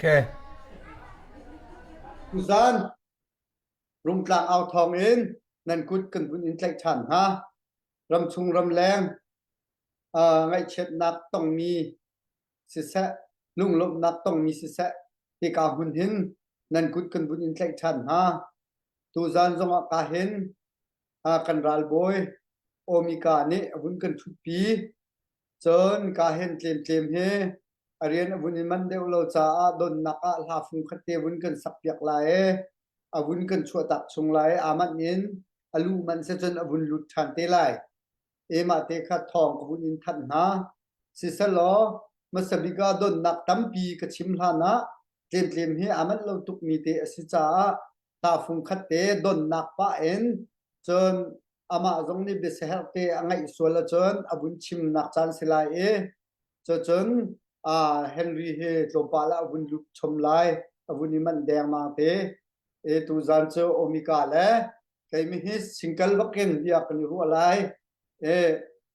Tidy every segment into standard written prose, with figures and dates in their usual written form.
Okay. Tuzan Rungtlang au thawng in nan kut kan vun in tlaih ṭhan hna. Ramchung ramleng ngaihchiatnak tongmi siseh, lunglawmhnak tongmi siseh, hika hmun hin nan kut kan vun in tlaih ṭhan hna. Tuzan zongah ka hin kan ralbawi Omika nih a vun kan ṭhutpi. Cun ka hin tlemtlem hi a rian a vun in man deuh lo caah donnak ah hla fung khat te vun kan sakpiak lai i a vun kan chuahtak chung lai i aa manh in a luh manh si cun a vun lut ṭhan te lai. E mah te kha thawng ka vun in thanh hna. Siselaw hmasa bik ah donnak tampi ka chim hlan ah tlemtlem hi aa manh lo tukmi te a si caah hla fung khat te donnak pah in cun amah zong nih biasiherh te a ngaih sual ahcun a vun chimnak caan si lai i cucun Henry hi tlawmpal ah a vun lut chom lai, a vun i manh dengmang te. E tuzan cu Omika le keimi hi single bakin bia kan i ruah lai. E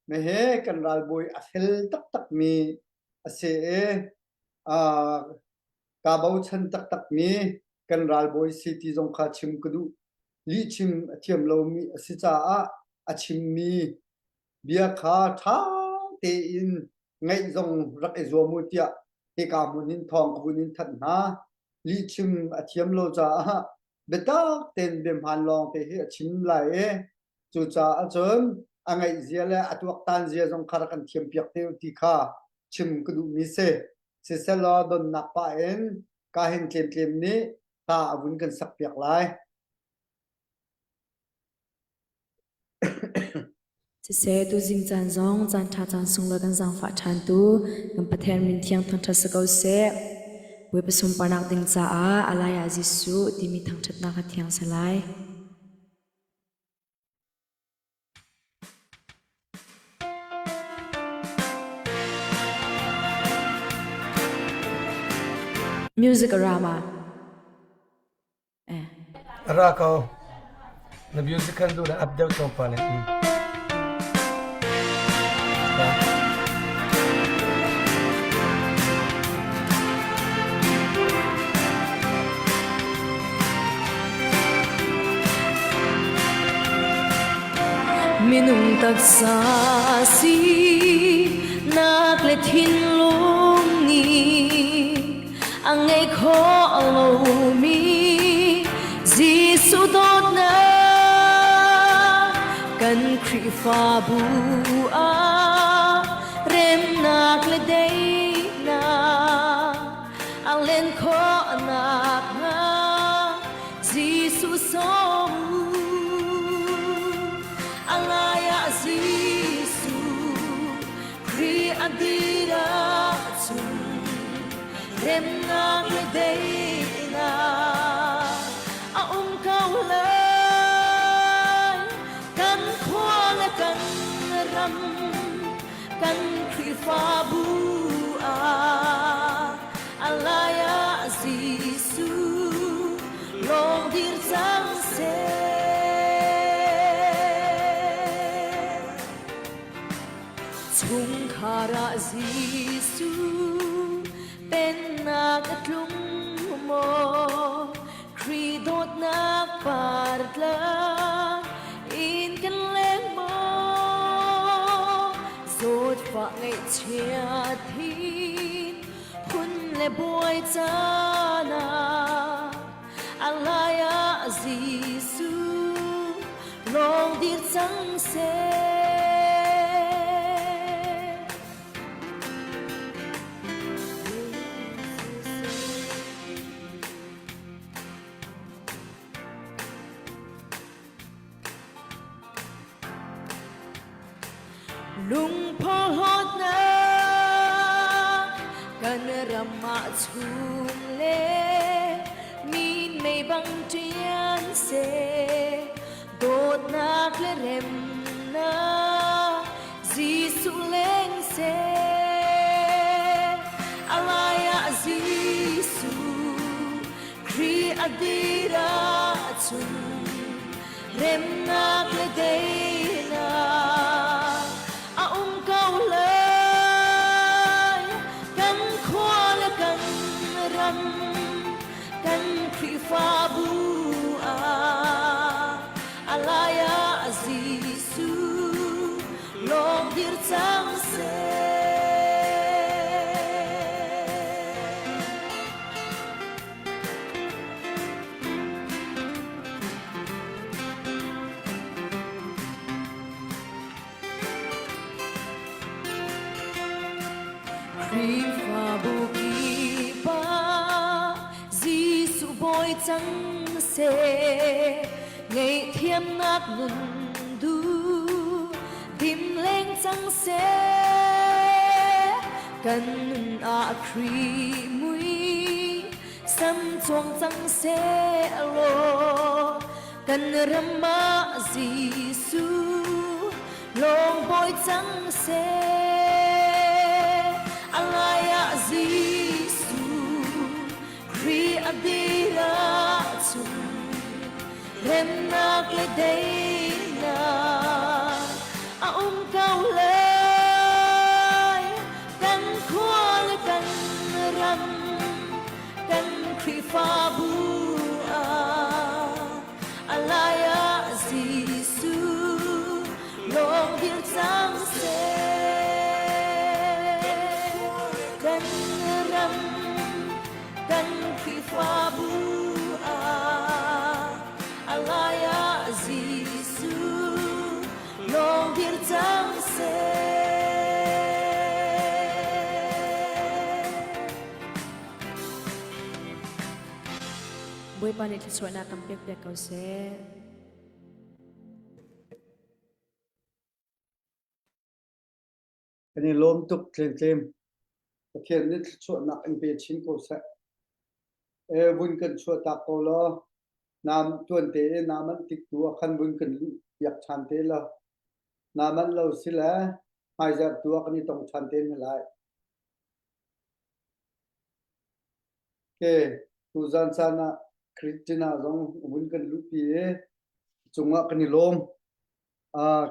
mehe kan ralbawi a fel taktakmi a si i kaa bochan taktakmi kan ralbawi si ti zong kha chim ka duh. Lihchim a thiam lomi a si caah a chimmi bia kha ṭha tein ngaih zong rak i zuam u tiah hika hmun hin thawng ka vun in thanh hna. Lihchim a thiam lo caah biatak tein biahmaan lawng te hi a chim lai i cucaah cun a ngaih zia le a tuaktan zia zong kha rak kan thiampiak te u ti kha chim ka duhmi si. Siselaw donnak pah in kahin tlemtlem nih hla a vun kan sakpiak lai. Siseh, tuzing caan zong caan ṭha caan sunglawi kan zaangfah ṭhantu kan Pathian min thiang thangṭhat si ko seh. Bawipa sunparnak ding caah a lai ah Jesuh timi thangṭhatnak a thiang si lai. Music Rama. Ra ko. Na music kan duh na up deuh tlawmpal in. Minung taksa si nak le thinlung nih a ngei kho lomi Jesuh dawtnak kan Khrihfabu ah remnak le daihnak a len khawhnak hnga Jesuh sawm u. A ngai ah Jesuh Khrih a dir ahcun remnak le daihnak a um ko lai. Kan khua le kan ram, kan Khrihfabu ah a lai ah Jesuh lawng dir cang seh. Chungkhar ah Jesuh pennak a tlung maw? Khrih dawtnak par tlang in kan leng maw? Zawtfah ngaihchiat hin phun le buai caan ah a lai ah Jesuh lawng dir cang seh. Lungphawhnak kan ram ah chung le min mei bang ṭian seh dawtnak le remnak Jesuh leng seh a lai ah Jesuh Khrih a dir ahcun remnak le daihnak a um ko lai. Kan khua le kan ram. dir cang seh. Khrihfabu kip ah Jesuh bawi cang seh, ngaihthiamnak nun duh dim leng cang seh. Kan nun ah Khrih mui sam chuang cang seh law, kan ram ah Jesuh lawng bawi cang seh. A lai ah Jesuh Khrih a dir ahcun remnak le daihnak a um ko lai. Kan khua le kan ram kan Khrihfabu ah a lai ah Jesuh lawng dir cang seh. Kan ram kan Khrihfabu ah a lai ah Jesuh lawng dir cang seh. Bawipa nih thluachuahnak kan pekpiak ko seh. Kan i lawm tuk tlemtlem. Pathian nih thluachuahnak in pe chin ko seh. E vun kan chuah tak ko law nam tuan te i na manh tik tu ah khan vun kan luh piak ṭhan te law na manh lo si le hmaizarh tu ah kan i tong ṭhan te hna lai. Ke tuzan caan ah Christina zong vun kan luhpi i cungah kan i lawm.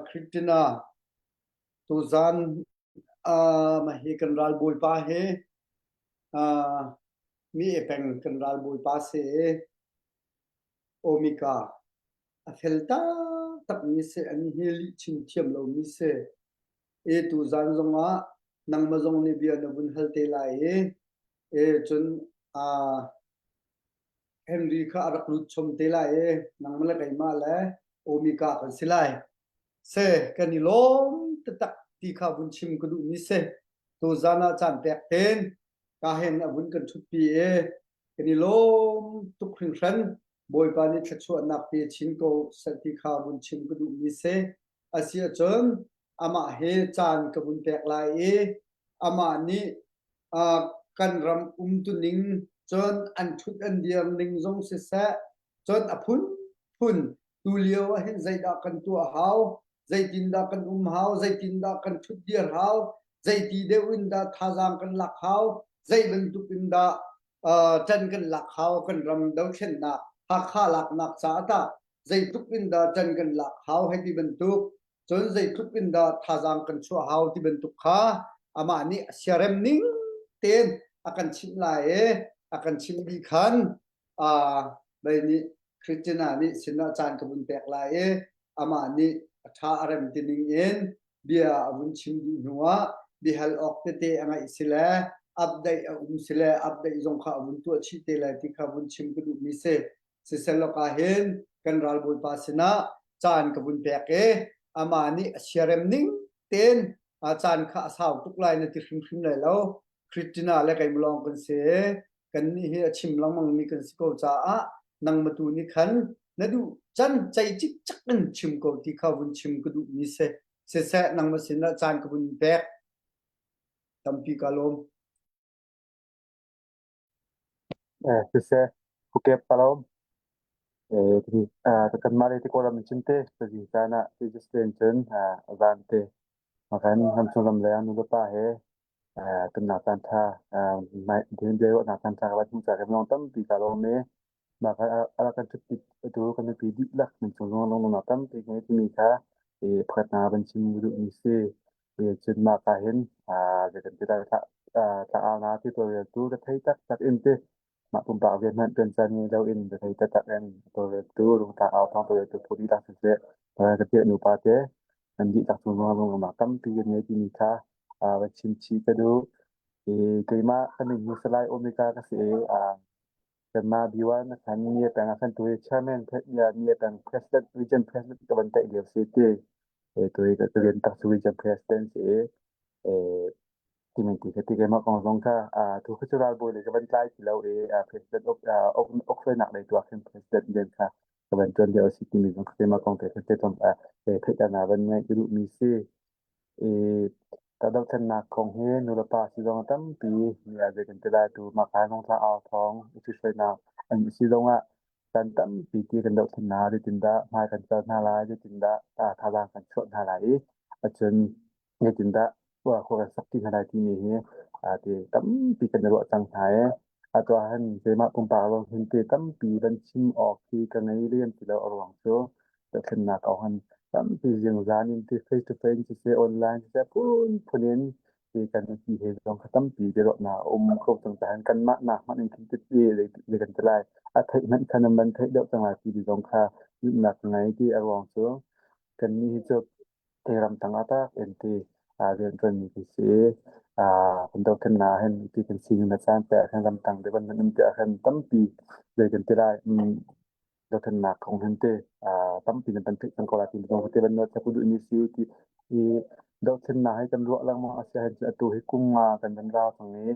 Christina tuzan mah hi kan ralbawipa hi mi e peng kan ralbawipa si i Omika a fel taktak mi si an hi lih chim thiam lomi si. E tuzan zongah nangmah zong nih bia na vun hal te lai i e cun Henry kha a rak lut chom te lai i nangmah le keimah le Omika kan si lai. Se kan i lawm taktak ti kha vun chim ka duhmi si. Tuzan ah caan pek ten ka hen a vun kan ṭhutpi i kan i lawm tuk hringhran. Bawipa nih thluachuahnak pe chin ko seh ti kha vun chim ka duhmi si. Asi ahcun amah he caan ka vun pek lai i amah nih kan ram umtuning cun an ṭhut an dir ning zong siseh cun a phunphun tulio ah hin zeidah kan tuah hau zeitindah kan um hau zeitindah kan ṭhut dir hau zeiti deuh in dah thazaang kan lak hau zei bantuk in dah ṭan kan lak hau kan ram dothlennak Hakha laknak caah tah zeitluk in dah ṭan kan lak hau hei ti bantuk cun zeitluk in dah thazaang kan chuah hau ti bantuk kha amah nih a siarem ning tein a kan chimh lai i a kan chimh dih khan bei nih Christina nih sinah caan ka vun pek lai i amah nih a ṭha a rem ti ning in bia a vun chim dih hnuah biahal awk tete a ngeih si le update a um si le update zong kha a vun tuah chih te lai ti kha vun chim ka duhmi si. Sisehlock ah hin kan ralbawipa sinah caan ka vun pek i amah nih a siarem ning tein caan kha a sau tuk lai na ti hrimhrim lai lo. Christina le keimah lawng kan si i kannih hi a chim lengmangmi kan si ko caah nangmah tu nih khan na duh can cei cikcek in chim ko ti kha vun chim ka duhmi si. Siseh nangmah sinah caan ka vun pek. Tampi ka lawm. Siseh, Phuket Palom, kanmah lei te Kawlram in cun te tuzing caan ah Jesus te in cun van te kan ramchung ram leng nu le pa he tonnak caan ṭha biaruahnak caan ṭha ka van hmuh caah kan lawng tampi kaa lawm i mah kha a rak kan ṭhutpi tu kan nupi dihlak nan cung zong lunglawmhnak tampi ngei timi kha pakhat hna van chim duhmi si. Cun mah ka hin zei kan ti lai tlangau ti tawlreltu rethei taktak in ti mah pumpak rian hmanh ṭuan caan ngei loin rethei taktak in tawlreltu rungtlangau thawng tawlreltu phu dihlak siseh ka piah nupa te. Nan dihlak cung zongah lungrualnak tampi kan ngei timi kha va chim chih ka duh. I keimah ka min hi Salai Omega ka si i kanmah B1 khan Mie peng ah khan tu hi chairman Mie peng president region president ka van taih lio si ti. Tu hi ka rian tak cu region president si i Timi ti kha ti keimah kong zong kha tu kha cu ralbawi lei ka van tlai ti lo i president uk hruainak lei tu ah khin president rian kha ka van ṭuan lio a si timi zong kha keimah kong te kha te theihternak van ngeih ka duhmi si. I dohthlennak kong hi nulepa si zong tampi mi ah zei kan ti lai tu mah ka Lungtlang au thawng i ṭhithruainak an si zong ah kan tampi ti kan dohthlen hna zeitindah hmai kan cal hna lai zeitindah thazaang kan chuah hna lai i acun zeitindah khua kan sak ti hna lai timi hi ti tampi kan i ruah cang hna i atu ah hin keimah pumpak lawng hin ti tampi van chim awk hi ka ngei lem ti lo a ruang cu dohthlennak kong hin tampi zingzan in ti face to face siseh online siseh phunphun in ti kan ti he zong kha tampi biaruahnak a um kho cang caah kanmah nak hmanh in khin ti zei kan ti lai a theih hmanh kha nan van theih deuh cang lai ti zong kha zumhnak ka ngei ti a ruang cu kannih hi cu ramtang ah tak in ti rianṭuanmi kan si i kan dohthlennak ah hin ti kan sining le caan te ah khan ramtang te kan um ti ah khan tampi zei kan ti lai dohthlennak kong hin te tampi nan kan theih cang ko lai ti zong te ban ka duhmi si ti i dohthlennak hi kan ruah lengmang a si ahcun atu hi kum nga kan van rau cang i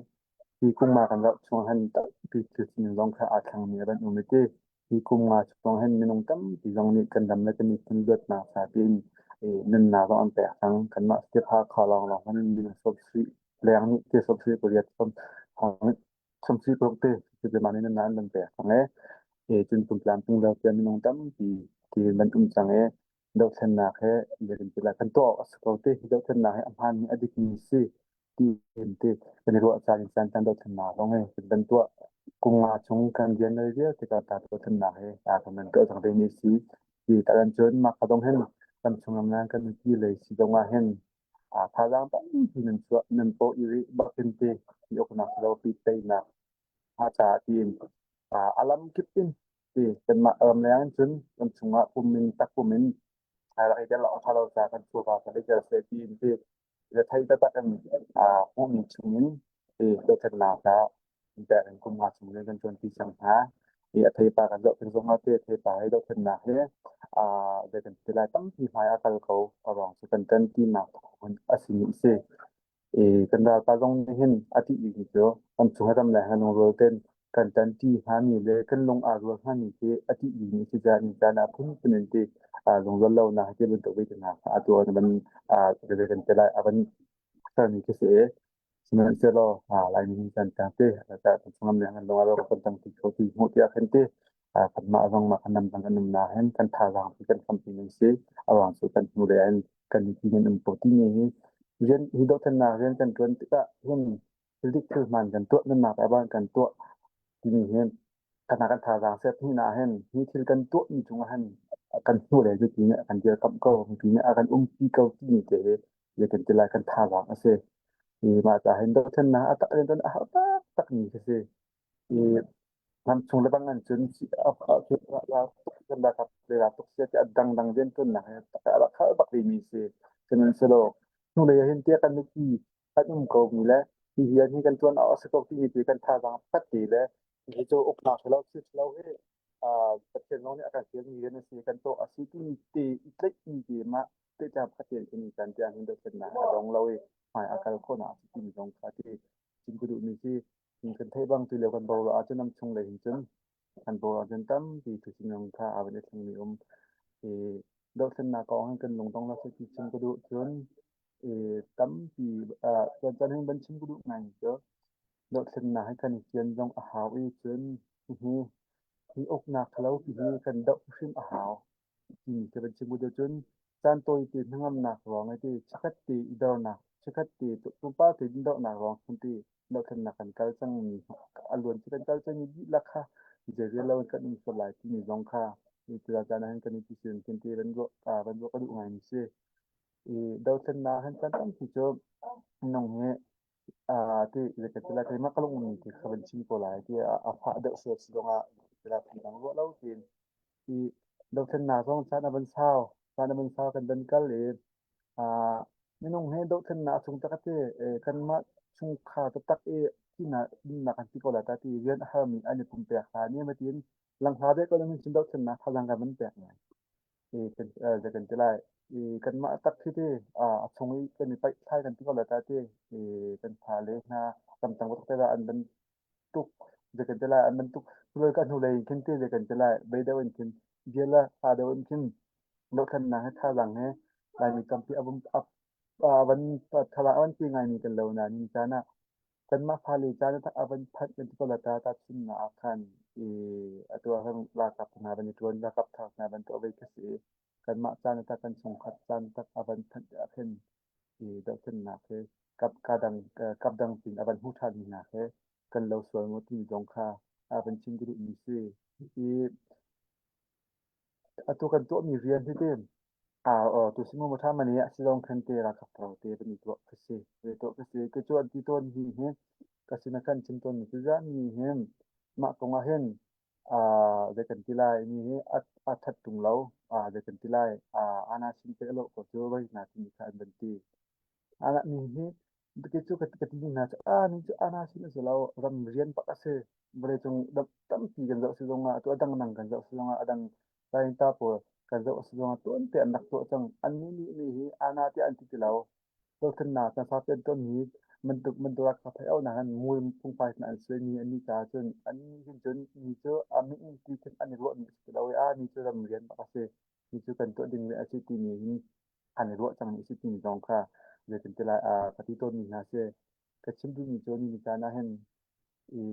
hi kum nga kan rauh chung hin tampi thil sining zong kha aa thlangmi a van um i ti Hi kum nga chung hin minung tampi zong nih kan ram le kan miphun luatnak ca tiin nunnak zong an pek cang. Kanmah step Hakha lawnglawng hmanh in minung sawmsarih leng nih ti sawmsarih pariat sawmsarih paruk te cuti mah nih nunnak an van pek cang i cun pumtlamtling lo tiah minung tampi ti van um cang i dohthlennak he kan tuah awk a si ko ti. Hi dohthlennak hi a hmaanmi a dikmi si. Tiin ti kan i ruah caan in caan kan dothlennak zong hi kan kan tuah. Kum nga chung kan rian le vialte kan ta dothlennak hi a kan nan tuah cang ding si. Ti ta cun mah ka dong hin lam chung lam nan kan ti lei si dong ah hin a thazaang tampi nan chuah nan paw i rih bakin ti ti uknak lo pi teinak ha ca tiin a lam kip in ti kanmah ram leng cun kan chungah pum in tak pum in rak i tel lo tha lo ca kan chuva kan i tel se tiin ti Rethei taktak in hmuhmi chungin dothlennak ah pek in kum nga chung in kan ṭuanṭi cang hna. I a theipa kan zoh tik zongah te theipa hi dothlennak hi zei kan ti lai tampi hmai a kal ko. A ruang cu kan ṭanṭinak thawng a simi a si. I kan ralpa zong nih hin a ṭih bikmi cu kan chung he ram le he lungrual tein kan ṭanṭi hngami le kan lung aa rual hngami khi a ṭih bikmi a si caah ni caan ah phunphun in ti lungrual lonak ti bantuk vi hna kha atu ah van kan ti lai a van sermi khi si i sihmanhsehlaw Laimi hin kan tang ti kan chungam le kan lung aa rual kan tang ti kho ti hmuh tiah khin ti kanmah zong mah kan lam dang kan um na hin kan thazaang pi kan hrampi nan si a ruang cu kan hnu le in kan mipi nan um ko timi hi rian hi dothlennak rian kan ṭuan tikah hin thil dik thil hmaan kan tuah nunnak ah ban kan tuah timi hi kana kan thazaang set hni na hin hi thil kan tuah mi cungah hin kan hnu le mipi nih a kan dirkamh ko mipi nih a kan umpi ko timi te hi le kan ti lai kan thazaang a si i mah ca hin dothlennak a tak in a har tak tak mi khi si i ramchung le bang an cun tuk sia ti a dangdang rian tuannak he a rak har bak mi si sihmanhsehlaw hnulei ah hin tiah kan mipi kan um ko mi le hi rian hi kan tuan awk a si ko timi ti kan thazaang pakhat te le hi cu uknak lo si lo hi Pathian zong nih a kan fialmi rian a si kan tuah a si timi te i tlaihmi te mah tlaihtlak pakhat te kan i can tiang hin dothlennak a dong lo i hmai a kal khawhnak a si timi zong kha ti chim ka duhmi si kan theih bang tu lio kan bo lo ahcun am chung lei hin cun kan bo ahcun tampi thusinung kha a van i thlengmi um i dothlennak kong hin kan lungdong lo ti chim ka duh cun i tampi cun cun hin van chim ka duh ngai cu dothlennak hi kan i fian zong a hau i cun hi hi uknak thalo ti hi kan doh hrim a hau timi khi van chim deuh cun caan tawi te hnangamnak ruang i ti chikkhat te i dornak chikkhat te tlawmpal te in dornak ruang khan ti dohthlennak kan kal cangmi a luan ci kan kal cangmi dihlak kha zeirel lo in kan um sual lai timi zong kha hi tuah caan ah hin kan i ti sin kan ti van ruah van ruah ka duh ngai mi si i dothlennak hin caan tampi cu minung hi ti zei kan ti lai keimah ka lung ummi ti kha van chim ko lai ti a fah deuh sual si zongah ti lai phundang ruah lo tiin i dothlennak zong caan a van sau caan a van sau kan van kal i. Minung he dohthlennak a chung taktak i kanmah chungkhar taktak i thihnak nunnak kan ti ko lai ta ti rian a harmi an i pumpek hna nih matin langhla ve ko in cun dohthlennak thazaang kan van pek ngai. Kan zei kan ti lai. Kanmah tak khi ti a chung i kan i paih thlai kan ti ko lai ta ti kan fale hna ramtang te an van tuk zei kan ti lai an bantuk suloi ka hnulei in khin te zei kan ti lai bei deuh in khin bia le hla deuh in khin dohthlennak he thazaang he Laimi tampi a vun a van thazaang a van pe ngaimi kan lo nain ni caan ah kanmah fale caan a van phanh kan ti ko la ta tahchunhnak ah khan i atu ah khan ralkap hna van i ṭuan ralkap thar hna van tuah ve khi si i kanmah caan tak kan chungkhat caan tak a van phanh ah khin i dohthlennak hi kap ka dang kap dang pin a van hmu ṭhan mi hna he kan lo sual maw timi zong kha a van chim ka duhmi si. I atu kan tuahmi rian hi te tu simu ma ṭha mani ah silong khan te ralkap ro te van i tuah ka si. Ve tuah ka si. Ka cu an ti tawn hi hi ka sin ah khan chim tawn mi cu mi hi mah kong ah hin zei kan ti lai mi hi a ṭhat ṭung lo. Zei kan ti lai ana sin te a lawh ko cu voi na timi kha an van ti. Ana mi hi kei cu ka ti hna cu a ni cu ana sin a si lo ram rian bak a si. Vawleicung tampi kan zoh si zongah atu a dangdang kan zoh si zongah a dang Tainta pawl kan zoh a si zongah tuante an rak tuah cang. Annih nih mi hi ana tiah an ti ti lo. Dothlennak kan saupi an tuahmi bantuk bantuk ah ka theih auhnak in mul phungphai hna an suaimi annih caah cun annih hin cun mi cu a min in ti khin an i ruahmi a si ti lo i a mi cu ram rian bak a si. Mi cu kan tuah dingmi a si timi hin an i ruah cangmi a si timi zong kha zeitin ti lai ka ti tawnmi hna a si. Ka chim duhmi cu ni caan ah hin i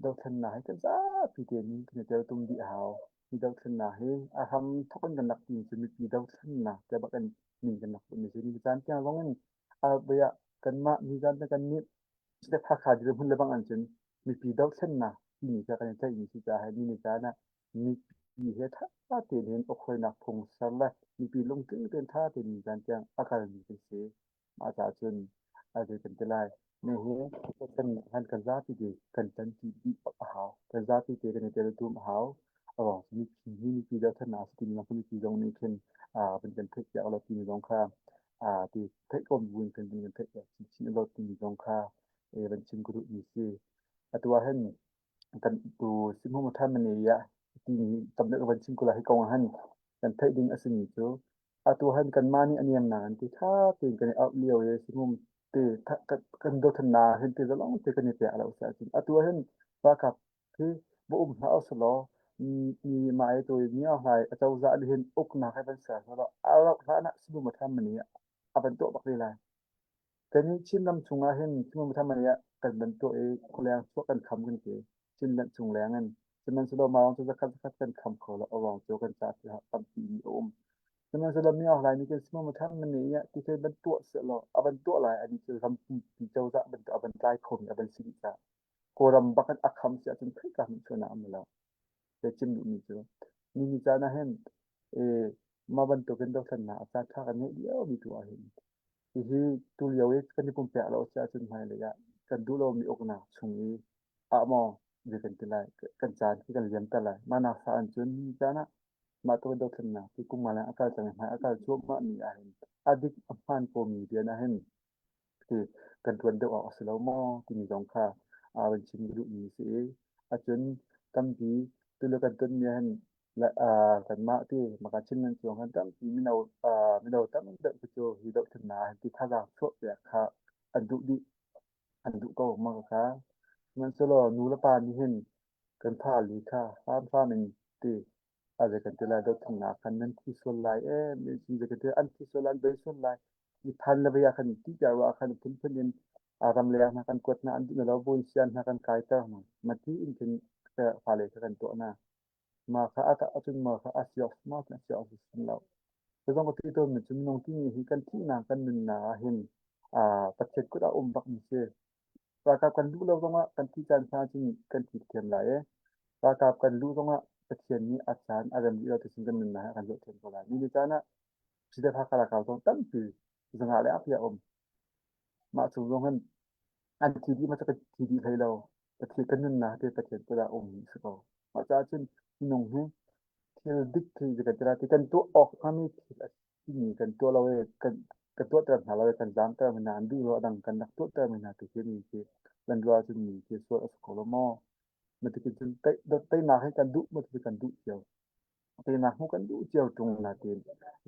dothlennak hi kan zapi tein kan i teltum dih a hau. Hi dothlennak hi a hram thawk in kan rak timi cu mipi dothlennak tiah bak in min kan rak putmi si. Ni caan tiang zong in voi ah kanmah nizan te kan nih Step Hakha dirhmun le bang an cun mipi dothlennak timi kha kan i tlaihmi si caah ni ni caan ah mipi he ṭha tein hin ukhuainak phung ser le mipi lungtling tein ṭha tein ni caan tiang a kalmi kan si. Mah caah cun a zei kan ti lai. Mi hi kan han kan zapi te kan ṭanṭi dih a hau. Kan zapi te kan i teltum a hau. A ruang cu mipi hi mipi dothlennak a si timi zong kha mipi zong nih khin van kan theih piak lo timi zong kha ti theih ko bu in kan kan theih piak chinchin lo timi zong kha van chim ka duhmi si. Atu ah hin kan tu Simhung Thamani ah timi tam deuh van chim ko lai hi kong ah hin kan theih ding a simi cu Atu han kanmah nih a niamnak an ti ṭha tein kan i auh lio i sinum te kan dothlennak hin te zalong te kan i pek lo si ahcun atu ah hin ralkap hi va um hlah usih law mi mah i tu mi hlai acozah nih hin uknak hi van ser seh law a rauh hlan ah sinum a ṭhan mani a van tuah bak te lai. Kannih Chinram chungah hin sinum a ṭhan mani ah kan van tuah i khualeng chuah kan kham kan ti. Chinland chung leng in. Sihmanhsehlaw mah ruang cu zakhat zakhat kan kham kho lo. A ruang cu kan caah thil tampi mi a um. Sihmanhsehlaw mi lai nih kan simam a ṭhan na nih ti thil van tuah sehlaw a van tuah lai ani cu rampi cozah bantuk a van tlai khomi a van si dih caah Kawlram bak in a kham si ahcun khoika hmanh chuahnak um lo. Te chim duhmi cu ni ni caan ah hin mah bantukin dothlennak a caan ṭha kan ngeih liomi tu ah hin hihi tulio i kan i pumpek lo a si ahcun hmailei ah kan duh lomi uknak chung i ah maw zei kan ti lai kan caan khi kan liamter lai. Mah nak sa an cun ni caan ah mah tu dothlennak ti kum nga leng a kal cang i hmai a kal cuahmah mi ah hin a dik a hmaan komi rian ah hin ti kan ṭuan deuh awk a si lo maw timi zong kha aa van chim duhmi a si i acun tampi tule kan tonmi ah hin kanmah ti maka Chin nan chuang khan tampi mino mino tam deuh khi cu hi dohthlennak ah hin ti thazaang chuah piak kha an duh dih an duh ko mah kha sihmanhsehlaw nu le pa nih hin kan fale kha hramhram in ti a zei kan ti lai dothlennak khan nan thi sual lai ee zei kan ti an thi sual lai an bei sual lai i phan le vei ah khan ti ter ah khan phunphun in ram leng hna kan kuat hna an duh lo buin sian hna kan kaiter hna ma ti in khin fale kha kan tuah hna ma kha a acun ma kha a siok ma kha a siok sin lo Cu zong ka ti tawnmi cu minung timi hi kan thihnak kan nunnak ah hin Pathian kut ah um bak mi si. Ralkap kan luh lo zongah kan thih caan hna cun kan thi thiam lai i ralkap kan luh zongah Pathian nih a caan a rem rih lo ti kan nunnak ah kan zoh thiam ko lai. Ni caan ah Sidep Hakha ralkap zong tampi zanga le apia um. Mah chung zong hin an thi dih ma cu kan thi dih hlei lo. Pathian kan nunnak te Pathian kut ah um mi si ko. Mah caah cun minung hi thil dik khi kan ti kan tuah awk hngami thil a simi kan tuah lo i kan. Ka tuahter hna lo i kan zaamter mi hna an duh lo a dang kan rak tuahter mi hna tu khi mi khi kan ruah ahcun mi khi sual a si ko lo maw? Matikin cun teinak hi kan duh maw ti kan duh cio. Teinak hmuh kan duh cio ṭung nain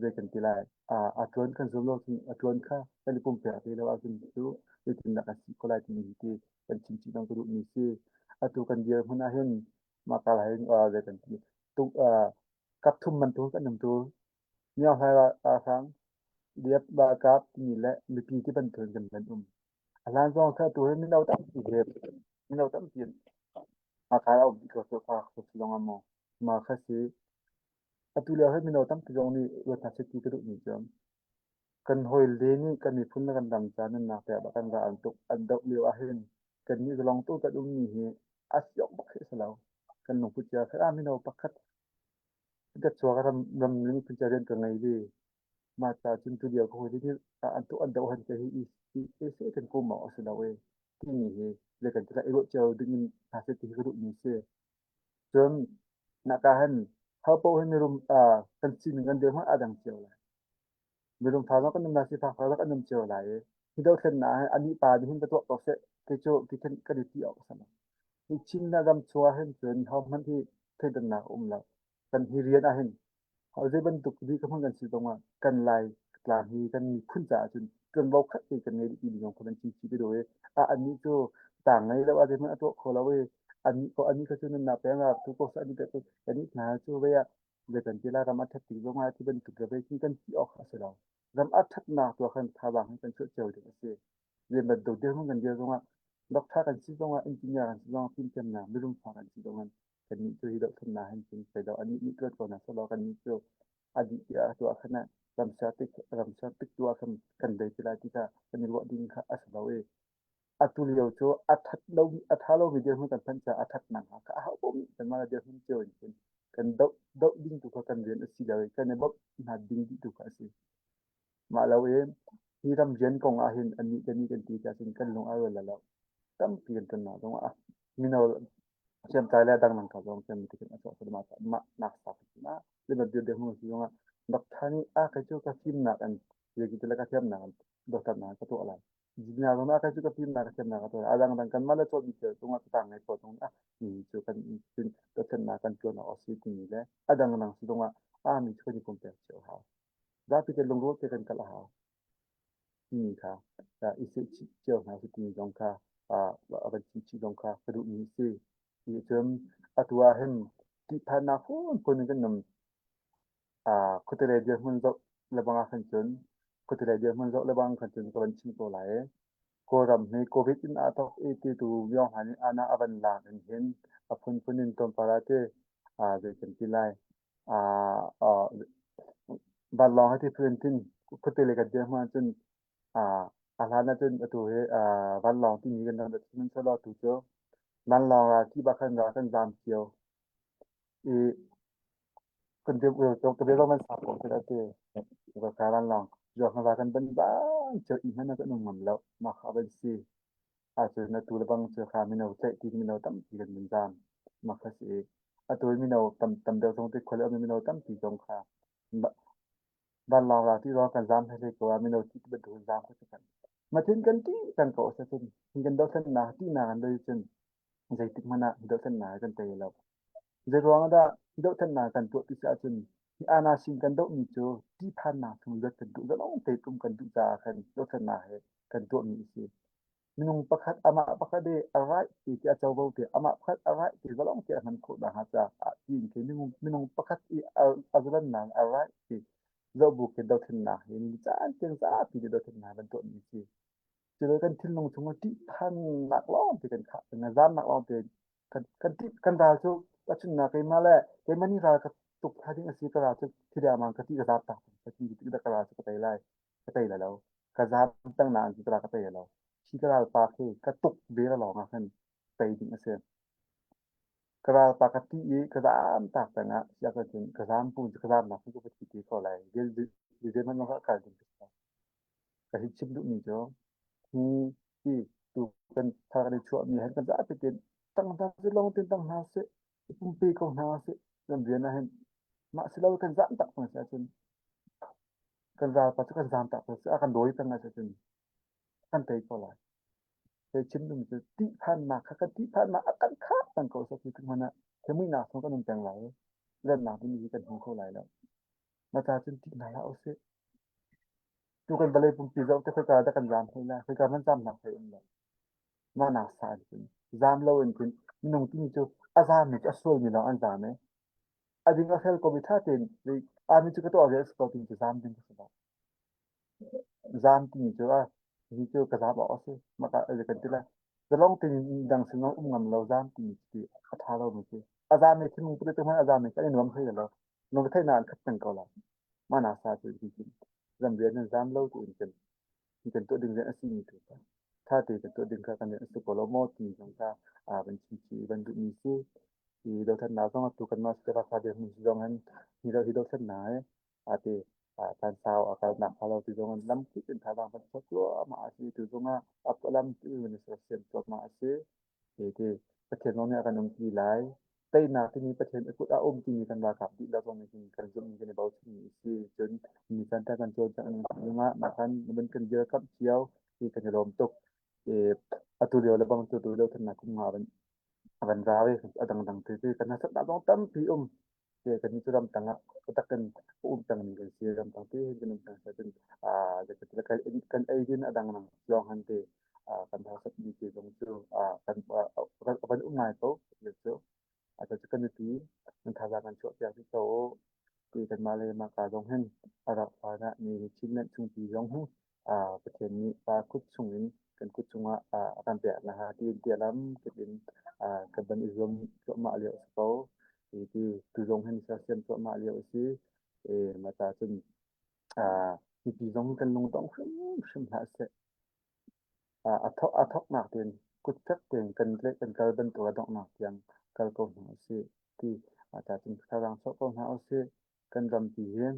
zei kan ti lai a ṭuan kan zum lo cun a ṭuan kha kan i pumpek te lo ahcun cu zeitindah kan si ko lai timi hi ti kan chim chih bang ka duhmi si. Atu kan dirhmun ahhin mah kal hin zei kan ti tuk kap thum bantuk kan um tu Miohlai ralhrang, liap ralkap timi le mipi ti bantuk in kan van um. A hlan zong kha atu hi mino tampi he mino tampi hmakai a um dih ko cu zong ah maw mah kha si. Atu lio hi mino tampi zong nih ruat hna seh ti ka duhmi cu kan hawile nih kan miphun le kan ram ca nunnak pek ah kan ral an tuk an doh lio ahhin kannih zalong tu kan ummi hi a siok bak khi a si lo. Kan lungput cia kha ah mino pakhat ka chuak ram ram miphun ca rian ka ngei ve. Mah ca cun tulio ka hawi nih an tuah an doh han te hi i i kan kum awk a si lo ee timi hi le kan i ruah cio ding in hna seh ti hi ka duhmi a si. Cun naka hin ho paoh hi mirum kan sining kan dirhmun aa dang cio lai. Mirum fa zong kan um lai, sifak fa zong kan um cio lai i hi dothlennak ah anih pa nih hin va tuah ko seh kei cu ti khin kan i ti awk a si lo. Hi Chin ram chung ah hin cun hohmanh hi thleidannak a um lo. Kan hi rian ah hin zei bantuk bik hmang kan si zongah kan Lai tlang hi kan miphun caah cun ṭuanvo khat te kan ngei dih ti ding kha kan chim chih te do i a annih cu tang ngei lo a zeihmanh a tuah kho lo i annih ko annih kha cu nunnak peng ah tu ko seh annih cu kannih hna cu vei ah zei kan ti la ram a ṭhat tik zongah ti bantuk le vei kan ti awk a si lo ram a ṭhatnak tu ah khan thazaang hi kan chuah cio ding a si zei bantuk dirhmun kan dir zongah doctor kan si zongah engineer kan si zongah fimthiamnak mirum fa kan si zongah kannih cu hi dohthlennak hin cun zei annih nih tuan ko hna sehlaw kannih cu a dih tiah atu ah khan ramser tik ramser tik tu ah khan kan bei ti lai ti kha kan i ruah ding kha a si lo i atu lio cu a that lo a tha lomi dirhmun kan phanh caah a thatnak hnga kha a hau ko mi kanmah le dirhmun cio in khin kan doh doh ding tu kha kan rian a si lo i kan i bawmh hna ding dih tu kha a si. Mah lo i hi ram rian kong ah hin annih kan i kan ti tiah cun kan lung a rual lo. Tampi kan tonnak zong ah mino hriamtlai le dangdang ka zong kan ti a chuah mah mah nak sak na le ma dir hmu si zong ah doctor nih a kai cu ka fimnak an zeiti le ka thiamnak an doctor na ka tuah lai jinya zong a kai cu ka fimnak ka thiamnak ka tuah lai a dangdang kan mah le cawn mi thil cungah ka tang ngai ko zong ah mi cu kan cun doctor kan tuan awk a si timi le a dangdang si zong ah a mi cu kan i pumpek cio hau zapi te lungrual te kan kal a hau timi kha i sehchih cio hna si timi zong kha a van chim chih zong kha ka duhmi a si. Ti cun atu ah hin ṭihphannak phunphun in kan um. Khuate lei dirhmun zoh lebang ah khan cun khuate lei dirhmun zoh lebang khan cun ka van chim ko lai i Kawlram hi COVID in aa thawk i ti tu Myo Han in ana a van lak in hin a phunphun in tlawmpal ah ti zei kan ti lai vanlawng hi ti phun tin khuate lei kan dirhmun ahcun a hlan ahcun atu hi vanlawng timi kan rak sihmanhsehlaw atu cu vanlawng ral ti bak khan ral kan zaam cio i kan ka bia zong kan sau ko tiah ti ka vanlawng zuak kan ban bang cio i hmanh ah kan um ngam lo mah kha van si ahcun atu le bang cu kha mino tlaih ti mino tampi kan vun zaam mah kha si i atu mino tam tam deuh zong ti khual um mino tampi zong kha vanlawng ra ti zong kan zaam hlei ko ah mino ti bantuk in zaam kho si kan matin kan ti kan ko sa cun hin kan dothlennak tihnak an doi cun zeitik hmanh ah dothlennak kan tei lo zei ruang dah dothlennak kan tuah ti si ahcun hi ana sin kan dohmi cu ṭihphannak chung luat kan duh zalong te tum kan duh caah khan dothlennak he kan tuahmi a si Minung pakhat amah pakhat i a right ti ti a covo te amah pakhat a right ti zalong te a hman khawh nakhnga caah tiin khi minung minung pakhat i a zalannak a right ti zohbu khi dothlennak hi ni caan tiang zapi nih dothlennak kan tuahmi si. Culo kan thinlung chung ah ṭihphannak lawng te kan khah peng zamnak lawng te kan kan ṭih kan ral cu tahchunhnak keimah le keimah nih ral ka tuk thai ding a si ka ral cu thidamang ka ti ka zap tak ka ti ka ral cu ka tei lai ka tei lai lo ka zaam peng nain cu ka tei lo khi ka ralpa khi ka tuk ve lawng ah khan tei ding a si ka ralpa ka ti i ka zaam tak peng ah siak cun ka zaam pu cu ka zaam nak cu ka thi ti ko lai zei hmanh ka kal ding ka ka hi chim duh mi cu hi ti tu kan thar kan i chuah mi han kan zapi tin tang hna si long tin tang hna si pumpe ko hna si kan rian ah hin mah si lo kan zaam tak peng si ahcun. Kan ralpa cu kan zaamtak ko a kan dawi peng ahcun kan tei ko lai. Hei chim ding cu tihphannak kha kan tihphannak a kan khah peng ko seh ti hmanh ah muihnak chung kan um peng lai i remnak timi hi kan hmu kho lai lo. Na ca cun tih hna hlah usih. Tu kan vawlei pumpi zoh te khoika dah kan zaam hlei lai, khoika hmanh zaamnak hlei um lo. Mah nak sa in cun zaam lo in cun minung timi cu a zaammi cu a sualmi lawng an zaam i a ding a fel komi ṭha tein ami cu ka tuah ve a si ko timi cu zaam ding ka si lo. Zaam timi cu a hi cu ka zaam awk a si. Mah ka kan ti lai. Zalong tein midang sin um ngam lo zaam timi cu a ṭha lomi si. A zaam i thinlung put hmanh a zaam i kan i nuam hlei lo. Lungretheihnak an khat peng ko lai. Mah nak sa cu hi cu ramrian nan zaam lo tiin kan kan tuah ding rian a simi tu kha ṭha tein kan tuah ding kha kan rian a si ko lo maw ti zong kha van chim chih van duhmi si. Hi dothlennak zong atu kanmah State dirhmun si zong hin hi hi dothlennak hi ati caan sau a kalnak hnga lo ti zong in lamkip in thazaang kan chuah cuahmah a si. Tu zong ah lampi in sersiam cuahmah a si. Ti ti Pathian zong nih a kan umpi lai. Teinak timi Pathian a kut ah um timi kan ralkap dihlak zong nih hin kan zumhmi kan i bochanmi a si. Cun ni caan kan cawlcangh ning zongah mah khan van kan dirkamh cio ti kan i lawm tuk. Atu lio le bang tu tu dothlennak kum nga van van ra ve a dangdang te te kan harsatnak zong tampi um. Te kan ni cu ramtang ah taktak in um pengmi kan si. Ramtang te hin kan um peng cun kan ei din a dangdang lawng han te kan harsatmi te zong cu kan van um ngai ko cu. Atu cu kan nupi nan thazaang kan chuahpiak dih ko u. Ti kanmah le mah ka zong hin a rak hlan ah ni Chinland chungpi zong hi Pathian nih pa kut chungin kan kut chungah a kan pek nakhnga tiin tiah lam kip in kan van i zuam cuahmah lio a si ko. Ti ti tu zong hin sersiam cuahmah lio a si. E mah ca cun mipi zong kan lungdong hrimhrim hlah seh. A thawknak tein kutfek tein kan tlaih kan kal bantuk a donghnak tiang kal ko hna usih ti ca cun thazaang chuah ko hna usih. Kan rampi hi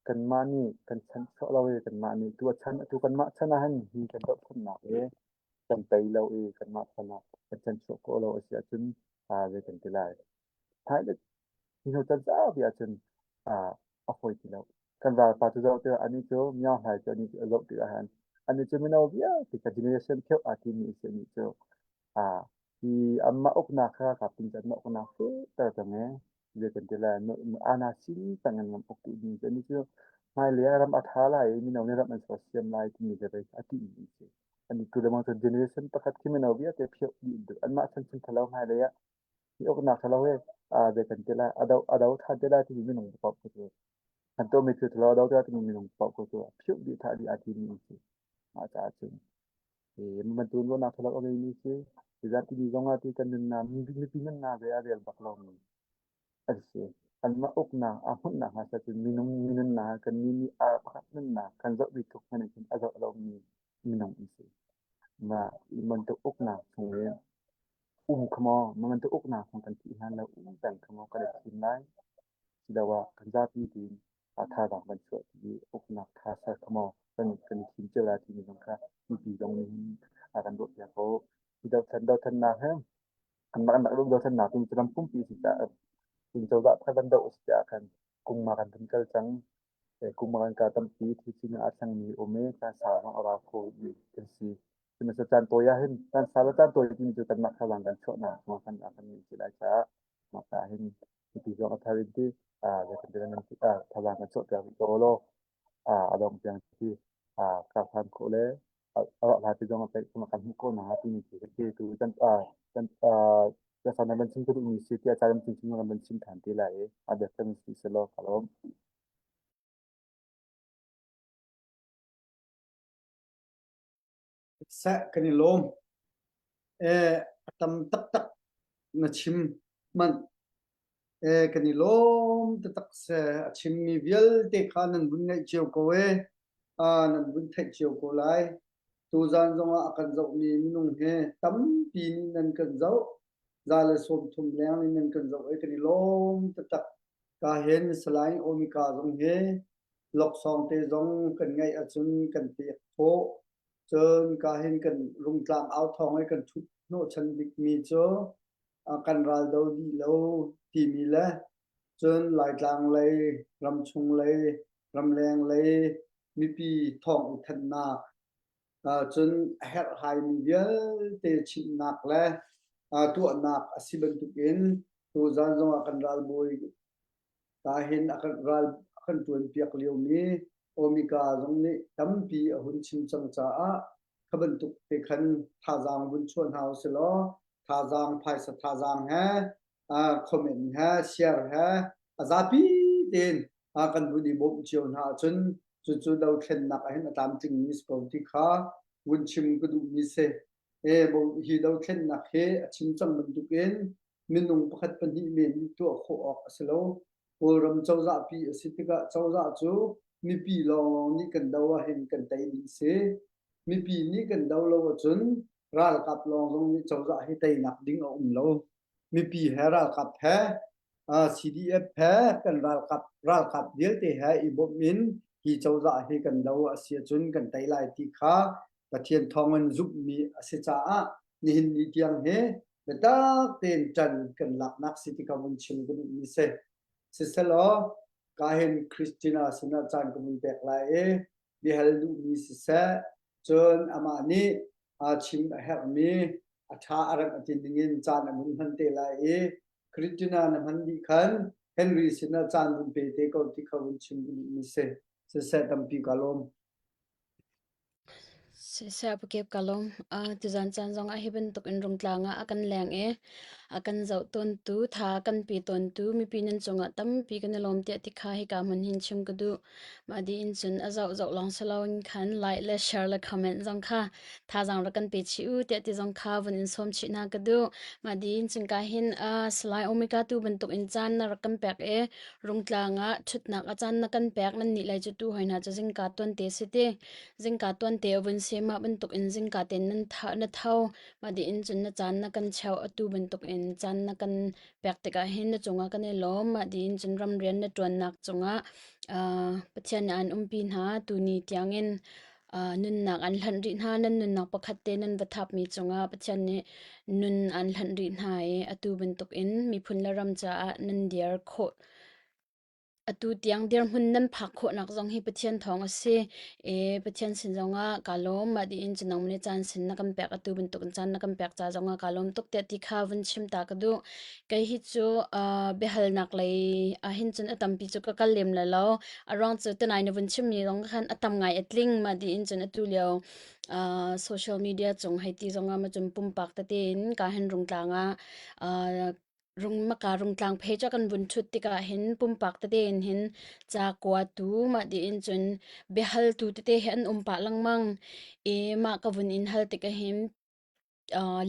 kanmah nih kan chanhchuah lo i kanmah nih tu a chan atu kanmah chan ah hin hi kan dohthlennak hi kan tei lo i kanmah chan ah kan chanchuah khawh lo a si ahcun zei kan ti lai. Hmailei hi hnu chan saupi ahcun a fawi ti lo. Kan ralpa cu zoh tikah anih cu Myo Hlai cu anih cu a zoh tikah hin anih cu mino vialte ka generation pheuh aa timi a si anih cu hi anmah uknak kha ralkap tin cu anmah uknak fehter cang i zei kan ti lai ana sin tang in ram uk duhmi cu anih cu hmailei ah ram a ṭha lai i mino nih ram an sersiam lai timi le a tihmi an si. Anih tu lengmang cu generation pakhat khi mino vialte pheuh dih an duh. Anmah chan chung ṭhalo hmailei ah hi uknak ṭhalo hi zei kan ti lai a do a do ṭhan te lai timi minung paoh cu an tuahmi thil ṭhalo a do te lai timi minung paoh cu phiuh dih thah dih aa timi an si. Mah caah cun hi bantuk ruahnak ṭhalo a ngeimi si zeizah timi zong ah ti kan nunnak mipi nunnak ve a rel bak lomi an si. Anmah uknak a hmunhnak hnga seh cun minung minunnak kannih nih ar pakhat nunnak kan zoh bi tluk hmanh in khin a zoh lomi minung an si. Mah bantuk uknak chung i um kha maw mah bantuk uknak chung kan thih hlan lo um peng kha maw kan i thim lai asiloah kan zapi tein thazaang kan chuah ti i uknak ṭha ser kha maw kan kan i thim cio lai timi zong kha mipi zong nih hin a kan ruahpiak ko. Hi dothlen dothlennak hi anmah kan rak dothlennak ding cu ram pumpi a si caah cun cozah pakhat kan doh a si caah khan kung ma kan vun kal cang. Kum ah kan kal tampi thil sining aa thlengmi um i caan sau zong a rau kho mi kan si. Sihmanhsehlaw caan tawi ah hin caan sau le caan tawi timi cu kanmah thazaang kan chuahnak hna kan kan ngeih si lai caah mah ah hin mipi zong a thar in ti thazaang kan chuahpiak rih ko law a dong tiang khi kar hlan khawh le a rawh hla ti zong a peih kan hmuh ko na timi khi khi tu kan kan kan van chim ka duhmi si tiah caan cun kan van chim than te lai i a biak kan si selaw ka lawm. Seh kan i lawm. Eh, a tam taktak na chim manh. Eh, kan i lawm taktak seh. A chimmi vialte kha nan vun ngaih cio ko e. Ah, nan vun theih cio ko lai. Tuzaan zongah a kan zohmi minung he tampi nih nan kan zoh. Za le 30 leng nih nan kan zoh i kan i lawm taktak. Ka hin Salai Omika zong hi laksawng te zong kan ngeih ahcun kan pek khawh. Cun ka hin kan rungtlang au thawng i kan ṭhut hnawhchan bikmi cu kan ral do dih lo timi le cun Laitlang lei, ramchung lei, ramleng lei. mipi thawng i thanhnak cun a herhhaimi vialte chimhnak le tuahnak a si bantukin tuzan zongah kan ralbawi ka hin a kan ral a kan ṭuanpiak liomi Omika zong nih tampi a hun chim cang caah kha bantuk te khan thazaang vun chuah hna usih law thazaang phaisa thazaang he comment he share he a zapi tein kan vun i bawmh cio hna ahcun cucu dothlennak ah hin a tlamtlingmi si ko ti kha vun chim ka duhmi si. E, hi dothlennak hi a chim cang bantukin minung pakhat pahnih men nih tuah khawh awk a si lo. Kawlram cozah pi a si tikah cozah cu mipi lawnglawng nih kan do ahhin kan tei ding si. Mipi nih kan do lo ahcun ralkap lawng zong nih cozah hi teinak ding a um lo. Mipi he ralkap he CDF he kan ralkap ralkap vialte he i bawmh in hi cozah hi kan do a si ahcun kan tei lai ti kha Pathian thawngin zumhmi a si caah nihin ni tiang hi biatak tein ṭan kan laknak si ti kha vun chim ka duhmi si. Siselaw ka hin Christina sinah caan ka vun pek lai i biahal duhmi siseh cun amah nih aa chim a herhmi a ṭha a rem a ti ningin caan a vun hman te lai i Christina na hman dih khan Henry sinah caan vun pe te ko ti kha vun chim ka duhmi si. Siseh tampi ka lawm. Siseh pakep ka lawm. Tuzan caan zongah hi bantuk in rungtlang ah a kan leng i a kan zoh tawntu, tha a kan pe tawntu mipi nan cungah tampi kan i lawm tiah ti kha hika hmun hin chim ka duh. Mah dih in cun a zoh zoh lawng si loin khan like le share le comment zong kha thazaang rak kan pe chih u tiah ti zong kha vun in sawm chih hna ka duh. Mah dih in cun ka hin Salai Omega tu bantuk in caan na rak kan pek i Rungtlang ah ṭhutnak a caan na kan pek nan nih lai cu tu hoi hna cu zingka tuante si ti. Zingka tuante a vun si mah bantuk in zingka tein nan tha na tho mah dih in cun na caan na kan cheu atu bantuk in caan na kan pek tikah hin na cungah kan i lawm mah dih in cun ramrian na ṭuannak cungah uh, Pathian nih an umpi hna tuni tiangin nunnak an hlanh rih hna. Nan nunnak pakhat te nan va thapmi cungah Pathian nih nun an hlanh rih hna i atu bantukin miphun le ram caah nan dir khawh. Atu tiang dirhmun nan phak khawhnak zong hi Pathian thawng a si. E, Pathian sin zongah kaa lawm. Mah diin cu nangmah nih caan sin na kan pek atu bantukin caan na kan pek ca zongah kaa lawm tuk tiah ti kha vun chim ta ka duh. Kei hi cu uh, biahalnak lei ahhin cun a tampi cu ka kal lem lai lo. A ruang cu tunai na vun chimmi zong khan a tam ngai a tling mah tiin cun atu lio uh, social media cung hei ti zong ah ma cun pumpak tete in ka hin rungtlang ah uh, rung maka rungtlang page ah kan vun thut tikah hin pumpak tete in hin ca kuatu mah tiin cun biahal tu tete hi an um pah lengmang i mah ka vun in hal tikah hin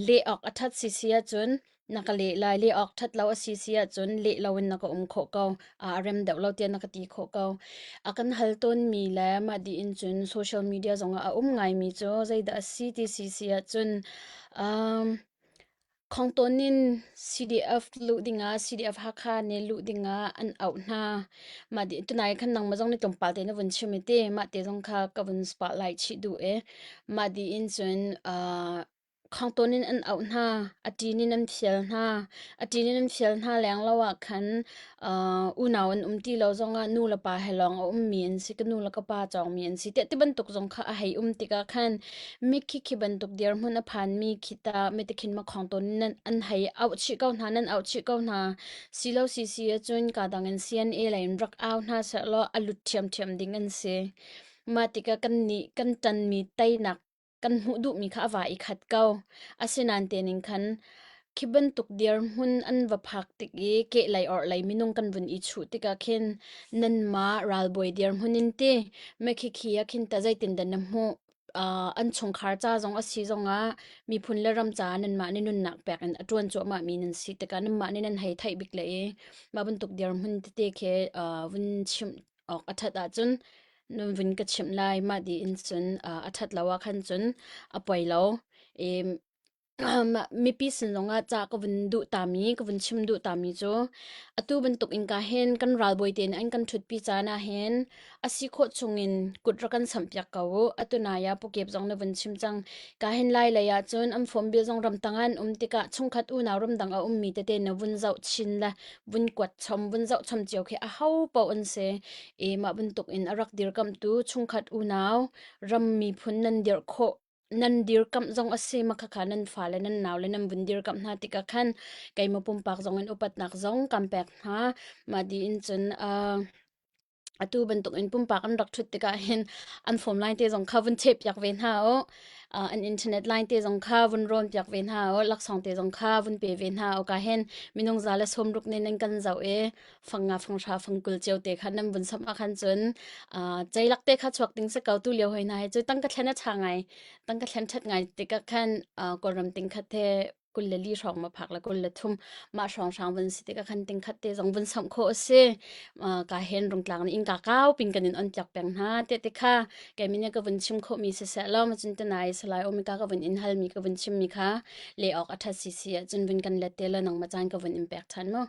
Leh awk a ṭhat sisi ahcun na ka leh lai. Leh awk ṭhat lo a si si ahcun leh loin na ka um khawh ko. A rem deuh lo tiah na ka ti khawh ko. A kan hal tawnmi le mah dih in cun social media zongah a um ngaimi cu zeidah a si ti si si ahcun um, Khongtawn in CDF luh dingah CDF Hakha nih luh dingah an auh hna. Mah dih tunai khan nangmah zong nih tlawmpal te na vun chim i ti. Mah te zong kha ka vun spotlight chih duh i. Mah dih in cun uh, khongtawn in an auh hna, a ṭin in an fial hna. A ṭin in an fial hna leng lo ah khan uh, unau an um ti lo zongah nu le pa he lawng a ummi an si, ka nu le ka pa cawngmi an si. Tiah ti bantuk zong kha a hei um tikah khan mikhi khi bantuk dirhmun a phanmi khi ta mitikhin ma khongtawn in an, an hei auh chih ko hna, nan auh chih ko hna. Si lo si si ahcun ka dang in CNA lei in rak au hna sehlaw a lut ṭhiamṭhiam ding an si. Mah tikah kannih kan ṭanmi teinak kan hmuh duhmi kha a va i khat ko. Asinain tening khan khi bantuk dirhmun an va phak tik i kehlei orhlei minung kan vun i chuh tikah khin nanmah ralbawi dirhmun in ti mekhikhi ah khin ta zeitindah na hmuh uh, an chungkhar ca zong a si zongah miphun le ram caah nanmah nih nunnak pek in a ṭuan cuahmah mi nan si tikah nanmah nih nan hei theih bik le i mah bantuk dirhmun tete khi uh, vun chimh awk a ṭhat ahcun nan vun ka chimh lai. Mah dih in cun a ṭhat lo ah khan cun a poi lo. I. Mipi sin zongah ca ka vun duh tami, ka vun chim duh tami cu atu bantuk in ka hin kan ralbawi te nih an kan ṭhutpi caan ah hin a si khawh chungin kut rak kan samhpiak ko u. Atu nai ah pukep zong na vun chim cang. Ka hin lai lei ah cun an phone bill zong ramtang ah an um tikah chungkhat unau ramdang a ummi tete na vun zoh chin le vun kuat chom, vun zoh chom cio khi aho paoh an si. I mah bantuk in a rak dirkamhtu chungkhat unau ram miphun nan dirh khawh nan dirkamh zong a si ma khakha nan fale nan naule nan vun dirkamh hna tikah khan keimah pumpak zong in upatnak zong kan pek hna. Mah dih in cun atu bantuk in pumpak an rak ṭhut tikah hin an phone line te zong kha vun chehpiak ve hna u. An internet line te zong kha vun rawn piak ve hna u. Laksawng te zong kha vun pe ve hna u. Ka hin minung za le 60 nih nan kan zoh i fang nga fang hra fang 20 cio te kha nan vun samh ah khan cun ceilak te kha chuak ding si ko tu lio hoi hna hi cu tangka thlen a ṭha ngai tangka thlen ṭhat ngai tikah khan Kawlram ting khat he 24 hrawng ma phak le 23 mah hrawng hrang vun si tikah khan ting khat te zong vun samh khawh a si. Ka hen rungtlang nih innka kau pin kan in on piak peng hna te te kha kei min ka vun chim khawh mi siseh lo ma cun tenai salai omika ka vun in hal mi ka vun chim mi kha le awk a ṭhat si si ah cun vun kan let te la nang ma caan ka vun in pek ṭhan mu.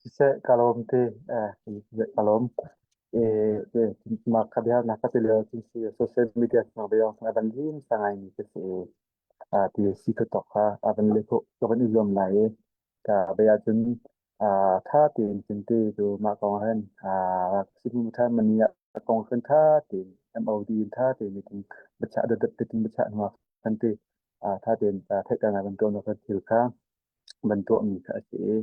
Siseh ka lawm ti ka lawm. Mah ka bia na ka ti lio cun si social media sang bia sang a van lim sa ngai mi ka si ti si ka tok kha a van le kho ka van i zuam lai i ka bia cun tha tein cun ti tu mah kong ah hin simu tha mani ah kong khan tha tein MOD in tha tein meeting biachah dotdot tein biachah hnu ah khan ti tha tein theihternak van tuah kan thil kha van tuahmi kha a si i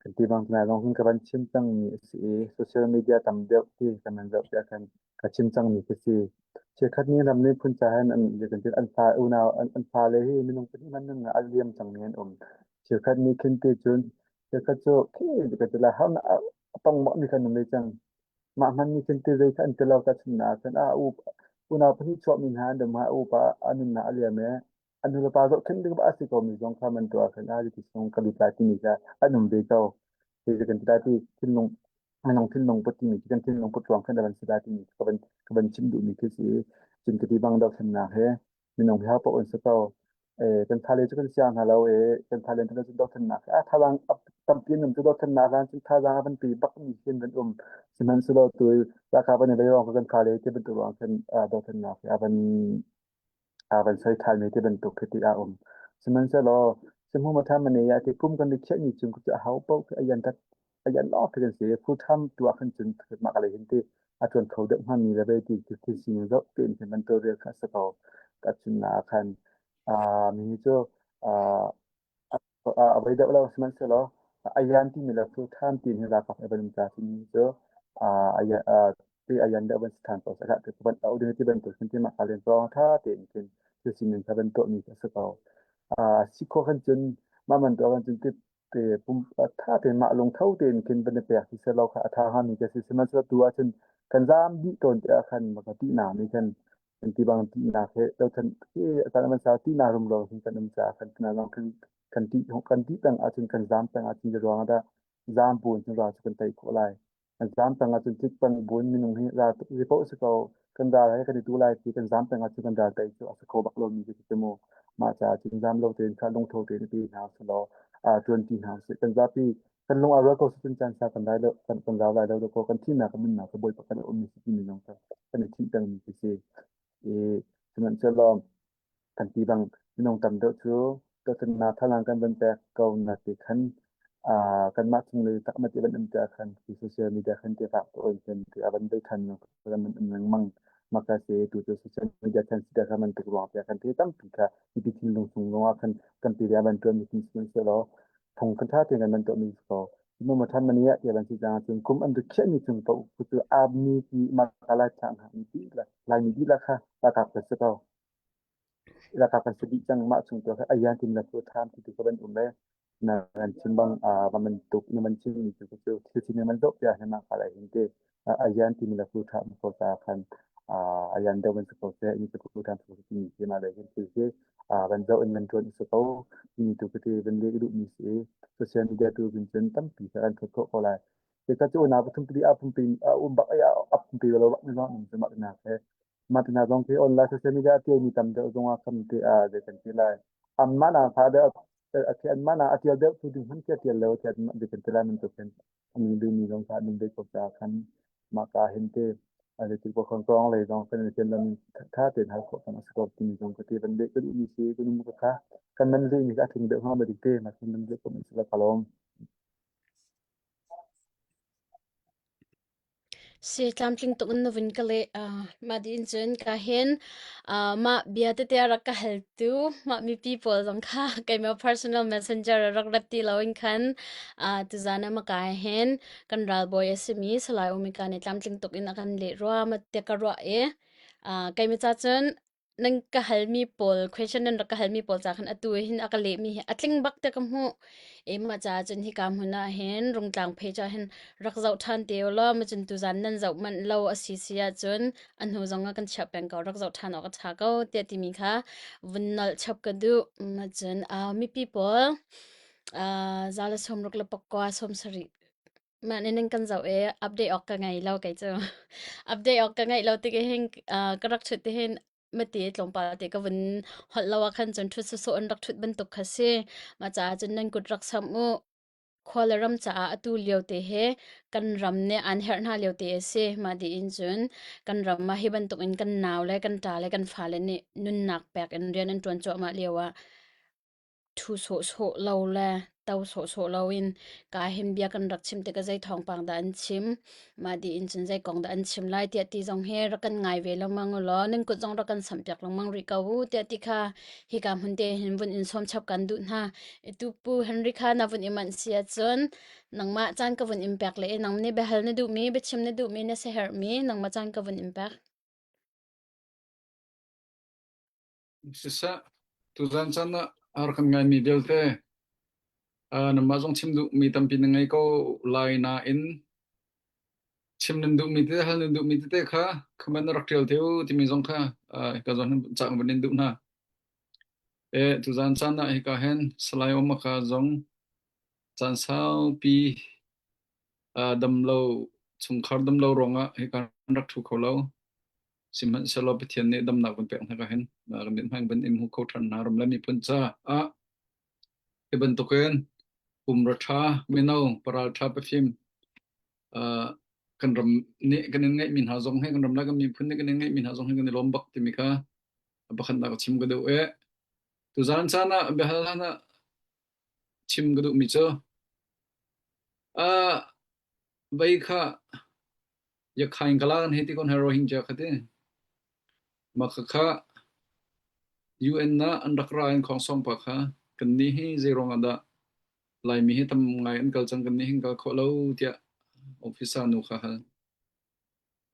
kan ti bang nai lawng hin ka van chim cangmi a si i social media tam deuh ti kan van zoh tiah khan ka chim cangmi ka si. Chiakhat ni ram nih phun ca hen an kan an fa unau an fale hi minung pahnih man nun a liam cangmi an um. Chiakhat nih khin ti cun chiakhat cu khi ka ti lai har na a tong mi khan um ve cang. Mah hman nih khin ti zei kha an ti lo ta chun na khan a u unau pahnih chuah mi hna an um ha u pa a nunnak a liam e an nulepa zohkhenh ding a si ko mi zong kha man tuah khan a ti sung ka lut lai timi kha an um ve ko. Hi kan ti lai ti thinlung minung thinlung put timi kan thinlung put ruang khan van si lai timi ka van ka van chim duhmi khi si. Cun ka ti bang dothlennak he minung hi paoh an si ko. Kan thale cu kan siang hna lo e kan thale cu dothlennak a thazaang tampi an um cu dothlennak lan cun thazaang a van pe bak mi hin van um. Sihmanhsehlaw tu ralkap an i vei ruang kan thale ti bantuk ruang khan dothlennak hi a van aa van soi ṭhanmi ti bantuk khi ti a um. Sihmanhsehlaw sihmumathamani ah ti kum kan i khiahmi chung cu aho paoh khi a yan tak a yan lawng khi kan si. Full time tu ah khan cun mah ka lei hin ti a ṭuan kho deuh hngami le vei ti thil sining zoh tein khin van tawlrel kha a si ko. Tahchunhnak ah khan mi cu a voi deuh lo sihmanhsehlaw a yan timi le full time ti hi ralkap a van um ca timi cu ti a yan deuh van si ṭhan ko seh van auh ding ti bantuk khin ti mah ka len zawng ṭha tein khin thil sining kha van tuahmi a si ko. Si khawh khan cun mah man tuah khan cun ti te pum ṭha tein mah lungtho tein khin van i pek ti selaw kha a ṭha hngami ka si sihmanhsehlaw tu ahcun kan zaam dih tawn ti ah khan maka tihnak nih khan kan ti bang tihnak he tochan khi kan man sa tihnak rumro hin kan um caah kan tina zong kan kan tih kan tih peng ahcun kan zaam peng ahcun ruang ah dah zaam buin cun ral cu kan tei khawh lai. Kan zaam peng ahcun tlik peng buin minung hi ral ri paoh si ko kan ral he kan i tu lai ti kan zaam peng ahcun kan ral tei cu a si kho bak lomi cu ti mu mah caah cun zaam lo tein kha lungtho tein ti hna usih tuan ti hna usih kan zapi kan lung aa rual ko si caan sa kan rai lo kan kan rau lai lo ko kan thihnak kan nunnak ka bawipa kan um mi si timi zong kha kan i thih pengmi khi si i sihmanhsehlaw kan ti bang minung tam deuh cu tuahtannak thalang kan van pek ko na ti khan kanmah chung le tak ma ti van um te khan khi social media khan ti fak to in ti avan bei khan kan van um lengmang maka se tu cu social media khan si kha man tuk ruang te khan te tampi kha mipi thinlung chung zong ah khan kan pi van tuan mi sihmanhsehlaw phung kan ṭha tein kan man tuahmi si ko. Cumaw ṭhan mani ah tiah van si cang ahcun kum an rikhiahmi cung paoh cu army ti mah lai thlang hna mi dihlak Laimi dihlak kha ralkap kan si ko. Ralkap kan si dih cang mah chung tu kha ayan tin la fu tham ti tu ka van um e. Na kan chim bang va man tuk na man chim mi cu cu thil sin man zoh pia he mah ka lai hin te ayan ti mi la fu tham ko ta khan ayan deuh man si ko se ni cu tham ko ti mi ti ma lai hin thil hi van zoh in van ṭuan a si ko timi tu ka ti van leh ka duhmi si i social media tu bin cun tampi kha kan thawt khawh ko lai. Te ka cu na pathum pali a pumpi a um bak ai a pumpi lo bak mi zong um mak na he. Mah te hna zong khi online social media a tialmi tam deuh zong ah kan ti a zei kan ti lai. Anmah nak tha deuh a thi anmah nak a tial deuh tu ding hmanh khi a tial lo tiah zei kan ti lai bantuk hin an duhmi zong kha an ve ko caah khan mah ka hin te a zei tik bawk kong lei zong kan i tel tha tein hal khawh kan a si ko timi zong ka ti van leh ka duhmi si ka nu ka kha kan nan leh mi kha a tling deuh hnga ma dik te ma kan nan leh ko mi si la ka lawm. Si tlamtling tuk in na vun ka leh. Uh, mah dih in cun ka hin uh, mah bia tete a rak ka haltu mah mipi pawl zong kha keimah personal messenger a rak rat ti loin khan uh, tuzan ah maka hin kan ralbawi a simi Salai Umika nih tlamtling tuk in a kan leh rua ma te ka ruah i uh, keimah ca cun nan ka halmi pawl question nan rak ka halmi pawl ca khan atu hin a ka lehmi hi a tling bak te ka hmuh e ma cha cun hika hmun ah hin rungtlang page ah hin rak zoh than te law ma cun tuzan nan zoh manh lo a si si ahcun a hnu zong ah kan chiah peng ko rak zoh than awk a tha ko tiah timi kha vun nolh chap ka duh ma cun mipi pawl za le sawmruk le pakua 70 Mah nih nan kan zoh i update awk ka ngei lo kei cu. Update awk ka ngeih lo tik hin uh, ka rak ṭhut tihin mati tlawmpal te ka vun holh lo ah khan cun ṭhut sawsawh in rak ṭhut bantuk kha si. Mah caah cun nan kut rak samh u. Khua le ram caah atu lio te he kan ram nih an herh hna lio te a si. Mah dih in cun kan ram ah hi bantuk in kan nau le kan ṭa le kan fale nih nunnak pek in rian an ṭuan cuahmah lio ah Ṭhu sawhsawh lo le to sawhsawh loin kaa hin bia kan rak chim tikah zei thawngpang dah an chim, mah dih in cun zei kong dah an chim lai tiah ti zong hi rak kan ngai ve lengmang u law nan kut zong rak kan samhpiak lengmang rih ko u tiah ti kha hika hmun te hin vun in sawm chap kan duh hna. Itu Pu Henry kha na vun i manh si ahcun nangmah caan ka vun in pek le nang nih biahal na duhmi, biachim na duhmi, na siaherhmi nangmah caan ka vun in pek. Siseh, tuzan caan ah a rak kan ngaimi vialte nangmah zong chim duhmi tampi na ngei ko lai nain chim nan duhmi tete hal nan duhmi tete kha comment na rak ṭial te u timi zong kha hika zawn hin ca van in duh hna. E, tuzan caan ah hika hin Salai Omaka zong caan saupi damlo chungkhar damlo ruangah hika rak ṭhu kho lo. Sihmanhsehlaw Pathian nih damnak van pek hna ka hin kan mithmai van in hmu kho ṭhan hna ram le miphun caah hi bantukin pumra ṭha mino paral ṭha pafim kan ram nih kan in ngeihmi hna zong hi kan ram le kan miphun nih kan in ngeihmi hna zong hi kan i lawm bak timi kha pakhatnak ka chim ka duh i tuzaan caan ah biahal hlan ah chim ka duhmi cu vei kha Yakhain kala kan hei ti kon Rohingya kha ti. Mah khakha UN ah an rak ra in khongsong pa kha kan nih hi zei ruang ah dah Laimi hi tam ngai an kal cang kan nih hin kal khawh lo tiah officer nu kha hal.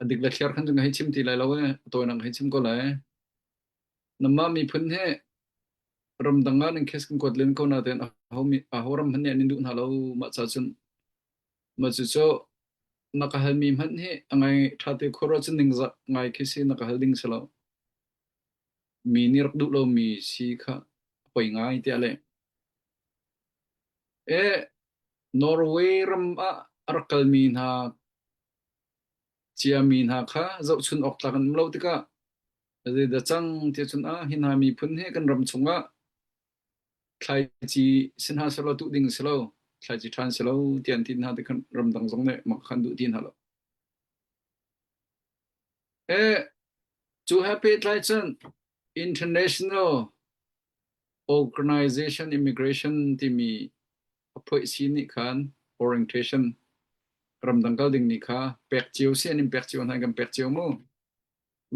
A dik le thliar khan cu ka hei chim ti lai lo e, a tawinak ka hei chim ko lai. Namah miphun hi ramdang ah nan case kan kuat len ko nain aho mi aho ram hmanh nih an in duh hna lo mah ca cun mah cucu na ka halmi hmanh hi a ngai ṭha te khuaruah cun ningzak ngai khi si na ka hal ding si lo. Mi nih rak duh lomi si kha a poi ngai tiah le. E Norway ram ah a rak kalmi hna ciami hna kha zohchun awk tlak an um lo tikah zeidah cang tiah cun ah hi hna miphun hi kan ram chungah thlaici si hna selaw tuh ding si lo thlaici ṭhan si lo tiah an ti hna tikhan ramdang zong nih mak khan duh ti hna lo. E cu he pehtlai cun International Organization Immigration timi a phoihsi nih khan orientation ramdang kal ding nih kha pek cio si an in pek cio hna kan pek cio mu.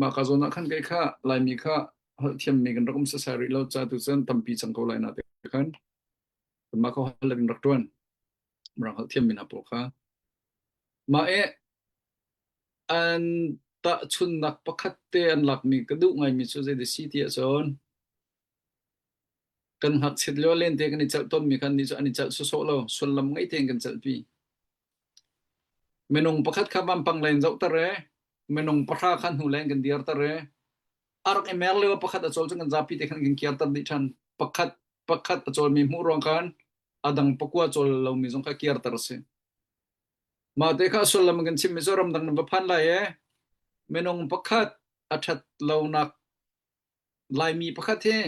Mah ka zawn ah khan kei kha Laimi kha holh thiammi kan rak um sasai rih lo ca tu cun tampi cang ko lai na te khan kanmah kha holh in rak ṭuan mirang holh thiammi hna pawl kha mah i an tahchunnak pakhat te an lakmi ka duh ngaimi cu zei si ti ahcun kan ngakchiat lio lente kan i celh tawnmi khan nih cu an i celh sawsawh lo sullam ngei tein kan celhpi minung pakhat kha vampang len zohter e minung pahra kha hnu leng kan dirter e a rak i mer lio pakhat a cawl cu kan zapi te khan kan kirter dih ṭhan pakhat pakhat a cawlmi hmuh ruang khan a dang pakua cawl lomi zong kha kirter a si. Mah te kha sullam kan chim mi cu ramdang nan va phan lai e. Minung pakhat a ṭhat lonak Laimi pakhat hi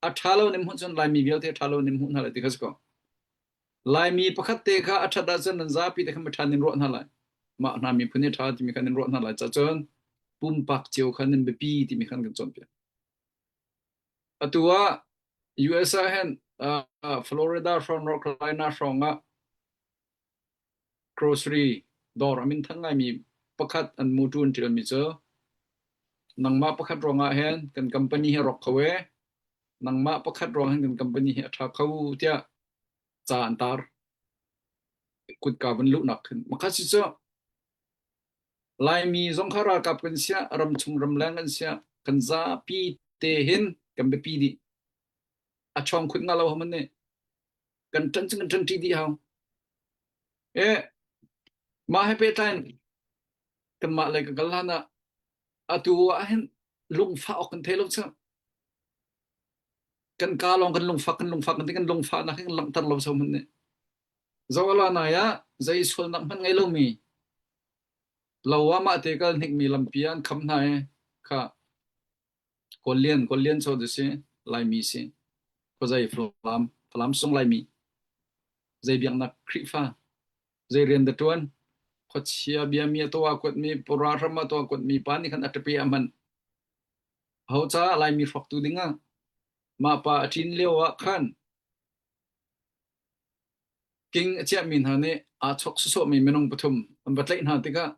a ṭha lo nim hmuh cun Laimi vialte ṭha lo nim hmuh hna lai ti kha si ko. Laimi pakhat te kha a ṭhat ahcun nan zapi te kha miṭha nin ruah hna lai. Mah hna miphun hi ṭha timi kha nan ruah hna lai. Cacun pumpak cio kha nan biapi timi khan kan cawnpiak. Atu ah US ah hin uh, Florida hrawng North Carolina hrawng ah Grocery dawr a minthang ngaimi pakhat an muṭu an ṭialmi cu nangmah pakhat ruangah hin kan company hi a rawk kho ee, nangmah pakhat ruang hin kan company hi a ṭha kho tiah ca an tar. Kutka van luhnak khin. Makha si cu Laimi zong kha ralkap kan siah, ramchung ramleng kan siah, kan zapi te hin kan biapi dih. A chawng khut nga lo haman nih. Kan ṭan cu kan ṭanṭi dih hau. E mah he pehtlai in kanmah lei ka kal hlan ah atu ah hin lungfah awk kan thei lo cu. Kan ka lawng kan lungfak kan lungfak kan ti kan lungfahnak hi kan langhter lo so hmanh nih. Zoala nai ah zei sualnak hmanh ngei lomi lo ah mah te kal hnikmi lampi ah an kham hna i kha Kawllian Kawllian cho tu si Laimi si khuazei Falam Falam sung Laimi zei biaknak Khrihfa zei rian da ṭuan khuachia biami a tuah kuatmi pura hram a tuah kuatmi pa nih khan a ṭapi a hman ho caah Laimi hrawktu dingah mah pa a ṭin lio ah khan king a chiahmi hna nih aa chok sawsawhmi minung pathum an va tlaih hna tikah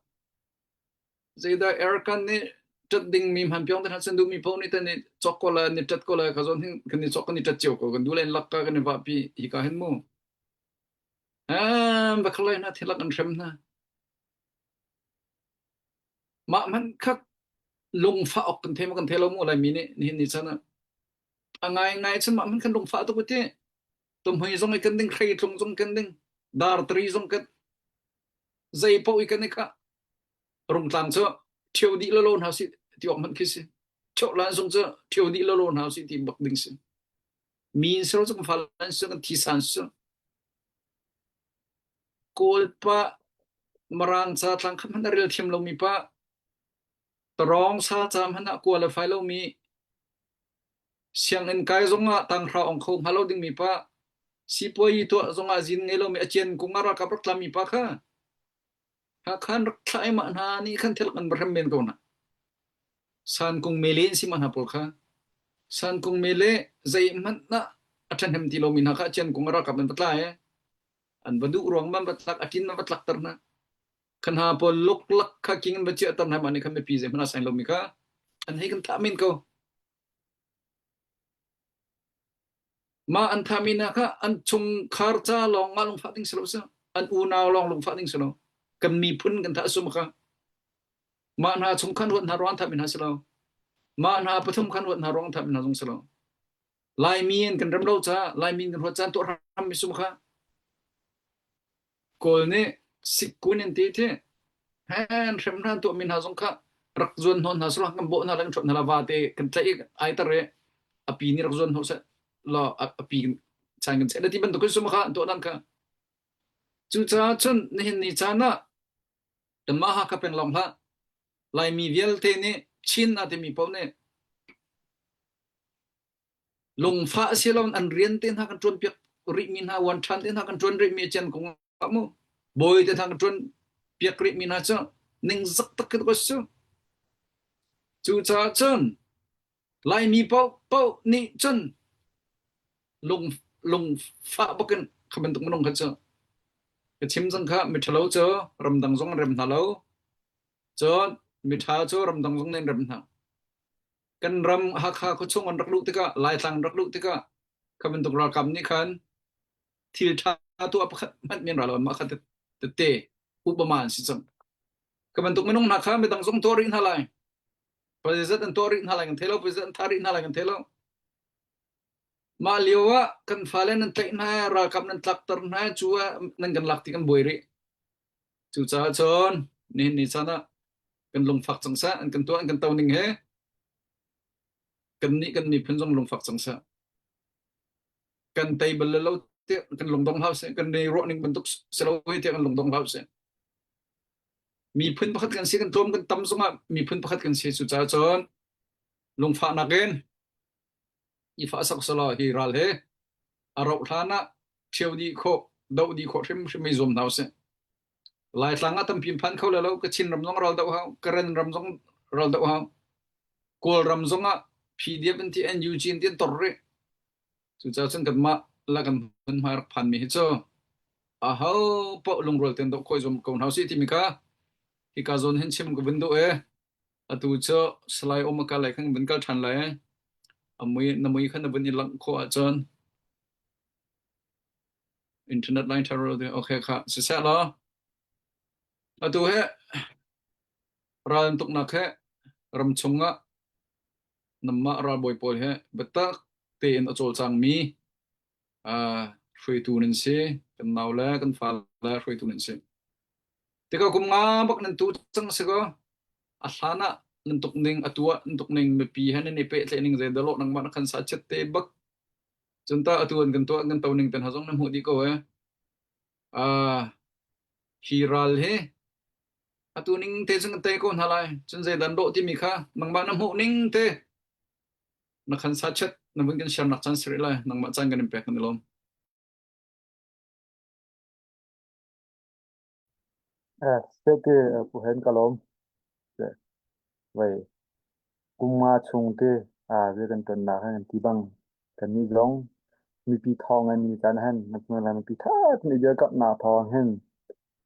zeidah aircon nih ṭat dingmi hman piong te hna cun duhmi paoh nih tan i cawk ko la ni ṭat ko la ka zawn hin kan i cawk kan i ṭat cio ko kan duh len lak ka kan i vahpi hi ka hin mu am va khalai hna thilak an hrem hna mah hmanh kha lungfah awk kan thei ma kan thei lo mu Laimi nih nihin ni chan ah a ngai ngai cun mah hmanh kan lungfah tuk ti tumhmui zong i kan ding hreitlung zong kan ding dar tari zong kan zei paoh i kan i khah rungtlang cu ṭhio dih lolo hna si ti awk hmanh khi si ṭhio lan zong cu ṭhio dih lolo hna si ti bak ding si mi in sero cu kan fa lan si kan thi san si kawl pa marang ca tlang khat hmanh a rel thiam lomi pa tarawng sa ca hmanh ah qualify lomi sianginn kai zongah tanghra ong kho hnga lo dingmi pa sipuayi tuah zongah zin ngei lomi a cian kung ah ralkap rak tlami pa kha Hakhan rak thlah i mah hna nih khan thil kan va hrem men ko hna. Sankung mele in si mah hna pawl kha. Sankung mele zeihmanh ah a ṭhahnem ti lomi hna kha a kung a ralkap an va tla i an va duh ruang man va tlak a ṭin man va tlakter hna. Kha hna pawl luklak kha king an va chiahter hna mah nih khan mipi zeihmanh a sain lomi kha an hei kan thah men ko. Mah an thahmi hna kha an chungkhar ca lawng ah lungfah ding si lo si. An unau lawng lungfah ding si lo. Kan miphun kan thah sum kha. Mah hna chung khan ruat hna ruang thahmi hna si lo. Mah hna pathum khan ruat hna ruang thahmi hna zong si lo. Laimi in kan rem lo ca, Laimi in kan ruat caan tuah hram mi sum kha. Kawl nih sikkun in ti thi hen hrem hna tuahmi hna zong kha rak zuan hnawh hna sula kan bawh hna le kan ṭhawt hna la vate kan tlaih i ai tar i a pi nih rak zuan hnawh seh law a pi chan kan cheh ti bantuk in sum kha an tuah dan kha cucaah cun nihin ni caan ah kanmah Hakha peng lawng hlah Laimi vialte nih Chin a timi paoh nih Lungfah si lo an rian te hna kan ṭuan piak rihmi hna, uan ṭhan te hna kan ṭuan rihmi a cian kong ah mu. Bawi te hna kan ṭuan piak rihmi hna cu ningzak tak khi si. Cucaah cun Laimi paohpaoh nih cun lung lungfah bakin kha bantuk minung kha cu ka chim cang kha miṭhalo cu ramdang zong an rem hna lo. Cun miṭha cu ramdang zong nih an rem hna. Kan ram Hakha khuachung an rak luh tikah Laitlang an rak luh tikah kha bantuk ralkap nih khan thil ṭha tuah pakhat hmanh men ra lo mah kha tete upama an si cang. Kha bantuk minung hna kha midang zong tuah rih hna lai. President an tuah rih hna lai kan thei lo, president an thah rih hna lai kan thei lo. Mah lio ah kan fale nan tlaih hna, ralkap nan tlakter hna, cu ah nan kan lak ti kan buai rih. Cucaah cun nihin ni caan ah kan lungfak cang seh, an kan tuah an kan to ning he kannih kan miphun zong lungfak cang seh. Kan tei bal lo tiah kan lungdong hlah seh, kan nei ruah ning bantuk si lo tiah kan lungdong hlah seh. Miphun pakhat kan si kan tlawm kan tam zongah miphun pakhat kan si cucaah cun lungfahnak in i fah sak selaw hi ral he a rauh hlan ah ṭhio dih khawh doh dih khawh hrimhrim i zuam hna usih. Laitlang ah tampi phan kho le lo Kachin ram zong ral doh hau Karen ram zong ral doh hau Kawlram zong ah PDF an ti NUG an ti an tor rih. Cucaah cun kanmah la kan hmunhma rak phanmi hi cu aho paoh lungrual tein doh khawh i zuam ko hna usih timi kha hika zawn hin chim ka vun duh i atu cu Salai Omaka lei khan vun kal ṭhan lai. A mui na mui kha na vun i langh khawh ahcun internet line ṭha ro okay kha siseh law atu he ral an tuknak he ram chung ah nanmah ralbawi pawl he biatak tein a cawlcangmi uh, hruaitu nan si kan nau le kan fa le hruaitu nan si tikah kum nga bak nan tu cang si ko a hlan ah nan tuk ning a tuah nan tuk ning mipi he nan i pehtlaih ning zei dalo nangmah na khan sa chet te bak cun ta atu an kan tuah kan to ning ten ha zong na hmuh dih ko e uh, hi ral hi atu ning te cun kan tei ko hna lai cun zeidan dawh timi kha nangmah na hmuh ning te na khan sa chet na vun kan share nak caan siri lai nangmah caan kan in pek kan i lawm Eh, sete pu hen ka lawm. Vai kum nga chung te a ve kan ton nak han ti bang kan ni zong mipi thawng an ni caan han na mipi tha ni dia kap na thawng hin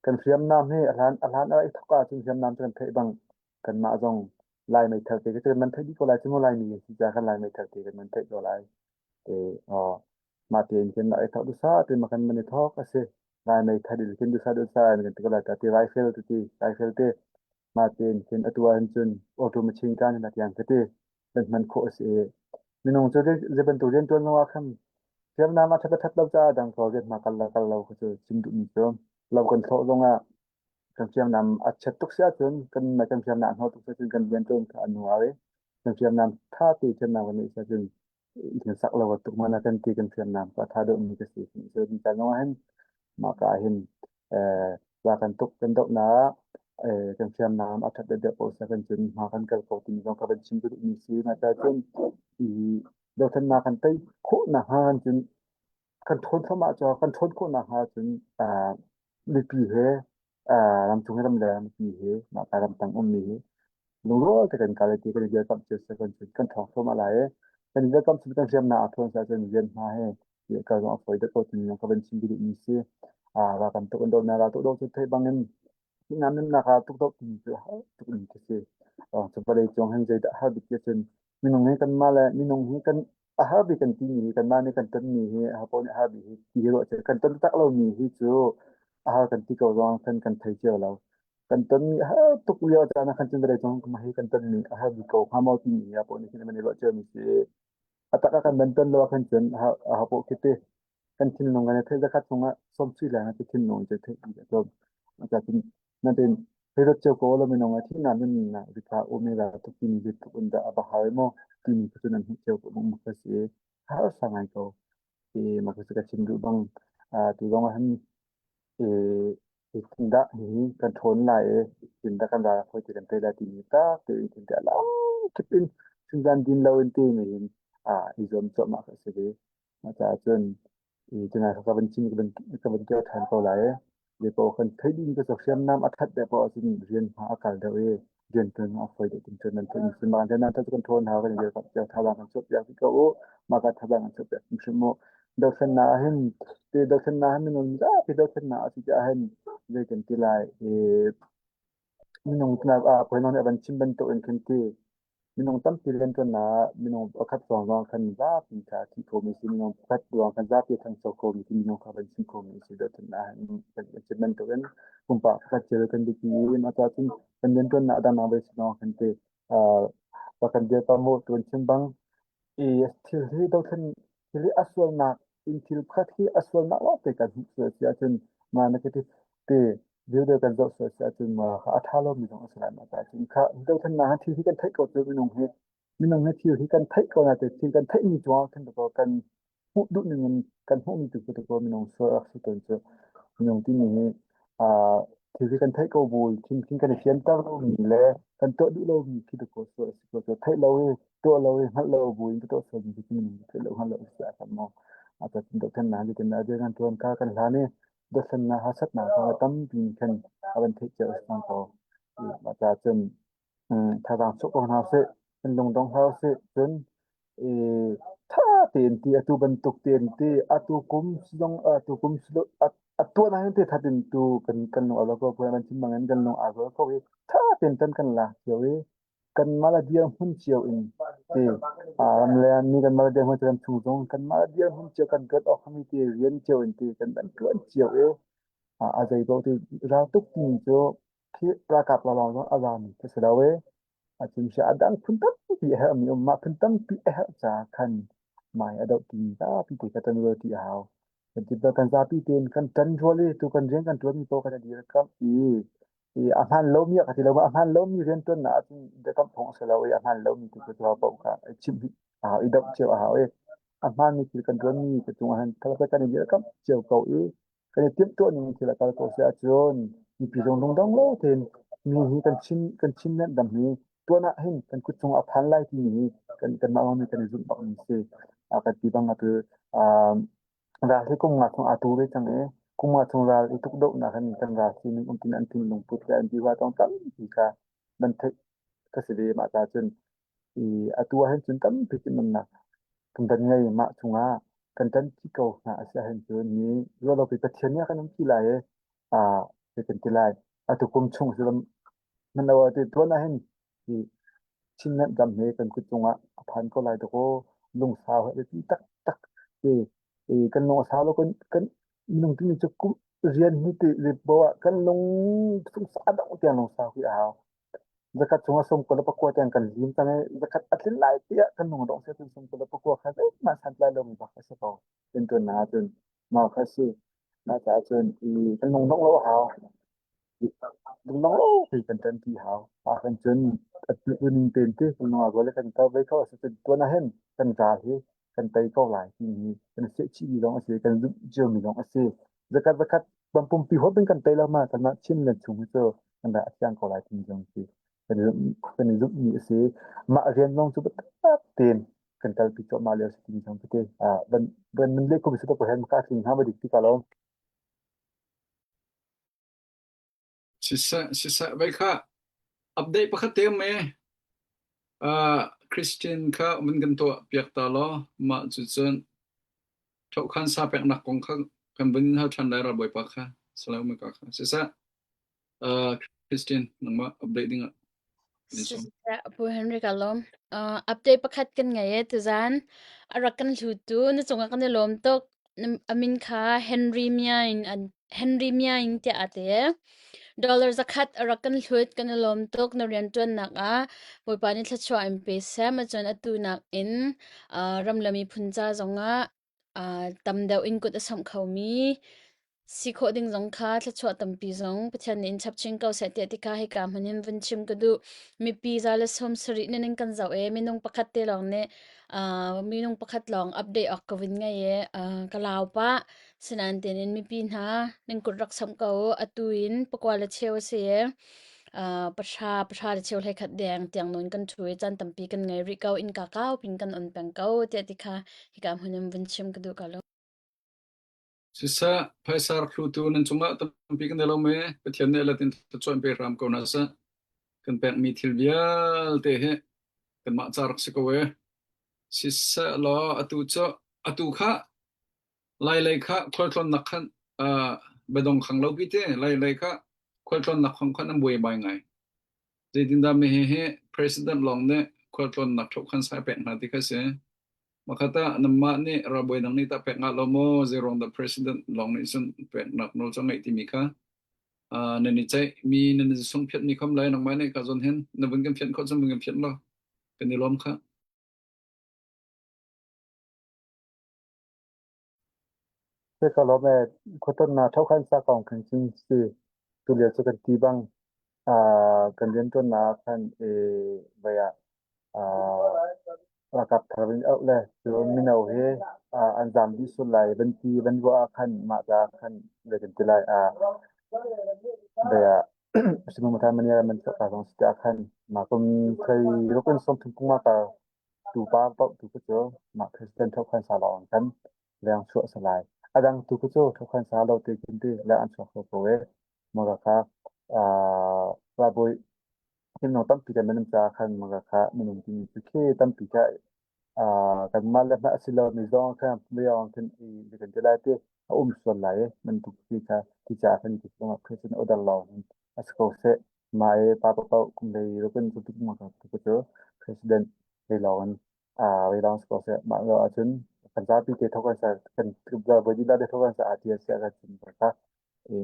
Kan hriamnam hi a hlan a hlan a i thawk ahcun hriamnam cu kan theih bang kanmah zong Lai meithal te cu kan theih dih ko lai cu mu Laimi kan si caah kan Lai meithal te kan theih ko lai. Te aw mah tein khin i thawk dusa te ma kan man i thawk a si. Lai meithal in khin dusa dusa in kan ti ko lai ta ti rifle te ti rifle te mah tein khin atu ahhin cun auto machine gun in a tiang ka ti kan hman khawh a si i minung cu zei bantuk rian ṭuan zong ah khan hriamnam a ṭhat a ṭhat lo caah dang ko rian hma kal le kal lo kha cu chim duhmi cu lo kan thlawh zong ah kan hriamnam a chiat tuk si ahcun kan kan hriamnam a hnawh tuk si ahcun kan rian ṭuan kha a nuar i kan hriamnam ṭha te hriamnam kan neih si ahcun i sak lo tuk mana kan ti kan hriamnam ka tha deuh mi ka si so ni caan zong ah hin mah ka hin eh wa kan tuk kan doh na eh kan hriamnam a that deuh paoh sa kan cun hma kan kal ko timi zong ka van chim duh mi si na ta cun i dothlennak kan tei khawh nak hnga kan cun kan ṭhawn thluahmah cu kan ṭhawn khawh nak hnga cun mipi he ramchung he ramleng mipi he mah ka ramtang ummi hi lungrual te kan kal ti kan i dirkamh cio se kan kan ṭhawng thluahmah lai i kan i dirkamh cu kan hriamnam a ṭhawn sa cun rian hma he ti kal zong a fawi deuh ko timi ka van chim duh mi si ra kan tuk an do na ra tuk do cu thei bangin nam nunnak ah tuk do timi cu har tuk in ka si cu vawlei cung hin zeidah har bik ti cun minung hi kanmah le minung hi kan a har bik kan timi hi kanmah nih kan tonmi hi aho nih har bik hi ti hi ruah kan ton tak lomi hi cu a har kan ti ko zong kan kan thei cio lo kan tonmi a har tuk lio caan ah khan cun vawlei cung hi kan tonmi a har bik ko hnga maw timi hi apo nih khin an i ruah cio mi si a tak ah kan van ton lo ah khan cun aho paoh khi ti kan thinlung kan i theih zakhat chungah sawmsui leng ah thinlung cu theih dih a tlawm cun natin heirat cio ko lo minung a thihnak nunnak rikha umela tuk timi zeitluk in dah a va har maw timi kha cu nan hmuh cio ko mu ka si harsa ngai ko i mah ka ka chim duh bang tu zong ah hin i dah hi kan ṭhawn lai i tin dah kan ral khoi ti kan tei lai timi tak tein tin te lam kip in chunzan din lo in ti mi hin i zuam cuahmah ka si ve mah caah cun i tunai ka van chim ka van keu ṭhan ko lai i Zeipaoh kan theih ding ka hriamnam a that deuh paoh ahcun rian hma a kal deuh i rianṭuan a fawi deuh tin cun nan theih mi si. Mah rian nan kan ṭhawn hau kan i dirkamh cio thazaang kan chuahpiak dih ko u. Mah ka thazaang kan chuahpiak hrimhrim u. Dothlennak ah hin ti dothlennak ah minung zapi dothlennak a si tiah hin zei kan ti lai i minung ah puai nih a van chim bantuk in khin ti Minung tampi rianṭuannak ah minung pakhat ruang khan zapi kha a thi khomi si. Minung pakhat ruang khan zapi a ṭhangcho khomi si. Minung kha kan chim khomi si. Dothlennak ah kan chim bantukin pumpak pakhat cio kan biapi i mah caah cun kan rianṭuannak a dangdang ve si lawng khan ti uh, kan dirpam u tu kan chim bang i thil hi dothlen thil hi a sualnak in thil pakhat hi a sualnak lawngte kan hmuh sual si ahcun mah na ka ti ti video kan zoh sual si ahcun ma kha a ṭha lomi zong a si lai mah caah cun kha dothlennak ah thil hi kan theih ko cu minung hi minung hi thil hi kan theih ko na te thil kan theihmi cungah khan ko kan hmuh duh ning in kan hmuhmi tu cu ko minung sual rak si tawn cu minung timi hi uh, Thil hi kan theih ko bu in thil kan i fianter lomi le kan tuah duh lomi khi dakaw sual a si ko. Cu theih lo i tuah lo i hngalh lo bu in ka tuah sualmi khi cu minung theih lo hngalh lo a si ah khan maw a ca cun dohthlennak zeitindah a dir kan tuan kha kan hlan i dothlennak harsatnak kha tampi in khan a van theih cio a si cang ko. Mah caah cun thazaang chuah ko hna usih, kan lungdong hlah usih. Cun i ṭha tein ti atu bantuk tein ti atu kum zong atu kum atuan ahhin te that in tu kan kan lung a ko ko kan chim bangin kan lung aa rual ko i ṭha tein tan kan lak cio i kan mah le dirhmun cio in ti ram le mi kan mah le dirhmun kan chung zong kan mah le dirhmun cio kan ṭuan awk mi ti rian cio in ti kan kan ṭuan cio i a zei paoh ti ral tuk timi cu khi ralkap lawng zong a zami khi si lo i a cun a dang phun tampi a herhmi um. Mah phun tampi a herh caah khan mai a doh timi zapi te kha ṭan rual ti a hau. Kan ti kan zapi tein kan ṭan rual i tu kan rian kan ṭuanmi paoh kan i dirkamh i i a hmaan lomi a ka ti lo ma a hmaan lomi rian ṭuannak ahcun biakamh phung a si lo i a hmaan lomi ti cu paoh kha i chimh a hau i doh cio a hau i a hmaanmi thil kan ṭuanmi te cungah hin kan i dirkamh cio ko i kan i timhtuah ning thil a kal ko si ahcun mipi zong lungdong lo tein mi hi kan chin kan chin dam hi tuan ah hin kan kut cung a phan lai timi hi kan kanmah lawng nih kan i zumh bak mi si. A kan ti bang atu ral hi kum nga chung aa tu ve cang i kum nga chung ral i tuk dohnak hin kan ral sining um tin an thinlung put le an diwa tong tampi kha nan theih ka si ve. Mah ta cun i atu ah hin cun tampi timhnak kan van ngei. Mah chungah kan ṭanpi ko hna a si ahhin cun ni ruahlopi Pathian nih a kan umpi lai i zei kan ti lai atu kum chung si nan lo ah tuan ahhin hi Chinland ram hi kan kut cungah a phan ko lai dakaw. Lungsau he biapi taktak ti i kan lung a sau lo. Kan minung timi cu kum rian hi ti bo ah kan lung sungsa dong tiang lungsau hi a hau. Zakhat chungah 94 tiang kan lim cang i zakhat a tlin lai tiah kan lung a dongh cun 99 kha zeihmanh santlai lomi bak a si ko. Rianṭuannak ahcun mah kha a si. Mah caah cun i kan lung dongh lo a hau. Lungdong lo khi kan ṭanpi hau. Ah kan cun a ning tein ti kan lung ah le kan kal ve kho a si cun tuan ah hin kan ral hi kan tei ko lai timi kan seh chihmi zong a si, kan zumh ciomi zong a si. Zakhat zakhat pumpi huap in kan tei lo ma kanmah Chinland chung hi cu kan dah a thiang ko lai timi zong si kan i zumh kan i zumhmi a si. Mah rian zong cu biatak tein kan kalpi cuahmah lio a si timi zong cu te van van nan leh ko si to hen ka tling ha ma dik ti ka lo. Siseh siseh vai kha update pakhat te me Christian kha mun kan tuah piak ta law mah cu cun Ṭhohkhan sa peknak kong kha kan vun in hal ṭhan lai ralbawipa kha Salome ka kha. Siseh, Christian, nangmah update dingah kan in sawm. Siseh, Pu Henry ka lawm. Update pakhat kan ngei e tuzan a rak kan hlutu na cungah kan i lawm tuk. A min kha Henry Myaing an Henry Myaing tiah aa ti. Dollar 100 a rak kan hlut kan i lawm tuk na rianṭuannak ah Bawipa nih thluachuah in pe seh. Cun atu nakin ram le miphun ca zongah tam deuh in kut a samh khomi si khawh ding zong kha thluachuah tampi zong Pathian nih in chap chin ko seh tiah tikha hika hmun in vun chim ka duh. Mipi za le 70 nih nan kan zoh i minung pakhat te lawng nih minung pakhat lawng update awk ka vun ngei i ka lau pah. Sinain in mipi hna nan kut rak samh ko u. Atu in pakua le cheu a si i pahra pahra le cheu hlei khat deng tiang nawn kan ṭhu i caan tampi kan ngei rih ko. Innka kau pin kan on peng ko tiah ti kha hika hmun in vun chim ka duh ko lo. Siseh, phaisa rak hlutu nan cungah tampi kan i lawm i Pathian nih let in thluachuah in pe hram ko hna seh. Kan pekmi thil vialte hi kanmah ca rak si ko e. Siseh law atu cu atu kha Lailei kha khualtlawnnak khan biadong khang lo pi te Lailei kha khualtlawnnak kong khan an buaibai ngai. Zeitindah mi hihi president lawng nih khualtlawnnak ṭhohkhan sai pek hna ti kha si. Makhat ah nanmah nih ralbawi dang nih tah pek ngah lo maw zeiruang dah president lawng nih cun peknak nawl cu a ngeih timi kha nan i ceih mi nan i sungphiat mi kham lai nangmah nih ka zawn hin na vun kan phianh khawh cun vun kan phianh law kan i lawm kha. Ka lawm ee. Khuatonnak ṭhohkhan sa kong khin cun si tulio cu kan ti bang kan rianṭuannak ah khan vei ah ralkap thar in auh le cun mino hi an zaam dih sual lai van ti van ruah ah khan mah ca khan zei kan ti lai. Baya simu mata mania man ka zong si ah khan ma kum thai rukun som thum kuma ka tu pa pau tu ko chu ma president thok khan sa lawng kan leng chuah salai adang tu ko chu thok khan sa lo te kin ti la an chuak ko ko e ma ka kha a boi minung tampi kan minung caah khan maka kha minung timi cu khi tampi kha kanmah le hmah a si lomi zong kha leong khin i kan ti lai ti a um sual lai i bantuk ti kha ti caah khan ti cungah Christian order lawng hin a si ko seh. Mah i pa paoh kum lei rukin cu tuk maka tu cu president lei lawng in lei lawng si ko seh. Mah lo ahcun kan zapi te thok an sa kan voi dila te thok an sa ati a si ah cun kha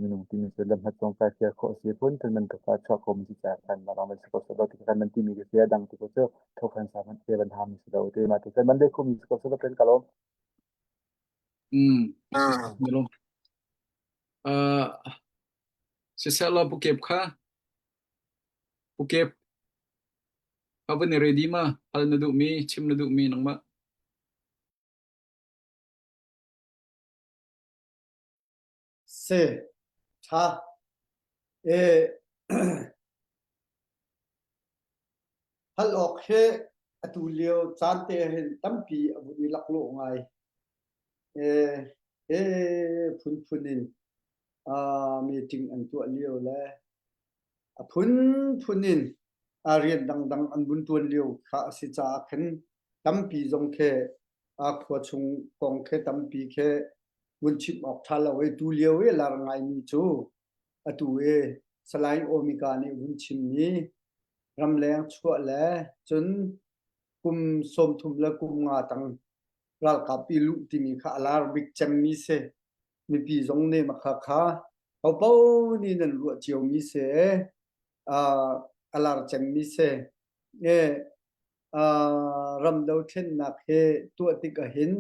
minung timi cu lamhlat zong kai fial khawh a si phun thil bantuk kha chuah khomi si caah khan mah lawng si ko seh ti khan man timi ka si a dang ti ko cu thokhan sa man te ban ham si lo te ma ti khan man dei khomi si ko seh pen ka lawm. Mm. Uh, siseh law pukep kha pukep ka van i ready ma hal na duh mi chim na duh mi nangmah. Si. Ṭha. E hal awk hi atu lio caan te hin tampi a vun i laklawh ngai. E he phunphun in uh, meeting an tuah lio le a phunphun in a rian dangdang an vun ṭuan lio kha a si caah khan tampi zong khi a khua chung kong khi tampi khi vun chim awk ṭha lo i tulio i lar ngaimi cu atu i Salai Omika nih vun chimmi ramleng chuah le cun kum 30 le kum nga tang ralkap i luh timi kha a lar bik cemmi si. Mipi zong nih makha kha hopo nih nan ruah ciomi si a lar cemmi si. E, ram dothlennak he tuah tik ahhin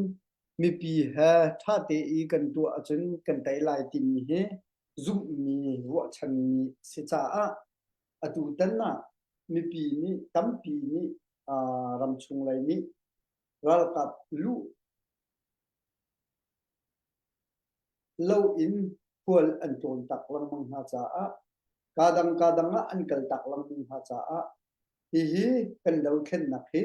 mipi he ṭhate i kan tuah ahcun kan tei lai timi hi zumhmi ruahchanmi a si caah atu tan ah mipi nih tampi nih ramchung lei nih ralkap luh loin khual an tlawn tak lengmang hna caah kadang kadang ah an kal tak lengmang hna caah hihi kan dothlennak hi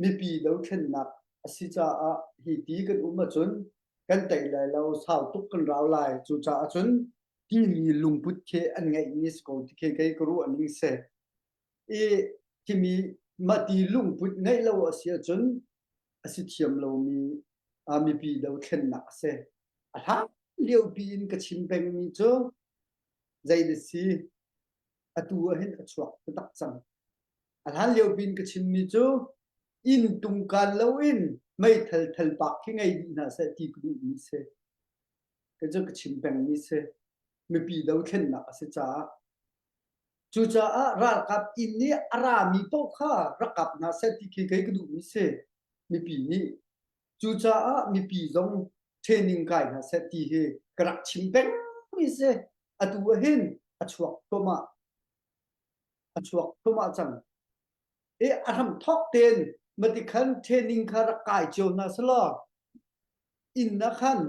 mipi dothlennak a si caah hi ti kan um ahcun kan tei lai lo sau tuk kan rau lai cucaah cun timi lungput khi an ngeihmi si ko ti khi kei ka ruah ning si i khimi mah ti lungput ngeih lo a si ahcun a si thiam lomi mipi dothlennak a si a hlan liopi in ka chim pengmi cu zei na si atu ahhin a chuak taktak cang A hlan lio pin ka chimmi cu inn tungkan loin meithal thalpak khi ngei dih hna seh ti ka duhmi si. Ka cu ka chim pengmi si. Mipi dothlennak a si caah. Cucaah ralkap inn nih a rami paoh kha rak kap hna seh ti khi kei ka duhmi si. Mipi nih. Cucaah mipi zong training kai hna seh ti hi ka rak chim pengmi si. Atu ahhin a chuak thluahmah. A chuak thluahmah cang. I a hram thawk tein mati khan training kha rak kai cio hna selaw inn ah khan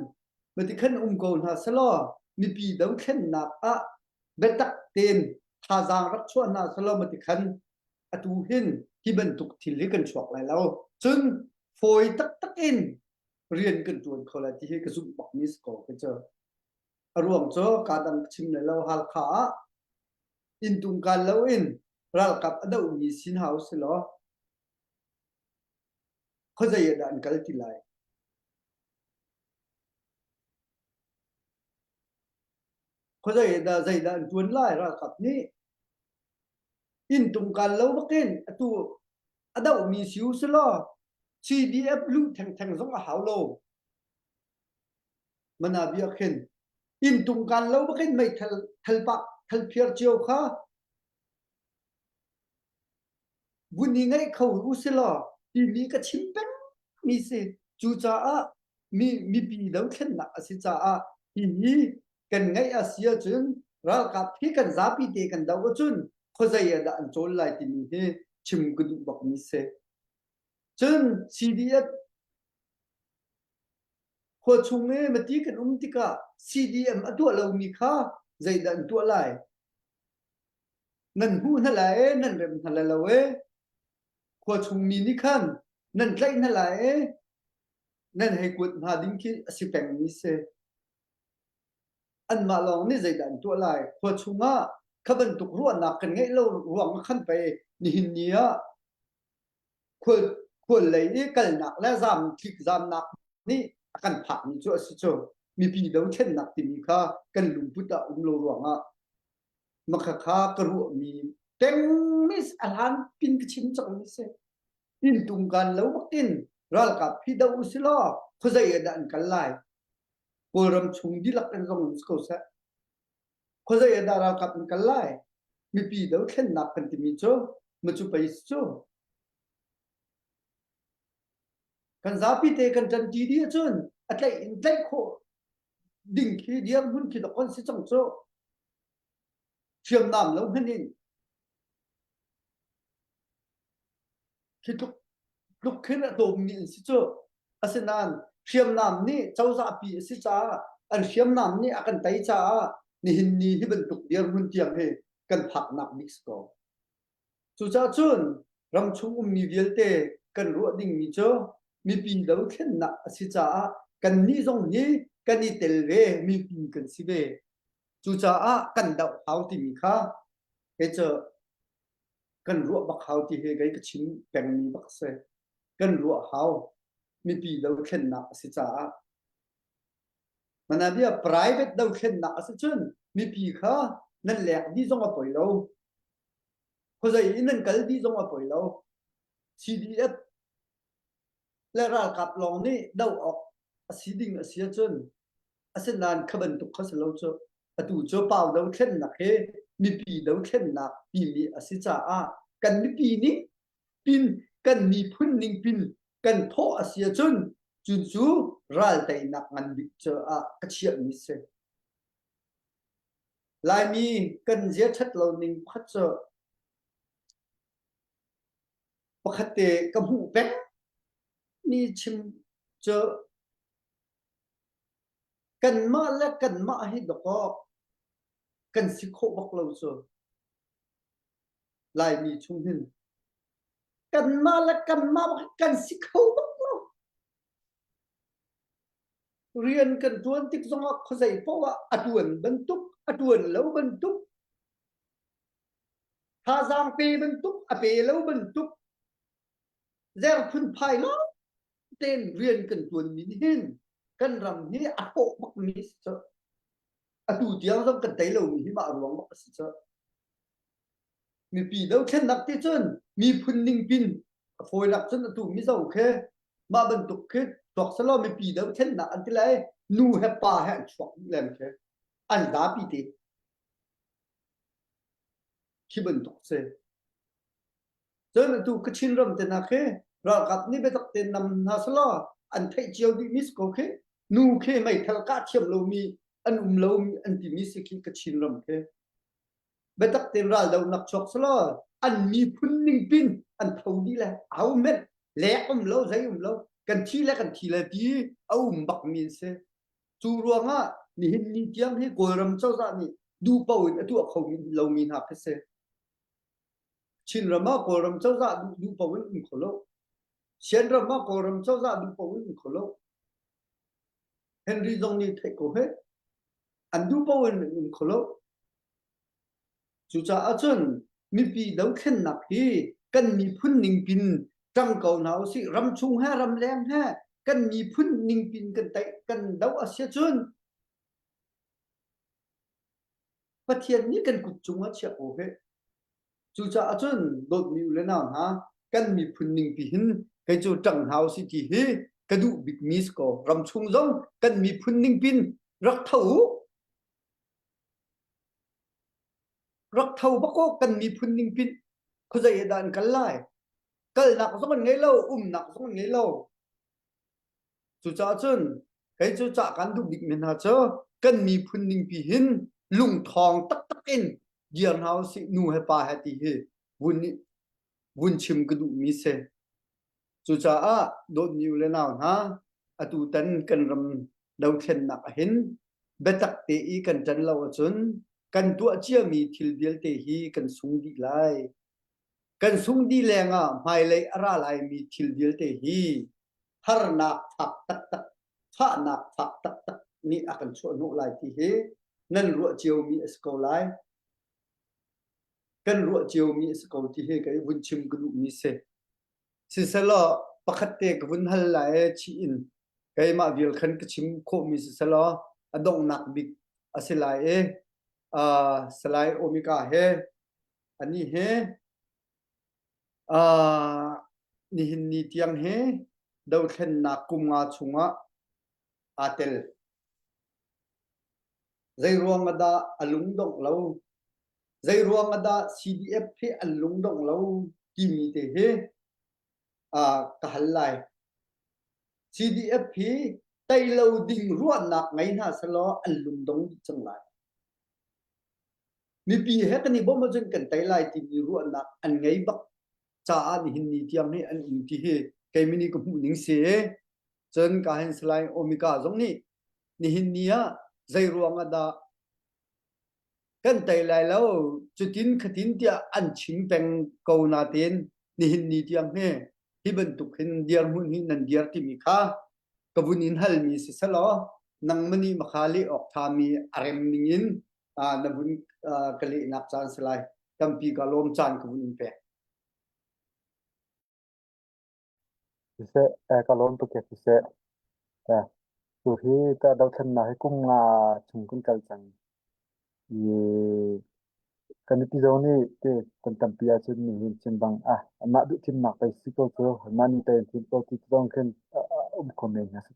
mati khan um ko hna selaw mipi dothlennak ah biatak tein thazaang rak chuah hna selaw mati khan atu hin hi bantuk thil hi kan chuak lai lo. Cun fawi taktak in rian kan ṭuan kho lai ti hi ka zumh bak mi si ko ka cu. A ruang cu ka dang ka chim lai lo Halkha ah inn tungkal loin ralkap a dohmi si hna usih law khuazei ah dah an kal ti lai? Khuazei ah dah zeidah an ṭuan lai ralkap nih? Inn tungkal lo bakin atu a dohmi si usih law CDF luh thengtheng zong a hau lo. Mana bia khin inn tungkan lo bakin meithal thalpak thalphiar cio kha vun i ngeih kho u si law timi ka chim peng mi si cucaah mi mipi dothlennak a si caah hihi kan ngeih a si ahcun ralkap hi kan zapi te kan do ahcun khuazei ah dah an cawl lai timi hi chim ka duh bak mi si cun CDF Khua chung i mati kan um tikah CDM a tuah lomi kha Zeidah an tuah lai? Nan hmuh hna lai e, nan rem hna lai lo e. Khua chung mi nih khan nan tlaih hna lai e, nan hei kuat hna ding khi a si pengmi si. Anmah lawng nih zeidah an tuah lai? Khua chungah kha bantuk ruahnak kan ngeih lo ruang ah khan pei nihin ni ah khual khual lei i kalnak le zam tlik zamnak nih a kan phakmi cu a si cu. Mipi dothlennak timi kha kan lungput ah um lo ruangah makhakha ka ruahmi pengmi a hlan pin ka chim cangmi si. Inn tungkan lo bakin ralkap hi do usih law khuazei ah dah an kal lai? Kawlram chung dihlak in zong in si ko seh. Khuazei ah dah ralkap an kal lai? Mipi dothlennak kan timi cu macu pei si cu. Kan zapi te kan ṭanṭi dih ahcun a tlaih in tlaih khawh ding khi dirhmun khi dok kan si cang cu. Hriamnam lo hmanh in Khi tluk tluk khin a tlawmmi an si cu. Asinain hriamnam nih cozahpi a si caah an hriamnam nih a kan tei caah nihin ni hi bantuk dirhmun tiang hi kan phaknak bik si ko. Cucaah cun ramchung ummi vialte kan ruah dingmi cu mipi dothlennak a si caah kannih zong hi kan i tel ve, mipi kan si ve. Cucaah kan doh hau timi kha kei cu kan ruah bak hau ti hi kei ka chim pengmi bak si. Kan ruah hau. Mipi dothlennak a si caah. Manabia private dothlennak a si cun mipi kha nan lek dih zong a poi lo. Khuazei in nan kal dih zong a poi lo. CDF le ralkap lawng nih doh awk a si ding a si ahcun asinain kha bantuk kha si lo cu atu cu pau dothlennak hi mipi dothlennak timi a si caah kan mipi nih pin kan miphun ning pin kan thawh a si ahcun cun cu ral teinak ngan bik cu ah ka chiahmi si. Laimi kan zia ṭhat lo ning pakhat cu pakhat te ka hmuh peng mi chim cu kanmah le kanmah hi dawkaw kan si khawh bak lo cu Laimi chung hin kanmah le kanmah bak kan si kho bak lo. Rian kan ṭuan tik zongah khuazei paoh ah a ṭuan bantuk, a ṭuan lo bantuk, thazaang pe bantuk, a pe lo bantuk, zer phunphai lawng tein rian kan ṭuanmi nih hin kan ram hi a hrawh bakmi si cu. Atu tiang zong kan tei lomi hi mah ruang bak a si cu. Mipi dothlennak ti cun miphun ningpin a fawinak cun atu Mizo khi mah bantuk khi chuak selaw mipi dothlennak an ti lai nu he pa he an chuak dih lem khi an zapi te khi bantuk si. Cun atu Kachin ram te hna khi ralkap nih biatak tein nam hna selaw an theih cio dihmi si ko khi nu khi meithal kah thiam lomi an um lo an timi si khi Kachin ram khi biatak tein raldohnak chuak selaw an miphun ningpin an tho dih le aho hmenh lek um lo zei um lo kan thi le kan thi le ti a um bakmi an si. Cu ruangah nihin ni tiang hi Kawlram cozah nih duh paoh in a tuah kho lomi hna khi si. Chinram ah Kawlram cozah duh duh paoh in um kho lo. Sianram ah Kawlram cozah duh paoh in um kho lo. Henry zong nih theih ko he. An duh paoh in an um kho lo. Cucaah cun mipi dothlennak hi kan miphun ningpin ṭang ko hna usih. Ramchung he ramleng he kan miphun ningpin kan taih kan doh a si ahcun Pathian nih kan kut cung ah chiah ko heh. Cucaah cun dawtmi u le nau hna, kan miphun ningpi hin kei cu ṭang hna usih ti hi ka duh bikmi si ko. Ramchung zong kan miphun ningpin rak tho u. Rak tho bak u kan miphun ningpin khuazei ah dah an kal lai? Kalnak zong an ngei lo, umnak zong an ngei lo. Cucaah cun kei cu cah kan duh bikmi hna cu kan miphun ningpi hin lungthawng taktak in dir hna usih nu he pa he ti hi vun vun chim ka duhmi si. Cucaah dawtmi u le nau hna atutan kan ram dothlennak ahhin biatak te i kan ṭan lo ahcun. Kan tuah ciami thil vialte hi kan sung dih lai. Kan sung dih lengah hmailei a ra laimi thil vialte hi harnak fak taktak, fahnak fak taktak nih a kan chuahhnawh lai ti hi nan ruah ciomi a si ko lai. Kan ruah ciomi a si ko ti hi ka i vun chim ka duhmi si. Siselaw pakhat te ka vun hal lai i chih in keimah vial khan ka chim khawhmi siselaw a donghnak bik a si lai i uh, Salai Omika he ani he uh, nihin ni tiang he dothlennak kum nga chungah aa tel. Zeiruang ah dah a lungdongh lo? Zeiruang ah dah CDF hi an lungdongh lo timi te hi uh, ka hal lai. CDF hi tei lo ding ruahnak ngei hna selaw an lungdong dih cang lai. Mipi he kan i bawmh ahcun kan tei lai timi ruahnak an ngei bak caah nihin ni tiang hi an um ti hi keimi nih ka hmuh ning si. Cun ka hen Salai Omika zong nih nihin ni ah zei ruang ah dah kan tei lai lo cutin khatin tiah an chim peng ko natein nihin ni tiang hi hi bantuk hin dirhmun hi nan dir timi kha ka vun in halmi si selaw nangmah nih makha leh awk ṭhami a rem ning in na vun ka lehnak caan si lai tampi ka lawm caan ka vun in pek. Siseh, ka lawm tuk e siseh. Tu hi ka dothlennak hi kum nga chung kan kal cang. I kan mipi zong nih te kan tampi ahcun nihin chim bang ah mah duh thimnak pei si ko cu mah nih pei an thim ko ti zong khin um kho men hna si.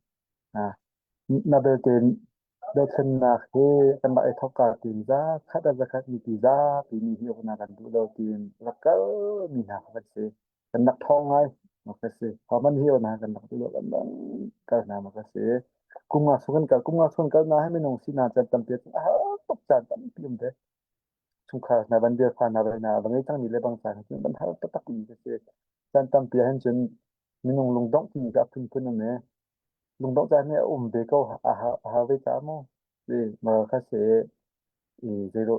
Na belte dothlennak hi kanmah i thawkka tiin zakhat a zakhat mipi zapi nih hi uknak kan duh lo tiin rak kal mi hna kha kan si. Kan rak ṭhawng ngai mak a si. Hohmanh hi hna kan rak duh lo kan bang kal hna mak a si. Kum nga chung kan kal, kum nga chung kan kal na hi minung sinak caan tampi ah cun a har tuk caan tampi um te. Chungkhar hna van dir fa hna vai hna va ngei cangmi le bang caan cun van har taktak mi ka si. Caan tampi ah hin cun minung lungdongh timi ka phunphun um i lungdongh caan hi a um ve ko a har ve ca mu. I ma kha si i zeidaw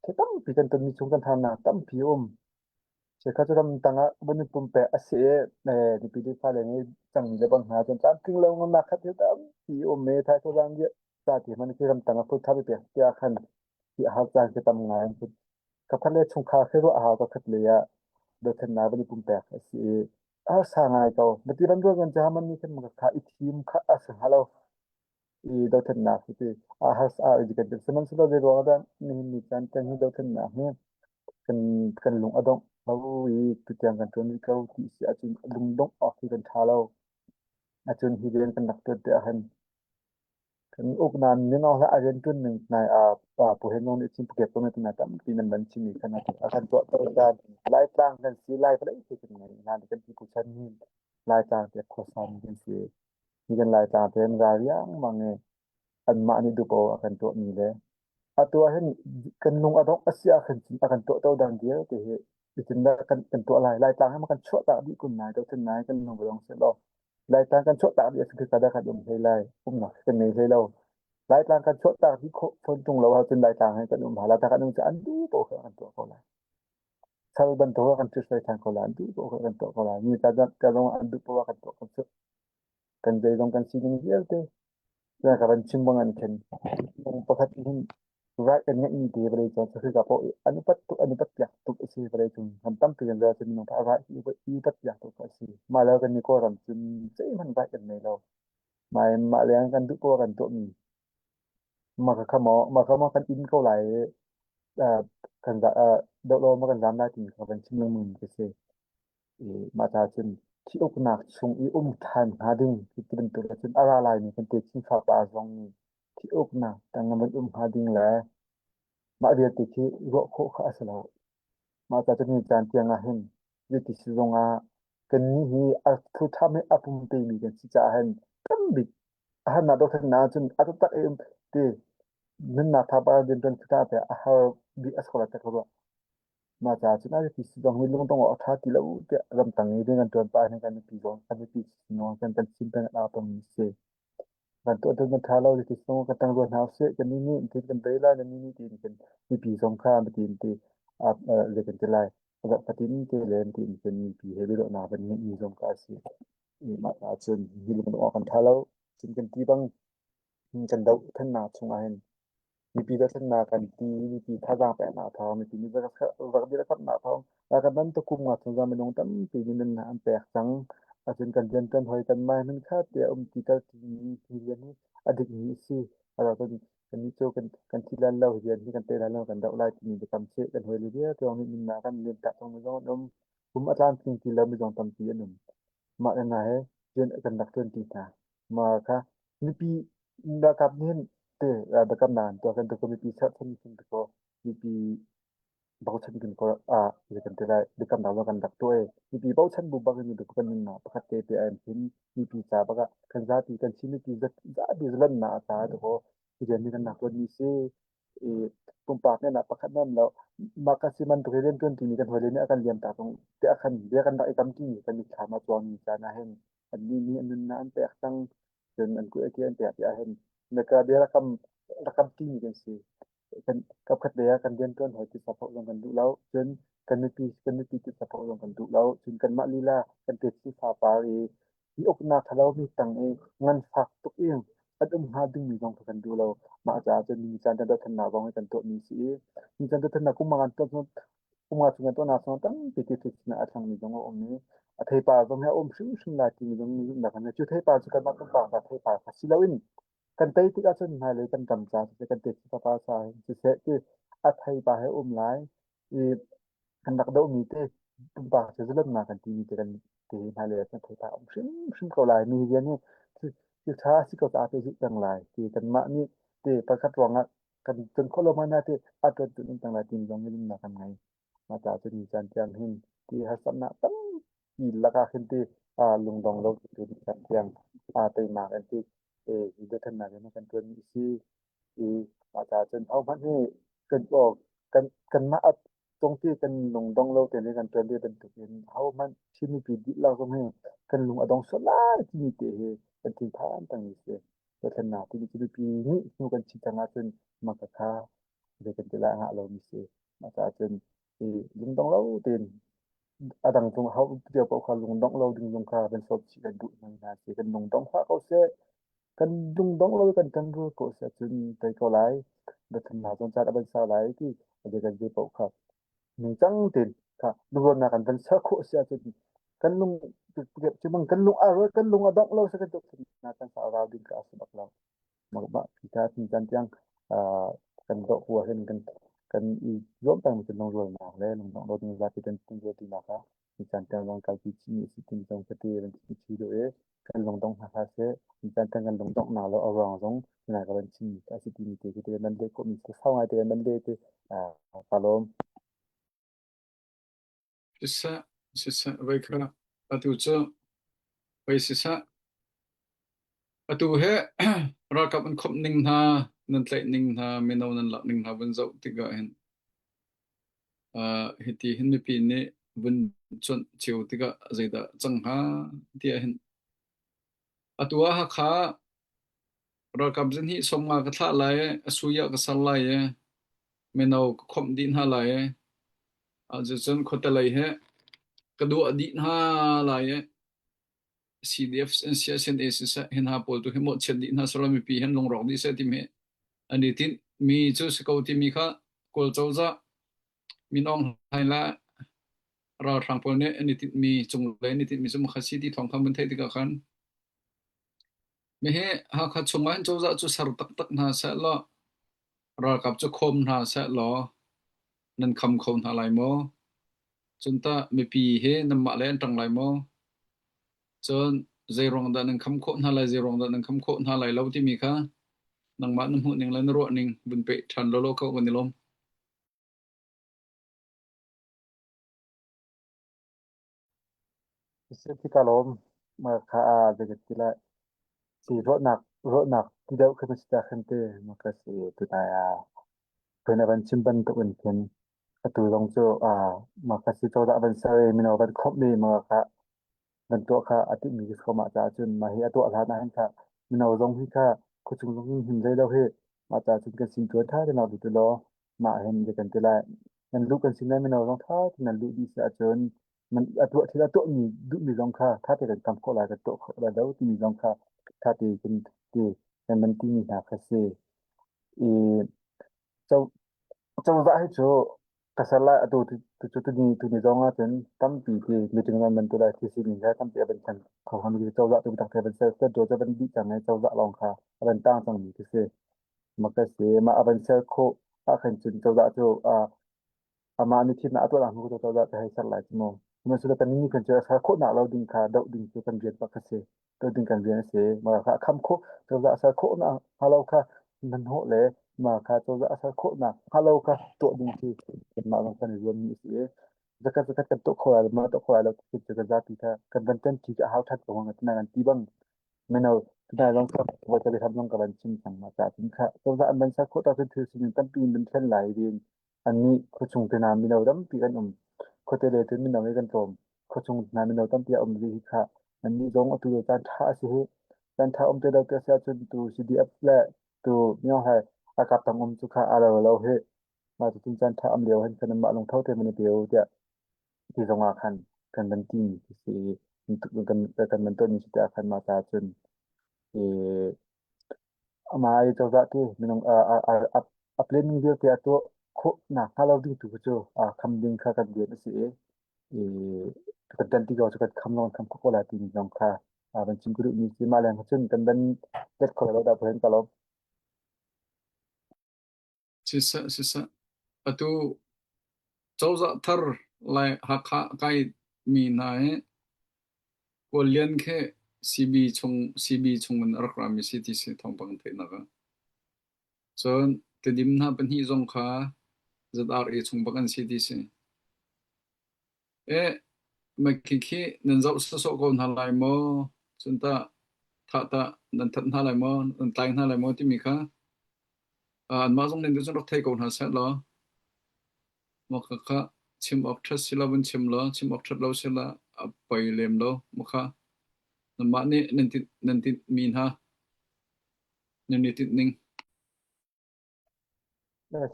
thil tampi kan tonmi chung kan harnak tampi um. Chikkhat cu ramtang ah van i pumpek a si i nupi le fale ngei cangmi le bang hna cun tlamtling lo ngamnak kha thil tampi a um i thaithawhzang ca ti hmanh khi ramtang ah phut tha pek tiah khan hi a har caan khi tam ngai an put. Kapkhat le chungkhar khi ruah a hau kapkhat lei ah dothlennak van i pumpek a si i a harsa ngai ko. Mati ban rual ngan ca man nih khan kha i thim kha a si hnga lo. I dothlennak hi ti a harsa a kan sihmanhsehlaw zei ruang ah dah nihin ni caan tiang hi dothlennak hi kan kan lung a dongh lo i tutiang kan ṭuan rih ko ti si ahcun lungdongh awk hi kan ṭha lo. Ahcun hi rian kan rak ṭuan te ahhin kan uknak ning hlah a rian ṭuan ning nai ah pa Pu Hen Nong nih chin Phuket kong tina tampi nan van chim i khan a kan tuah to caan Laitlang kan si Lai vawlei te kan ngei hna kan pipu chan hi Laitlang te khuasa mi kan si. Hi kan Laitlang te an ra riangmang i anmah nih duh paoh a kan tuahmi le atu ah hin kan lung a dongh a si ahkhin cun a kan tuahto dang vialte hi zeitindah kan kan tuah lai Laitlang hi ma kan chuahtak dih kun lai dothlen nai kan lung va dong sehlaw Laitlang kan chuahtak dih ahcun khika dah kan um hlei lai umnak kan ngei hlei lo Laitlang kan chuahtak dih khawh fawn ṭung lo ahcun Laitlang he kan um hala ta kan um cu an duh paoh kha kan tuah ko lai sal bantuk ah kan ṭhithruai ṭhan ko lai an duh paoh kha kan tuah ko lai mi ta ta zong an duh paoh ah kan tuah ko cu kan zeizong kan sining vialte ka van chim bang an khen pakhat hin right kan ngeih mi te vawlei cung khika paoh an upat tuk an upat piak tuk a si vawlei cung ram tampi kan ra cun minung right i upat piak tuk a si mah le kan ni kawlram cun zeihmanh right kan nei lo mah mah leng kan duh paoh kan tuah mi mah kha maw mah kha maw kan in ko lai kan doh lo ma kan zam lai timi kha van chim lengmang mi ka si Mah ca cun thi uknak chung i um ṭhan hnga ding hi ti bantuk ahcun a ra laimi kan techin fapa zong nih thi uknak tang in van um hnga ding le mah vialte khi ruah khawh kha a si lo. Mah ca cun ni caan tiang ah hin zeiti si zong ah kannih hi a thuṭham i a pumpemi kan si caah hin tam bik a harnak dothlennak ahcun a taktak i um ti nunnak thapa rianṭuan thuṭha te a har bik a si ko lai ti ka ruah. Mah caah cun a biapi si zong hi lungdong awk a ṭha ti lo tiah ramtang i rian kan ṭuan pah hin kan nupi zong kan nupi sining kan kan chim peng a tongmi si. Van tuah ding kan ṭha lo ti sung kan tang rua hna usih kan nih nih ti kan bei lai nan nih nih ti kan mipi zong kha ti ti le kan ti lai fatin te le ti kan mipi he biaruahnak van ngeih mi zong kha a si. Mah ahcun hi lung awk kan ṭha lo. Cun kan ti bang kan doh thannak chungah hin mipi dothlennak kan ti mipi thazaang peknak thawng mipi nih rak dirkamhnak thawng kan bantuk kum nga chung minung tampi nih nunnak an pek cang ahcun kan rian kan hoi kan mai hman kha tiah um ti kal ti mi hi rian hi a dik mi a si kan kannih cu kan kan thi lan lo rian hi kan te lan lo kan doh lai timi biakam cheh kan hoi le vialte nih nunnak kan liam tak cang mi zong an um kum a tlamtling ti lo mi zong tampi an um mah le hna he rian kan rak ṭuan ti hna Mah kha mipi ralkap nih hin te biakamnak an tuah kan ti ko mipi serhsat kan ti ko mipi bochan kan ko ah zei kan ti lai biakamnak zong kan rak tuah i mipi bochan bu bak in kan nunnak pakhat te te an hin mipi ca bak ah kan zapi kan Chin mipi zapi zalannak a ca ti ko hi rian hi kan rak tuanmi si i pumpak nih pakhat nan lo mah ka si man tuk hi rian tuan timi kan hawile nih a kan liam tak zong te a khan bia kan rak i kam ti kan mitthlam a cuang mi caan ah hin annih nih an nunnak an pek cang cun an kuh ke an pek ti ahhin naka bia rakam rakam timi kan si kan kapkhat lei ah kan rian tuan hoi ti sapho zong kan duh lo cun kan mipi kan mipi ti sapho zong kan duh lo cun kanmah lila kan te chi fa par i hi uknak thalo mi tang i nganfak tuk i an um hnga dingmi zong kha kan duh lo mah caah cun ni caan dothlennak zong hi kan tuahmi si i ni caan dothlennak kum nga kan kum nga chung kan tuahnak chung tampi ti thil a thlangmi zong a um i a theipar zong hi a um hrimhrim lai timi zong zumhnak kan ngei cu theipar cu kanmah pumpak ta theipar kha si loin kan tei tikah cun hmailei kan ram ca siseh kan techin fapa ca siseh ti a theipar he um lai i kan rak dohmi te pumpak cu zalonnak kan timi te kan te hmailei ah kan theipar a um hrimhrim ko lai mi rian hi thil ṭha si ko caah te zulh peng lai ti kanmah nih te pakhat ruangah kan ton khawh lo hmanh ah te a tuan tu in tang lai tim zong hi lumnak kan ngei mah ca cu ni caan tiang hin ti harsatnak tampi lakah hin ti lungdong lo tu ni caan tiang teimak an ti hi dothlennak in kan tuan mi si i mah ca cun hohmanh hi kan aw kan kanmah a tong ti kan lungdong lo te kan tuan ve bantukin hohmanh Chin mipi dihlak zong hi kan lung a dong sual lai timi te hi kan thinphan peng mi si. Dothlennak timi cu mipi nih hnu kan chim cang ahcun mah kha zei kan ti lai a ngah lomi si. Mah caah cun i lungdong lo tein a dang cung ho cio paoh kha lungdongh lo ding zong kha kan sawm chih kan duh hna hna si. Kan lungdong hlah ko seh. Kan lungdongh lo kan kan rul ko seh cun tei ko lai. Dothlennak zong caan a van sau lai ti zei kan zei paoh kha ningcang tein kha lungrualnak kan van ser khawh si ahcun kan lung cu bang kan lung a rual kan lung a dongh lo se kan dothlennak kan sa rau ding ka a si bak lo. Mah pita tin caan tiang kan doh hua hin kan kan i zuam peng mi cu lungrualnak le lungdongh lo ding zapi kan kan zual tinak kha ni caan tiang zong kalpi chih mi a si tin zong ka ti van chim duh i kan lungdong hna hlah seh ni caan tiang kan lungdongh nak lo a ruang zong ngai ka van chim mi a si ti mi te khi te nan leh khawh mi sau ngai te nan leh te ka lawm. Siseh, siseh, voi kha atu cu voi siseh. Atu he ralkap an khawmh ning hna, nan tlaih ning hna, mino nan lak ning hna vun zoh tikah hin hiti hin mipi nih vun cuanh cio tikah zeidah cang hnga tiah hin atu ah Hakha ralkap zihnih 50 ka thlah lai i a sui ah ka ser lai i mino ka khawmh dih hna lai i cucun khuatelei hi ka duah dih hna lai i CDF CNA siseh hi hna pawl tu hi mawhchiat dih hna selaw mipi hin lungrawk dih seh timi an i tinh mi cu si ko timi kha Kawl cozah Min Aung Hlaing le ralhrang pawl nih an i tinhmi cunglei an i tinhmi cu makha si ti thawng kha mun theih tikah khan mihi Hakha chungah hin cozah cu ser taktak hna seh law ralkap cu khawm hna seh law nan kham kho hna lai maw? Cun tah mipi hi nanmah lei an ṭang lai maw? Cun zeiruang dah nan kham khawh hna lai, zeiruang dah nan kham khawh hna lai lo timi kha nangmah na hmuhning le na ruahning vun peh ṭhan lawlaw ko kan i lawm. Siseh ka lawm. Mah kha a zei ti lai. Si ruahnak ruahnak ti deuh khi si ta khan te ma ka si tunai a phun a van chim bantuk in khin atu zong cu a ma ka si cozah van ser i mino van khawmh mi ma kha van tuah kha a timhmi khi si ko mah caah cun mah hi a tuah hlan ah hin kha. Mino zong hi kha khuachung zong hin him hlei lo hi. Mah ca cun kan sin ṭuan ṭha te nak duh ti law mah hin zei kan ti lai. Nan luh kan sin lai mino zong ṭha tein nan luh dih si ahcun nan a tuah thil a tuahmi duhmi zong kha ṭha tein kan tam khawh lai kan tuah khawh lai lo timi zong kha ṭha tein ti kan van timi hna kha si. I co cozah hi cu ka ser lai atu tu cu tuni tuni zong ah cun tampi ti meeting an van tu lai thil sining he tampi a van thlen kho hngami cozah tu biatak te van ser ser cu van dih cang i cozah lawng kha a van tang cangmi khi si. Mak ka si mah a van ser khawh ah khan cun cozah cu amah nih thimnak a tuah nak hnu cu cozah cu hei ser lai cu mu. Sihmanhsehlaw kan nih kan cu a ser khawhnak lo ding kha doh ding cu kan rian bak a si. Doh ding kan rian a si. Mah kha a kham khawh cozah a ser khawhnak hnga lo kha hmanhawh le mah kha cozah a ser khawhnak hnga lo kha tuah ding khi kanmah zong kan i zuammi a si i zakhat zakhat kan tuah kho lai lo mah tuah kho lai lo ti cu kan zapi kha kan van ṭan ṭi a hau ṭhan ko hnga tina kan ti bang mino tunai zong kha voi ka biahram zong ka van chim cang ma ca cun kha cozah an van ser khawh ta cun thil sining tampi in van thlen lai din Annih khuachung te hna mino tampi kan um. Khuate le cun mino hi kan tlawm. Khuachung hna mino tampi a um rih hi khah. Annih zong atu le caan ṭha a si hi. Caan ṭha um te lo te a si ahcun tu CDF le tu myo he ralkap tang um cu kha aa lo lo hi. Mah cucun caan ṭha um lio hin khan anmah lungtho te man i pe u tiah ti zong ah khan kan van timi khi si i kan kan van tuahmi si tiah khan mah caah cun i Amah i cozah ti minung a planning vialte a tuah khawh nakhnga lo ding tu cu kham ding kha kan rian a si i kan ṭan ti ko cu kan kham lawng kham khawh ko lai timi zong kha van chim ka duhmi si. Mah leng cun kan van let kho lo dah ka lawm. Siseh, siseh. Atu cozah thar lai Hakha kai mi hna hi Kawllian khi CB chung CB chung in a rak rami si ti si thawngpang theihnak ah. Cun Tedim hna pahnih zong kha ZRA chung bak an si ti si. Eh, khi khi nan zoh sawsawh ko hna lai maw? Cun tah thah tah nan that hna lai maw? Nan tlai hna lai maw timi kha anmah zong nih cun rak thei ko hna seh law Maw khakha chim awk ṭhat si lo vun chim law chim awk ṭhat lo si la a poi lem lo maw kha nanmah nih nan tinh nan tinhmi hna nan i tinh ning.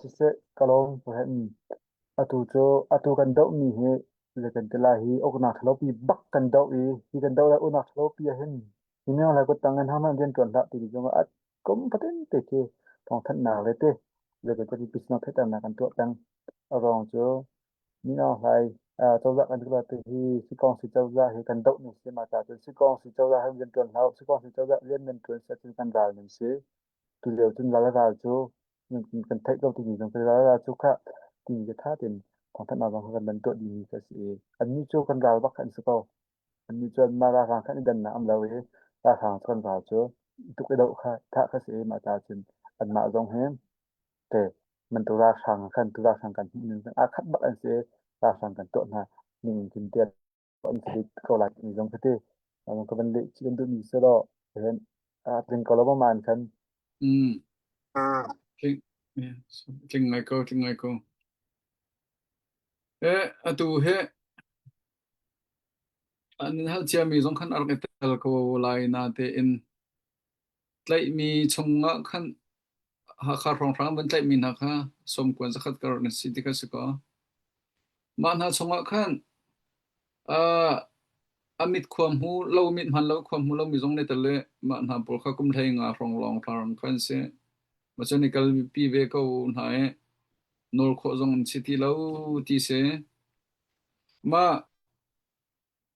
Siseh ka lawm atu cu atu kan dohmi hi zei kan ti lai hi uknak ṭhalopi bak kan doh i hi kan doh lai uknak ṭhalopi ah hin hi minung lai kuttang in hohmanh rian ṭuan hlah ti zong ah kum fatin te khi thawngthanhnak le te zei kan ti business theihternak kan tuah peng. A ruang cu Min Aung Hlaing cozah kan tuah ti hi Sikawngsi cozah hi kan doh ning si ma ca cun Sikawngsi cozah hi rian ṭuan hlah Sikawngsi cozah rian nan ṭuan si ahcun kan ral nan si. Tulio cun ral ral cu kan theih ko timi zong ral ral cu khah timi ka ṭha tein thawngthanhnak zong kha kan van tuah dihmi kha a si i annih cu kan ral bak kha an si ko. Annih cu anmah ralhrang khan i dannak an lo i ralhrang cu kan ral cu tuk i doh kha thah kha si i mah ca cun anmah zong hi te man tu ralhrang khan tu ralhrang kan hmuh ning aa khat bak an si i ralhrang kan tuah hna ning in tial an si ko lai timi zong kha ti ka van leh chih kan duhmi si law a tling ko lo ma man khan Mm. Tling, tling ngai ko, tling ngai ko. Eh, atu he an hal ciami zong khan a rak i tel ko lai natein tlaihmi chungah khan Hakha hrawnghrang van tlaihmi hna kha sawmkuan zakhat kar an si ti kha si kaw. Mah hna chungah khan uh, a mit khua hmu lo mit hman lo khua hmu lomi zong ne tel le mah hna pawl kha kum hlei nga hrawng lawng hlang kha an si. Mah cun i kalpi ve ko hna i nawl khawh zong an si ti lo ti si. Mah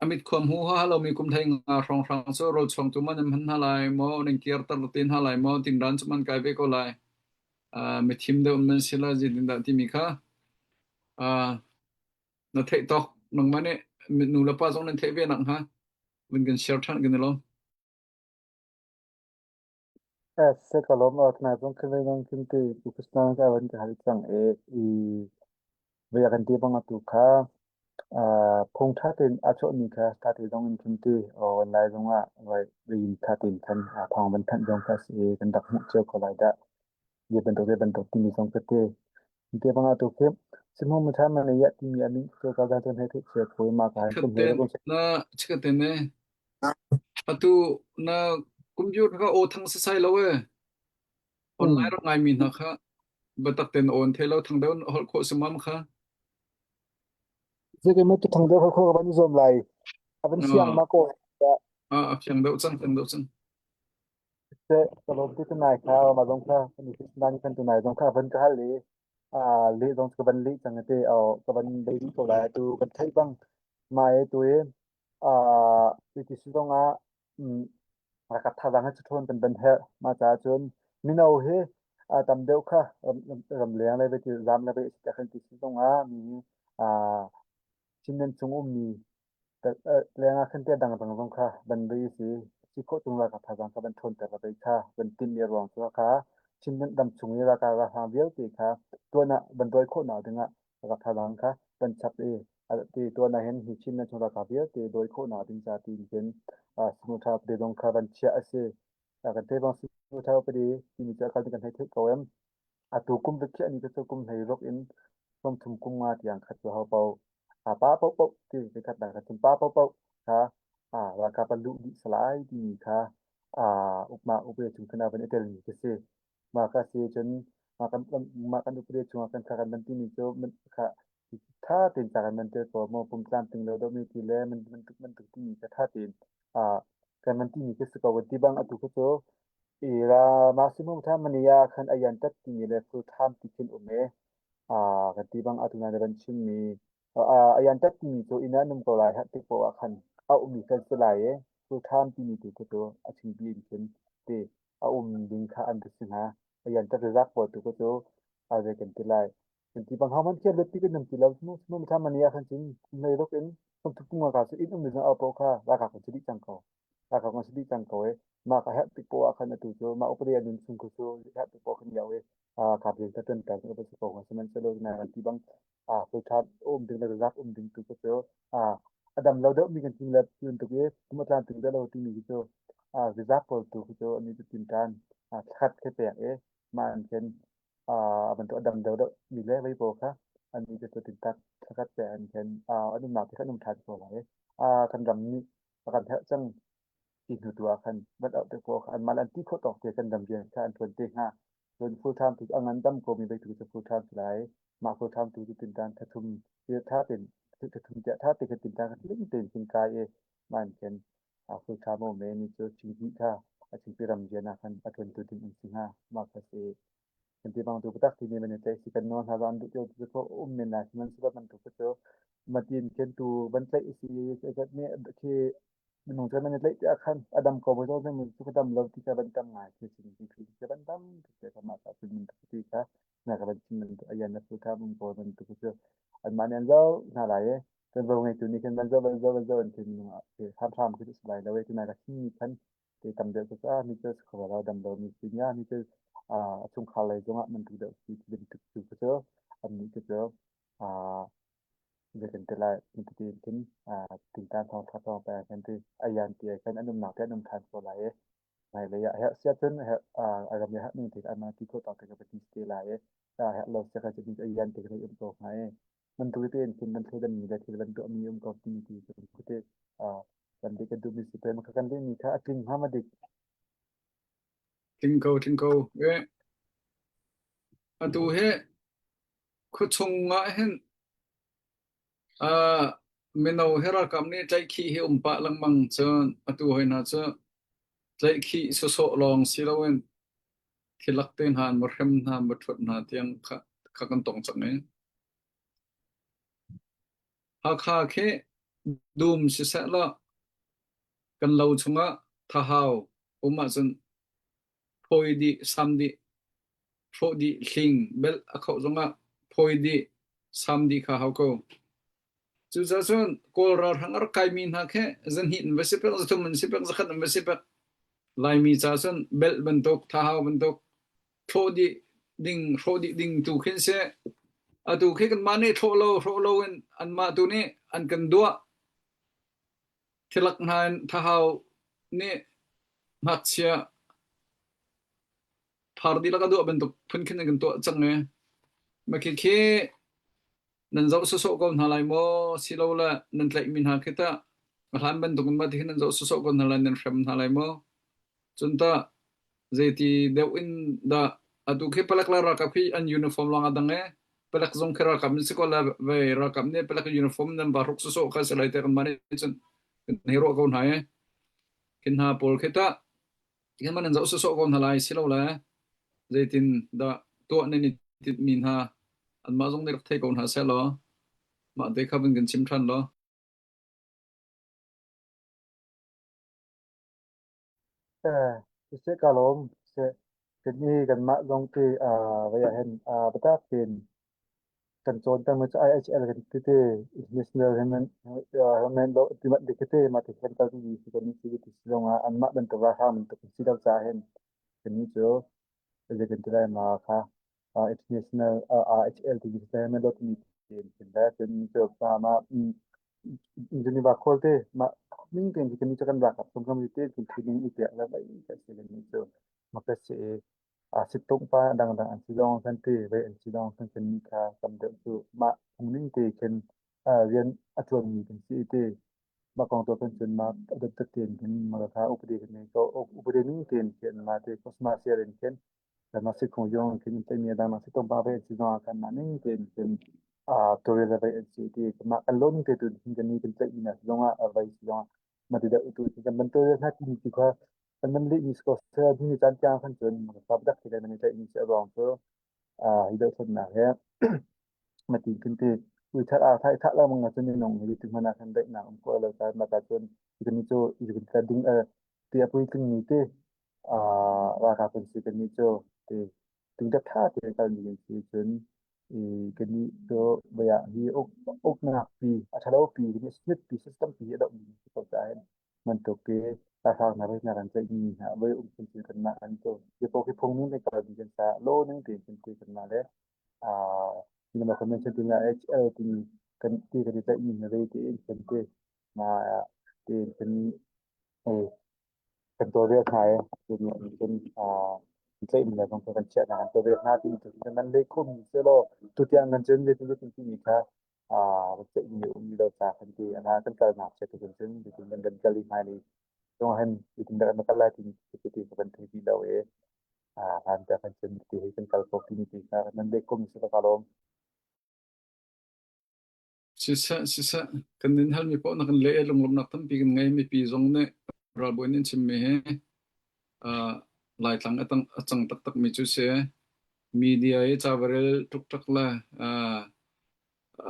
a mit khua hmu ha lomi kum hlei nga hrawnghrang cu rawlchuangtu man an hman hna lai maw, nan kirter te hna lai maw, tingran cu man kai ve ko lai. Uh, mithim deuh man si la zeitindah timi kha uh, na theih tawk nangmah nih nu le pa zong nan theih ve nak hnga vun kan share ṭhan kan i lawm. Se ka lawm awk na zong khin nang khin ti pu Krishna ka van ka hal cang e i voi kan ti bang atu kha phung ṭha tein a chuahmi kha ṭha te zong in khin ti online zong ah voi in ṭha tein khan thawng van thanh zong kha si i kan rak hmuh cio ko lai dah zei bantuk zei bantuk timi zong ka ti te bang atu khi sihmu mu ṭha man ya timi a min cu ka ga cun hei theih cia ko ma ka han kum he Chikkhatte ko na chikkhatte ne atu na. Computer kha aw thang sasai lo ee. Online rak ngaimi hna kha biatak tein aw an thei lo thang deuh in holh khawh si mam kha. Zeike ma tu thang deuh kho ka van i zuam lai. A van fiang ma ko. Ah, a fiang deuh cang, fiang deuh cang. Seh, ka lawm ti tunai kha ma zong kha kan i nan kan tunai zong kha van ka hal i ah leh zong ka van leh cang te o ka van bei ko lai tu kan theih bang mai tu i ah ti si zong ah Ralkap thazaang hi ṭhawn kan van herh. Mah caah cun mino hi tam deuh kha ramleng le vei zaam le vei a si tiah kan ti si zongah mi Chinland chung ummi leng ah khan tiah dangdang zong kha van vei a si. Si khawh chung ralkap thazaang kha van ṭhawnter le vei kha van timh i a ruang cu kha Chinland ram chung i ralkap ralhrang vialte kha tuan ah van dawi khawhnak dingah ralkap thazaang kha van chap i ti tuan ah hin hi Chinland chung ralkap vialte dawi khawhnak ding ca tiin khin simu ṭha upadi zong kha van chiah a si. Kan theih bang simu ṭha upadi timi cu a kal kan hei theih ko em. Atu kum biakhiah ni cu kum hlei ruk in 30 kum nga tiang khat cu ho paoh pa paohpaoh ti khat dang kha cun pa paohpaoh kha ralkap an luh dih salai timi kha ukma upe chung khan a van i telmi khi si. Mah ka si cun mah kan mah kan upade chungah kan kha kan van timi cu kha tha tein ca kan van tel ko maw pum tlamtling lo deuhmi ti le man bantuk bantuk timi kha tha tein kan van timi khi si ko ti bang atu khi cu i ra maximum tha mania khan ayan tat timi le full time ti khin um e kan ti bang atu na van chimmi ayan tat timi cu inn ah num ko lai tik poah khan a ummi kan si lai e full time timi tu cu a chimpi in khin ti a um ding kha an si hna. Ayan ta rizak pawl tu cu a zei kan ti lai. Kan ti bang hau man khiat let ti kan nam ti lo mu mu tha mani a khan cun mei ruk in som thuk tunga ka su in um ni au po kha ra ka kan si dih cang ko. Ra ka kan si dih cang ko e. Ma ka herh tik po ah khan atu cu ma upade anun chung ko cu herh tik po khan yau e. A ka bin ta tan ta ko su ko sihmanhsehlaw na kan ti bang a full time um ding le rizak um ding tu ko cu a a dam lo deuh mi kan ting le tun tuk i kum a tlam ting deuh lo timi khi cu a rizak pawl tu khi cu ani cu tin tan a thlat khi pek i mah an khin a bantuk a dam deuh deuh mi le vei pawl kha ani cu tin tak thlakhat pe an khin a an umnak te kha an um than ko lai a kan ram nih a kan herh cang ti hnu tu ah khan van auh te pawl kha an mah le an ti khawh tawk te kan ram rian kha an ṭuan te hnga. Cun full time tu a ngandam ko mi beitu cu full time si lai. Mah full time tu cu tintan thathum tha tein thathum tiah tha te kha tintan kha tling tein khin kai i mah in khin a full time a um e ni cu chingpi kha a chingpi ram rian ah khan a ṭuan tu ding an si hnga. Mah kha si. Kan ti bang tu biatak ti mi man tlaih si kan nawl hna an duh cio tu cu um men lai sihmanhsehlaw bantuk cu matin khin tu van tlaih si nih khi minung cu nan i tlaih tiah khan a dam ko bu cu cu ka dam lo ti kha van tam ngai khi sin ti khi van tam ti kha mah ka cun min ti kha na ka van chim man ayan na fu tha bum ko man tu cu an mah nih an zo hna lai e kan vo ngei tu nih khan van zo van zo van zo an khin minung ah hram hram khi su lai lo e tu na ka chim mi khan te tam deuh cu mi cu kho lo dam lo mi si nya mi cu a chungkhar lei zongah man tu deuh si ti bantuk tu cu an nih cu cu Zei kan ti lai titi khin tintan thawng ṭha thawng peng kan ti ayan ti ai khan an umnak te an um ṭhan ko lai i hmailei ah herh sia cun herh a ram i herh ning te an ti khawh tawk te ka ti te lai i herh lo sia kha cun ayan te ka um ko hnga i man tu te in khin kan thleidan mi le thil van tuah mi um ko ti ti cu te kan dik kan duh mi si pe ma kan leh mi kha a tling hnga ma dik Tling ko, tling ko. Eh, atu hi Khuachung ah hin uh, mino hi ralkap nih tlaihkhih hi um pah lengmang cun atu hoi hna cu tlaihkhih sawsawh lawng si loin thilak te hna an va hrem hna an va ṭhuat hna tiang kha, kha kan tong cang i Hakha khi dum siseh law kan lo chungah thahau um ahcun phawi dih sam dih hrawh dih hling belh a khoh zongah phawi dih sam dih kha hau ko. Cucaah cun Kawl ralhrang a rak kaimi hna khi zahnih an va si pek, zathum an si pek, zakhat an va si pek. Laimi ca cun belh bantuk, thahau bantuk, thlawh dih ding, hrawh dih ding tu khin si. Atu khi kanmah nih thlawh lo, hrawh lo in anmah tu nih an kan duah. Thilak hna in thahau nih ngakchia phar dihlak a duah bantuk phun khin an kan tuah cang i mah khikhi nan zoh sawsawh ko hna lai maw silole nan tlaihmi hna khi tah a hlan bantuk in mah ti hin nan zoh sawsawh ko hna lai nan hrem hna lai maw? Cun tah zeiti deuh in dah atu khi palek le ralkap khi an uniform lawng a dang i palek zong khi ralkap an si ko le vei ralkap nih palek uniform nan va hruk sawsawh kha si lai tiah kanmah nih cun kan hei ruah ko hna i khi hna pawl khi tah kanmah nan zoh sawsawh ko hna lai si lo le zeitin dah tuah nan i tinhmi hna anmah zong nih rak thei ko hna seh law mah te kha vun kan chim ṭhan law. Eh, siseh ka lawm. Siseh kannih kanmah zong ti uh, vai ah hin uh, biatak tein kan cawn peng cu IHL kan ti te International Human uh, Human Law ti mat dik te ma ti kan kal mi si kan si ti si zong ah anmah bantuk ralhrang bantuk si lo ca hin kannih cu zei kan ti lai ma kha uh, International uh, IHL ti si Human Law ti ti tin le cun cu pa ma Geneva khual te mah ning tein khi kan cu kan ralkap chung kan te kan training i pek le bai ka si kan ni cu ma ka si i a sittung pa dangdang an si zong kan ti ve an si zong kan kan ni kha tam deuh cu mah phung ning te khin rian a tuan mi kan si ti mah kong to kan cun ma dat dat tein khin ma kha upadi kan nei ko upadi ning tein khin ma te kosma siar in khin Kanmah sikhung zong khin tlaihmi a dangdang sitawng pa ve an si zongah kanmah ning tein cun aa tawlrel le vei an si ti kanmah kan law ning te tu hin kan ni kan tlaihmi hna zongah a vei si zongah mah ti deuh tu kan van tawlrel hna timi ti kha kan van lehmi si ko seh ni caan tiang khan cun fa dak ti kan i tlaihmi si a ruang cu aa hi dohthlennak he mati khin ti ui that a thai thah lengmang ahcun minung hi ti hmanh ah khan daihnak um khawh lo ta mah ta cun kan cu kan ding ti a puitling mi te ralkap kan si kannih cu ti tungtap ṭha tein kalmi kan si cun i kannih cu voi ah hi uk uknak pi a ṭhalo pi hi smith pi system pi a dohmi si ko caah hin bantuk pi ralhrang hna voi hna kan ceihmi hna voi um cun cun kanmah kan cu hi paoh hi phung ning te kalmi kan sa law ning tein kan ti kanmah le Cinema Convention timi HL timi kan ti kan i tlaihmi hna zei tiin kan ti na tiin kan kan tawlrel hna i cun tlaihmi le zong kan chiah hna kan tawlrel hna ti cu nan leh khomi sehlaw tutiang kan cun zeitin zeitin timi kha tlaihmi um lo ca kan ti ana kan kalnak che tu kan cun zeitin kan kan kal i hmailei zong hin zeitin dah kan kal lai timi ti kan thei ti lo i hlan te kan cun ti hi kan kal ko timi ti kha nan leh khomi si ka lawm. Siseh, siseh, kan nin halmi paoh na kan leh i lunglawmhnak tampi kan ngei. Mipi zong nih ralbawi nih an chimmi hi uh, Laitlang a, tang, a cang taktakmi cu si. Media i ca va rel ṭukṭak le uh,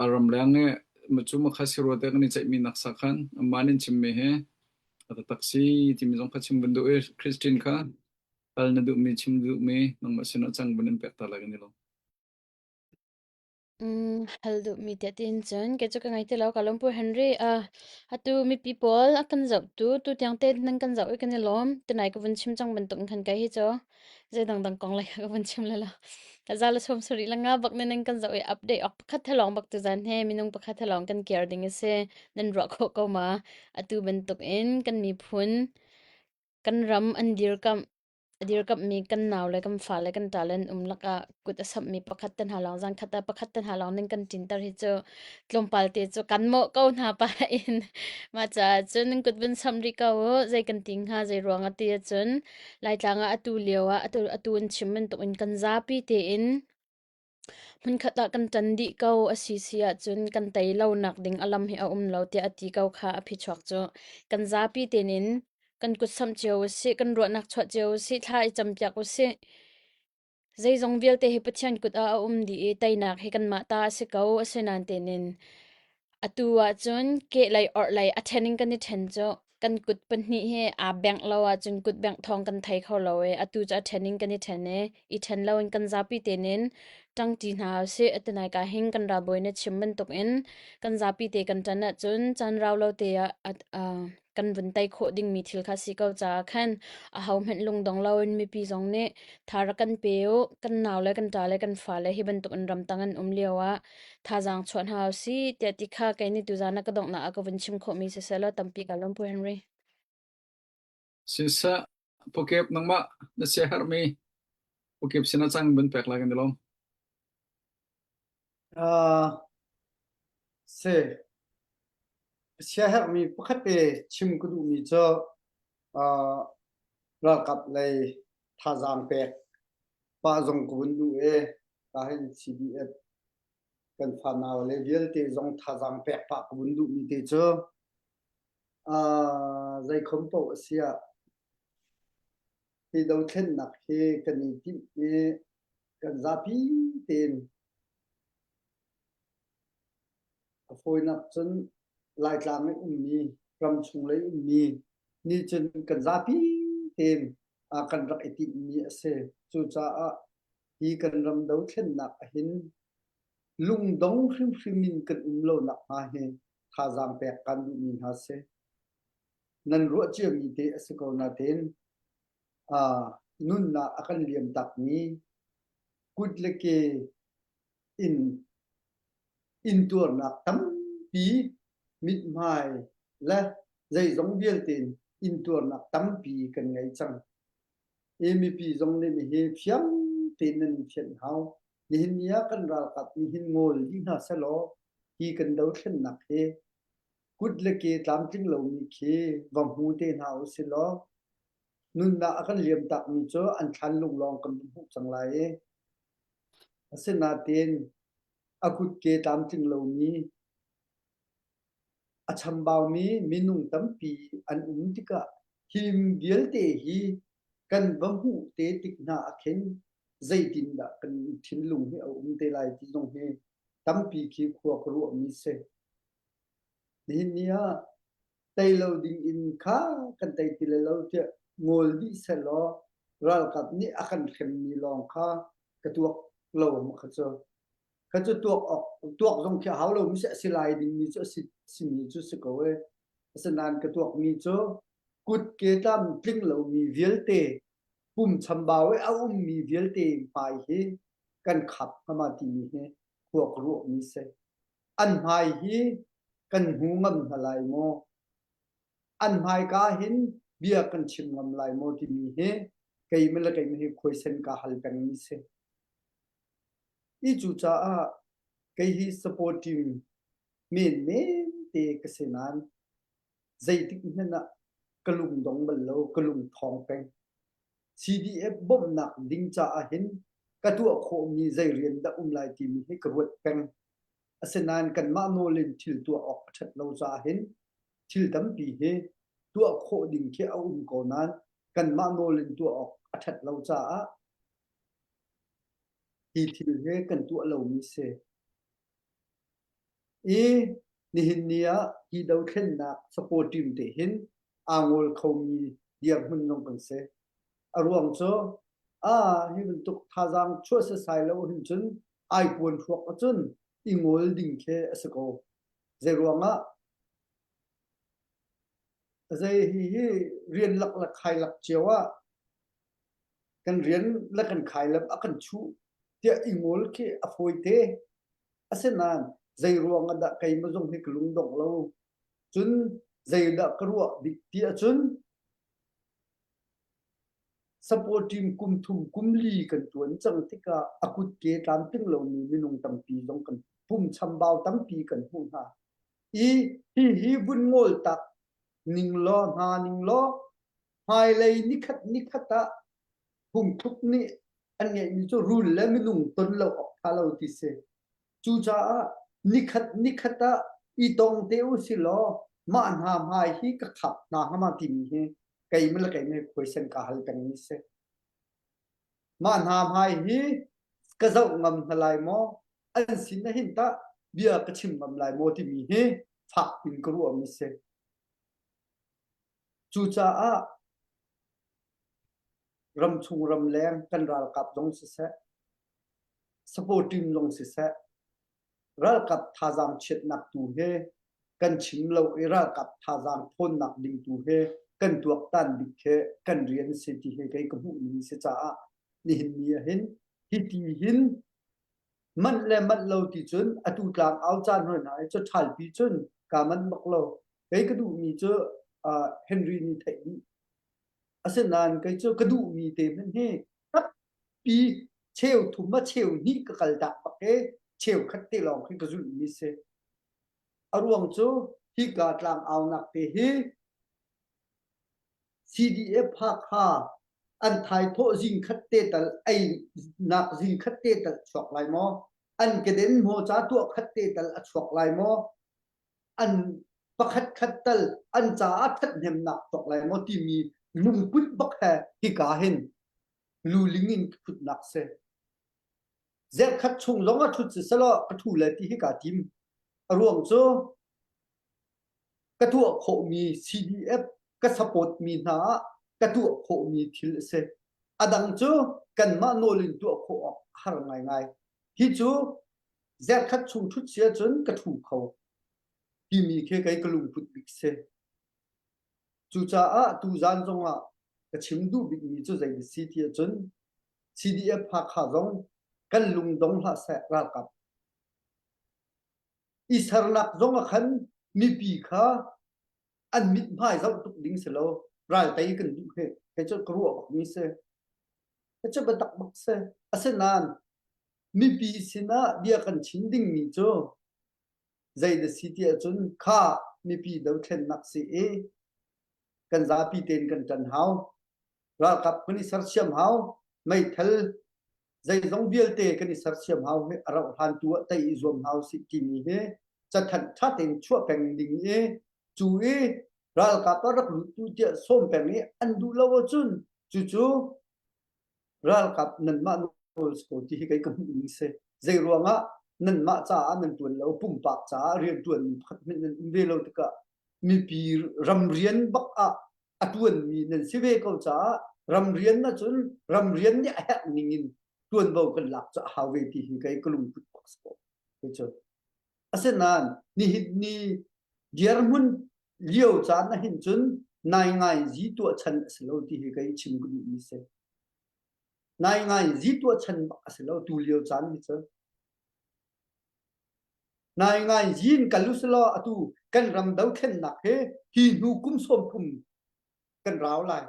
a ramleng i macu makha si rua te kan i ceihmi nak sa khan amah nih an chimmi hi a taktak si timi zong kha chim van duh i Christine kha hal na duhmi chim duhmi nangmah sinah cang van in pek ta lai kan i lawm. Mm, hal duhmi tiah tiin cun kei cu ka ngei ti lo ka lawm Pu Henry. Uh, atu mipi pawl a kan zohtu tu tiang te nan kan zoh i kan i lawm. Tunai ka vun chim cang bantuk in khan kai hi cu zei dangdang kong lei ka vun chim le lo. Za le som sari la nga bak ne nan kan zoh i update ok pakhat thalong bak tu zan he minung pakhat thalong kan kiar ding a si. Nan ruah khawh ko ma? Atu bantuk in kan miphun kan ram an dirkamh A dirkamhmi kan naule, kan fale, kan ṭale an um lakah kut a samhmi pakhat te hna lawng zan khat ah pakhat te hna lawng ning kan ṭinter hi cu tlawmpal te cu kan mawh ko hna pa in mah caah cun nan kut vun samh rih ko u zei kan ti hnga zei ruang ah ti ahcun Laitlang ah atu lio ah atu atu an chim bantuk in kan zapi tein Hmunkhat ah kan ṭan dih ko a si si ahcun kan tei lonak ding a lam hi a um lo tiah a ti ko kha a phichuak cu. Kan zapi tein in kan kutsamh cio usih, kan ruahnak chuah cio usih, thla i campiak usih. Zeizong vialte hi Pathian kut ah a um dih i teinak hi kanmah ta a si ko. Asinain tein Atu ahcun kehlei orhlei a ṭhen in kan i ṭhen cu kan kut pahnih hi aa bengh lo ahcun kut bengh thawng kan thei kho lo i atu cu a ṭhen in kan i ṭhen i i ṭhen loin kan zapi tein ṭangṭi hna usih. Atunai ka hin kan ralbawi na chim bantukin kan zapi te kan ṭan ahcun caan rau lo te ah kan vun tei khawh dingmi thil kha si ko caah khan ahohmanh lungdong loin mipi zong nih tha rak kan pe u. Kan nau le kan ṭa le kan fale hi bantuk in ramtang an um lio ah thazaang chuah hna usih tiah ti kha kei nih tuzaan ah ka donghnak ah ka vun chim khawhmi siseh law tampi ka lawm Pu Henry. Siseh, Pukep nangmah na siaherhmi Pukep sin ah cang vun pek lai kan i lawm. Uh, si siaherhmi pakhat te chim ka duhmi cu uh, Ralkap lei thazaang pek pah zong ka vun duh i kahin CDF kan fanau le vialte zong thazaang pek pah ka vun duhmi te cu uh, zeikhom paoh a si ah hi dothlennak hi kan i timh i kan zapi tein A fawinak cun Laitlang i ummi, ramchung lei ummi nih cun kan zapi tein kan rak i tinhmi a si. Cucaah hi kan ram dothlennak ahhin lungdong hrimhrim in kan um lo nakhnga hi thazaang pek kan duhmi hna si. Nan ruah ciami te a si ko nain nunnak a kan liam takmi kut le ke in intuarnak tampi mithmai le zeizong vialte in intuarnak tampi kan ngei cang. I mipi zong nih nihi fiang tein nan in fianh hau. Nihin ni ah kan ralkap nih hin ngawl dih hna sehlaw hi kan dothlennak hi kut le ke tlamtling lomi khi va hmu te hna usih law nunnak a kan liam takmi cu an thlan lung lawng kan hmuh cang lai i Asinain a kutke tlamtling lomi, a chambaumi minung tampi an um tikah hi vialte hi kan va hmuh te tik hna ah khin zeitindah kan thinlung hi a um te lai ti zong hi tampi khi khua ka ruahmi si. Nihin ni ah tei lo ding in kha kan tei ti lai lo tiah ngawl dih sehlaw ralkap nih a kan hremmi lawng kha ka tuak lo ma kha cu kha cu tuak awk tuak zong khi a hau lo mi si a si lai ding mi cu a si simi cu si ko e asinain ka tuak mi cu kut ke tlam tling lomi vialte pum chambau i a ummi vialte hmai hi kan khap hngama timi hi khua ka ruah mi si an hmai hi kan hmu ngam hna lai maw? An hmaika hin bia kan chim ngam lai maw timi hi keimah le keimah hi khuaisen ka hal pengmi si. I cucaah kei hi support team menmen te ka si nain zeitik hmanh ah ka lungdong bal lo, ka lung thawng peng. CDF bawmhnak ding caah hin ka tuah khawhmi zei rian dah um lai timi hi ka ruat peng. Asinain kanmah nawl in thil tuah awk a ṭhat lo caah hin thil tampi hi tuah khawh ding khi a um ko nain kanmah nawl in tuah awk a ṭhat lo caah hi thil hi kan tuah lomi si. I nihin ni ah hi dothlennak support team te hin aa ngol khomi dirhmun zong kan si. A ruang cu ah hi bantuk thazaang chuah sasai lo hin cun ai puan hruak ahcun i ngol ding khi a si ko. Zei ruangah zei hi hi rian lak le khai lak cio ah kan rian le kan khai lam a kan chuh tiah i ngol khi a fawi te. Asinain zei ruang ah dah keimah zong hi ka lungdongh lo. Cun zeidah ka ruah bik ti ahcun Support team kum thum kum li kan ṭuan cang tikah a kutke tlamtling lomi minung tampi zong kan pum chambau tampi kan hmuh hna. I hihi vun ngawl tak ning law hna ning law hmailei nikhat nikhat ah phungthluk nih an ngeihmi cu rul le minung ton lo awk ṭha lo ti si. Cucaah nikhat nikhat ah i tong te u si law mah hna hmai hi ka khap hna hnga ma timi hi keimah le keimah khuaisen ka hal pengmi si. Mah hna hmai hi ka zoh ngam hna lai maw? An sin na hin tah bia ka chim ngam lai maw timi hi fak in ka ruahmi si. Cucaah ramchung ramleng kan ralkap zong siseh, support team zong siseh, ralkap thazaang chiatnak tu he kan chim lo i ralkap thazaang thawnnak ding tu he kan tuaktan bik he kan rian si ti he kei ka hmuh ning si caah nihin ni ah hin hiti hin manh le manh lo ti cun atu tlang au caan hoi hna i cu ṭhalpi cun ka manh bak lo kei ka duhmi cu uh, Henry nih theih dih asinain kei cu ka duhmi te hmanh hi pi cheu thum a cheu hnih ka kal dak bak e cheu khat te lawng khi ka zulh mi si a ruang cu hika tlang aunak te hi. CDF Hakha an thaithawh zing khat te tal einak zing khat te tal chuak lai maw? An keden hmaw ca tuah khat te tal a chuak lai maw? An pakhat khat tal an caah thathnemnak chuak lai maw timi lungput bak he hika hin luling in thutnak si. Zerkhat chung zong a thut si selaw ka thu le ti hi kaa tim. A ruang cu ka tuah khawhmi CDF ka support mi hna ah ka tuah khawhmi thil a si. A dang cu kanmah nawl in tuah khawh awk a har ngaingai. Hi cu zerkhat chung ṭhut si ahcun ka ṭhu kho timi khi kei ka lungput bik si. Cucaah tuzan zongah ka chim duh bikmi cu zei si ti ahcun CDF Hakha zong kan lungdong hlah seh ralkap. I sernak zong ah khan mipi kha an mithmai zoh tuk ding si lo ral tei kan duh he kei cu ka ruah bak mi si. Ka cu biatak bak si. Asinain mipi sinah bia kan chim dingmi cu zei na si ti ahcun kha mipi dothlennak si i kan zapi tein kan ṭan hau. Ralkap kan i sersiam hau. Meithal zeizong vialte kan i sersiam hau hi a rauh hlan tu ah tei i zuam hau si timi hi cathanh ṭha tein chuah peng ding i cu i ralkap a rak lut tu tiah sawm peng i an duh lo ahcun cucu ralkap nanmah nawl si ko ti hi kei ka hmuh ning si. Zei ruangah nanmah caah nan ṭuan lo pumpak caah rian ṭuanmi pakhat hmanh nan um ve lo tikah mipi ramrian bak ah a ṭuanmi nan si ve ko caah ramrian ahcun ramrian nih a herh ning in ṭuanvo kan lak cu a hau ve ti hi kei ka lungput bak si ko. Cu Asinain nihin ni dirhmun lio caan ahhin cun naingai zi tuah chan a si lo ti hi kei chim ka duhmi si. Naingai zi tuah chan bak a si lo tu lio caan hi cu. Naingai zi in kal usilaw atu kan ram dothlennak hi hi hnu kum 30 kan rau lai.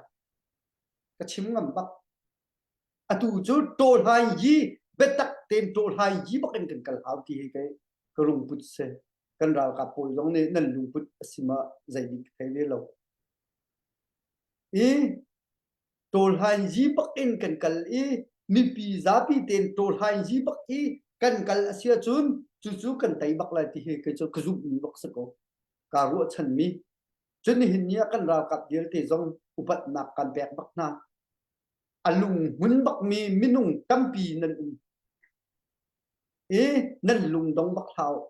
Ka chim ngam bak. Atu cu tawhlai yi biatak tein tawhlai yi bak in kan kal hau ti hi kei ka lungput si. Kan ralkap pawl zong nih nan lungput a si ma zeidik ka thei ve lo. I tawhlai yi bak in kan kal i mipi zapi tein tawhlai yi bak i kan kal a si ahcun cucu kan tei bak lai ti hi kei cu ka zumhmi bak si ko. Kaa ruahchanmi. Cun nihin ni ah kan ralkap vialte zong upatnak kan pek bak hna. A lunghmun bakmi minung tampi nan um i nan lungdong bak hlah u.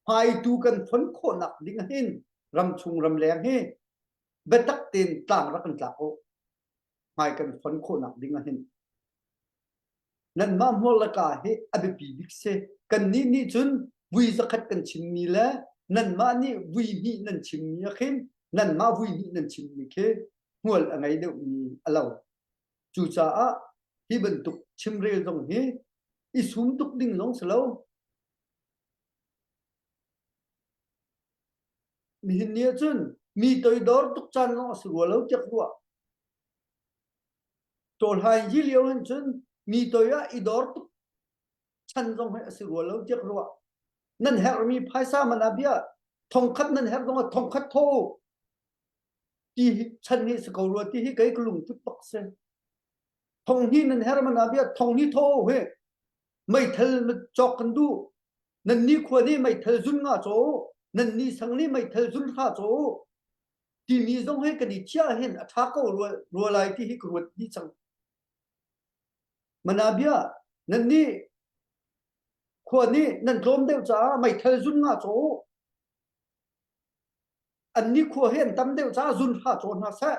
Hmaitu kan fon khawhnak ding hin ramchung ramleng hi biatak tein tlang rak kan tlak u. Hmai kan fon khawhnak ding ahhin nanmah hmual le ka hi a biapi bik si. Kannih nih cun vui zakhat kan chimmi le nanmah nih vui hnih nan chimmi ah khin nanmah vui hnih nan chimmi khi hmual a ngei deuhmi a lo. Cucaah hi bantuk chimrel zong hi i sum tuk ding zong si lo. Nihin ni ahcun mi toidor tuk caan zong a si rua lo tiah ka ruah. Tawhlai hi lio hin cun mi toi ah i dor tuk chan zong hi a si rua lo tiah ka ruah. Nan herhmi phaisa man ah bia thongkhat nan herh zong ah thongkhat tho ti hi chan hi si ko rua ti hi kei ka lungput bak si. Thong hnih nan herh man ah bia thong hnih tho he meithal cawk kan duh. Nan ni khua nih meithal zun nga caw nan ni sang nih meithal zun hra caw timi zong hi kan i thiah hin a ṭha ko rua, rua lai ti hi ka ruat dih cang. Mana bia nan nih khua nih nan tlawm deuh caah meithal zun nga caw an ni khua hi an tam deuh caah zun hra caw hna seh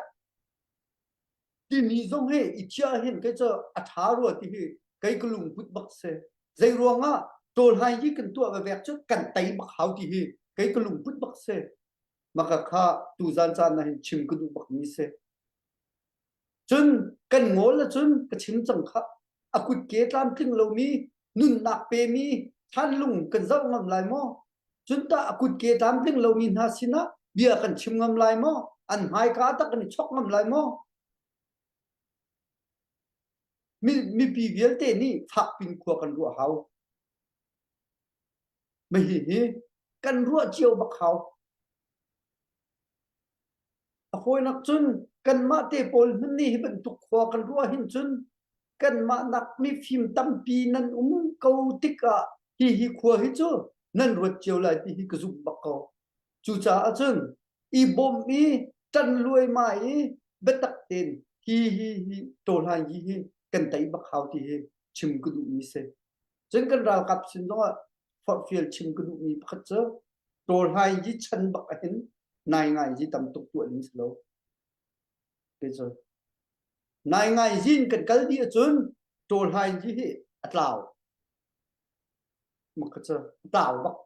timi zong hi i thiah hin kei cu a ṭha rua ti hi kei ka lungput bak si. Zei ruangah ṭawlhai hi kan tuah vevek cu kan tei bak hau ti hi kei ka lungput bak si. Maka kha tuzan caan ah hin chim ka duh bakmi si. Cun kan ngawl ahcun ka chim cang khah. A kutke tlamtling lomi nunnak pemi thlanlung kan zoh ngam lai maw? Cun tah a kutke tlamtling lomi hna sinah bia kan chim ngam lai maw? An hmaika tak kan i chok ngam lai maw? Mi, mipi vialte nih fakpin khua kan ruah hau. Mahi hi kan ruah cio bak hau. A fawinak cun. Kanmah te pawl hmanh nih hi bantuk khua kan ruah hin cun kanmah nak mifim tampi nan um ko tikah hihi khua hi cu nan ruat cio lai ti hi ka zumh bak ko. Cucaah cun i bawmh i ṭan luaimai i biatak tein hi hi hi ṭawhlan hi hi kan tei bak hau ti hi chim ka duhmi si. Cun kan ralkap sin zongah forhfial chim ka duhmi pakhat cu ṭawlhlai hi chan bak ahhin nai ngai hi tam tuk tuah ding si lo. Kei cu nai ngai zin kan kal dih ahcun ṭawlhlai hi hi a tlau. Mak cu a tlau bak.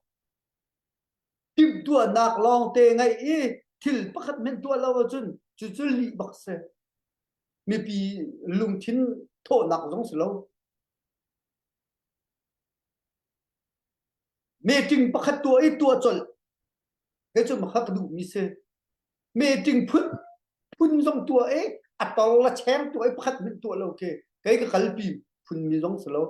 Timhtuahnak lawngte ngeih i thil pakhat hmanh tuah lo ahcun cucu lih bak si. Mipi lungthin thawhnak zong si lo. Meeting pakhat tuah i tuah colh. Kei cu makha ka duhmi si. Meeting phun phun zong tuah i a tor la cheng tuah i pakhat hmanh tuah lo khi kei ka kalpi phunmi zong si lo.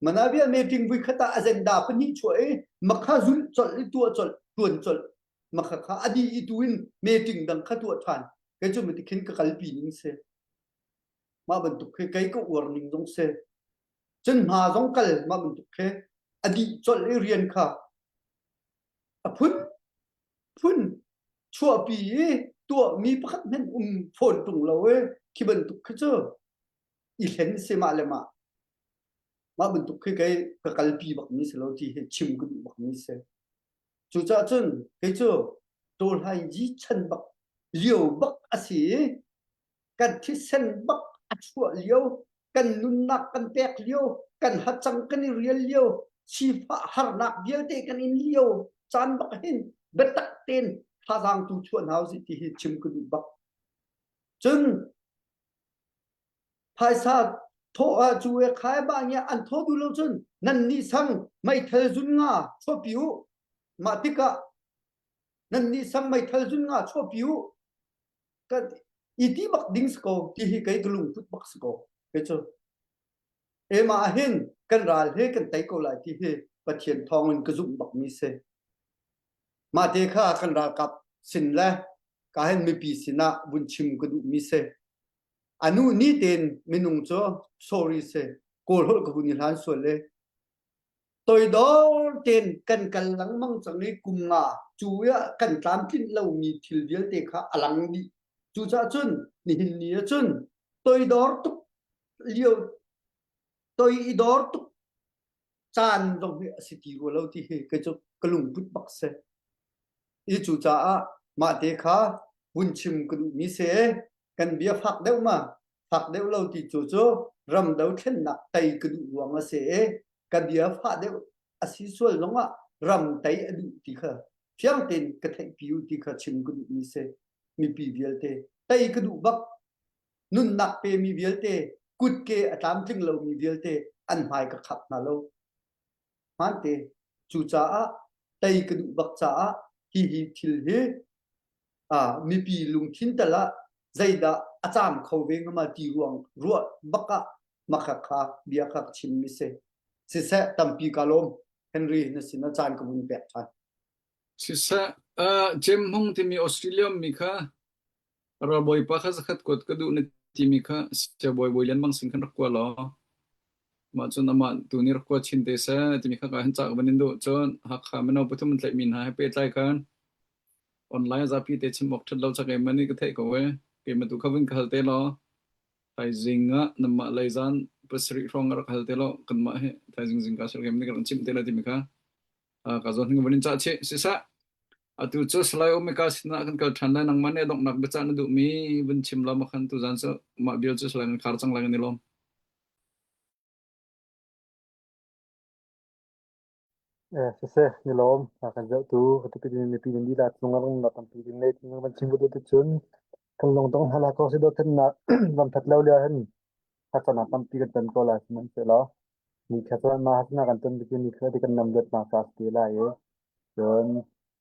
Manavia meeting vui khat ah agenda pahnih chuah i makha zulh colh i tuah colh tuan colh makha kha a dih i tu in meeting dang kha tuah ṭhan. Kei cu matikhin ka kalpi ning si. Mah bantuk khi kei ka uar ning zong si. Cun hma zong kal mah bantuk khi a dih colh i rian kha a phun phun chuahpi i tuahmi pakhat hmanh um fawn ṭung lo i khi bantuk khi cu i hlen si mah le mah. Mah bantuk khi kei ka kalpi bakmi si lo ti hi chim ka duh bakmi si. Cucaah cun kei cu ṭawlhai ji chan bak lio bak a si i kan thisen bak a chuah lio, kan nunnak kan pek lio, kan hacang kan i rial lio, sifah harnak vialte kan in lio caan bak hin biatak tein thazaang tu chuah hna usih ti hi chim ka duh bak. Cun phaisa thawh ah cu e khai ba ngia an thaw duh lo cun nan nih sang meithal zun nga chuahpi u mah tikah nan nih sang meithal zun nga chuahpi u ka i ti bak ding si ko ti hi kei ka lungput bak si ko kei cu ema ah hin kan ral he kan tei ko lai ti hi Pathian thawng in ka zumh bak mi si mah te kha kan ralkap sin le ka hin mipi sinah vun chim ka duh mi si anu ni tein minung cu sorry si kawl holh ka vun i hlan sual le Toidor tein kan kal lengmang cang i kum nga cu ah kan tlamtlinh lomi thil vialte kha a lang dih. Cucaah cun nihin ni ah cun toidor tuk lio toi i dor tuk caan zong hi a si ti rua lo ti hi kei cu ka lungput bak si. I cucaah mah te kha vun chim ka duhmi si. Kan bia fak deuh ma fak deuh lo ti cu cu ram dothlennak tei ka duh ruang a si i ka bia fah deuh a si sual zongah ram tei a duh ti kha fiang tein ka theihpi u ti kha chim ka duhmi si. Mipi vialte tei ka duh bak nunnak pemi vialte kutke a tlamtling lomi vialte an hmai ka khap hna lo. Hmante cucaah tei ka duh bak caah hihi thil hi mipi lungthin tal ah zeidah a caam kho ve hnga ma ti ruang ruah bak ah makha kha bia kha ka chim mi si. Siseh tampi ka lawm Henry na sin ah caan ka vun pek ṭhan. Siseh uh, Jem Hmung timi Australia mi kha ralbawipa kha zakhat kuat ka duh na timi kha siabawi bawi lian bang sin khan rak kua law mah cun amah tu nih rak kua chin te seh timi kha ka hin ca ka van in duh cun Hakha mino pathum an tlaihmi hna he pehtlai khan online zapi te chim awk ṭhat lo cak em ani ka theih ko e keimah tu kha vun ka hal te law thaizing ah namah lei zan pasarih hrawng rak hal te law kanmah he thaizing zingka sir kem ni kan chim te la timi kha ka zawn hing van in ca chih siseh atu cu Salai Omega sinah kan kal ṭhan lai nangmah nih donghnak biacah na duhmi vun chim law makhan tu zan cu mah bial cu Salai kan khar cang lai kan i lawm. Siseh, ni lawm. Kan zohtu mipi nan lila cung ah rungnak tampi ding le van chim duh cun kan lungdong hna la ko si dothlennak lamthat lo lio hin harsatnak tampi kan ton ko lai sihmanhsehlaw ni kha cun mah harsatnak kan ton bikin ni kha ti kan nam luatnak ca si te lai i cun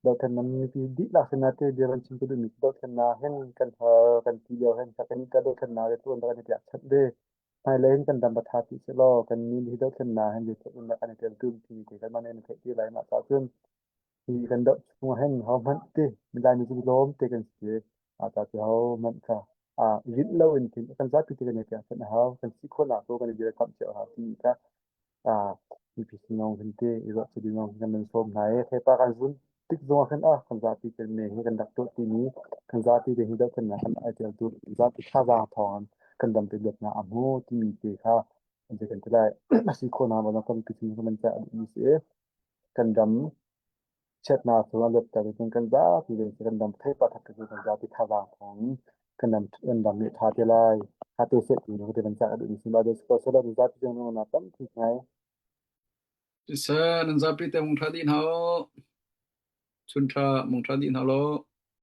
dothlennak mipi dihlak sinah te bia van chim ka duhmi cu dothlennak hin kan har kan ti lio hin kan ka dothlennak le tuan kan i piak chap ve Hmailei in kan dam a ṭha ti sehlaw kannih hi dothlennak hin zeitluk in dah kan i teltum timi te kan mah nih kan i theih ti lai. Mah caah cun hi kan doh chung ah hin hohmanh ti Laimi cu lawm te kan si. Ta ti ho man kha rinh lo in khin kan zapi te kan i piang a hau kan si khawhnak tu kan i dirkamh cio a hau ti kha mipi sinong hin te i ruah cu ding kan nan sawm hna i thepa kan zun tik zong ah khin ah kan zapi te me hi kan rak tuah timi kan zapi te hi dohthlennak kan ai tel tu zapi thazaang thawng kan dam te luatnak a hmu timi te kha an kan ti lai a si khawhnak ma kan pi sin kan ca duhmi si kan ram chiatnak cu a luatter cun kan zapi te kan dam thepa that cu kan zapi thazaang thawng kan dam kan dam nih tha te lai tha te seh ti te kan ca duhmi si ba des ko sela zapi jong na tampi ngai Siseh, nan zapi te mung ṭha dih hna u. Chun ṭha mung ṭha dih hna law.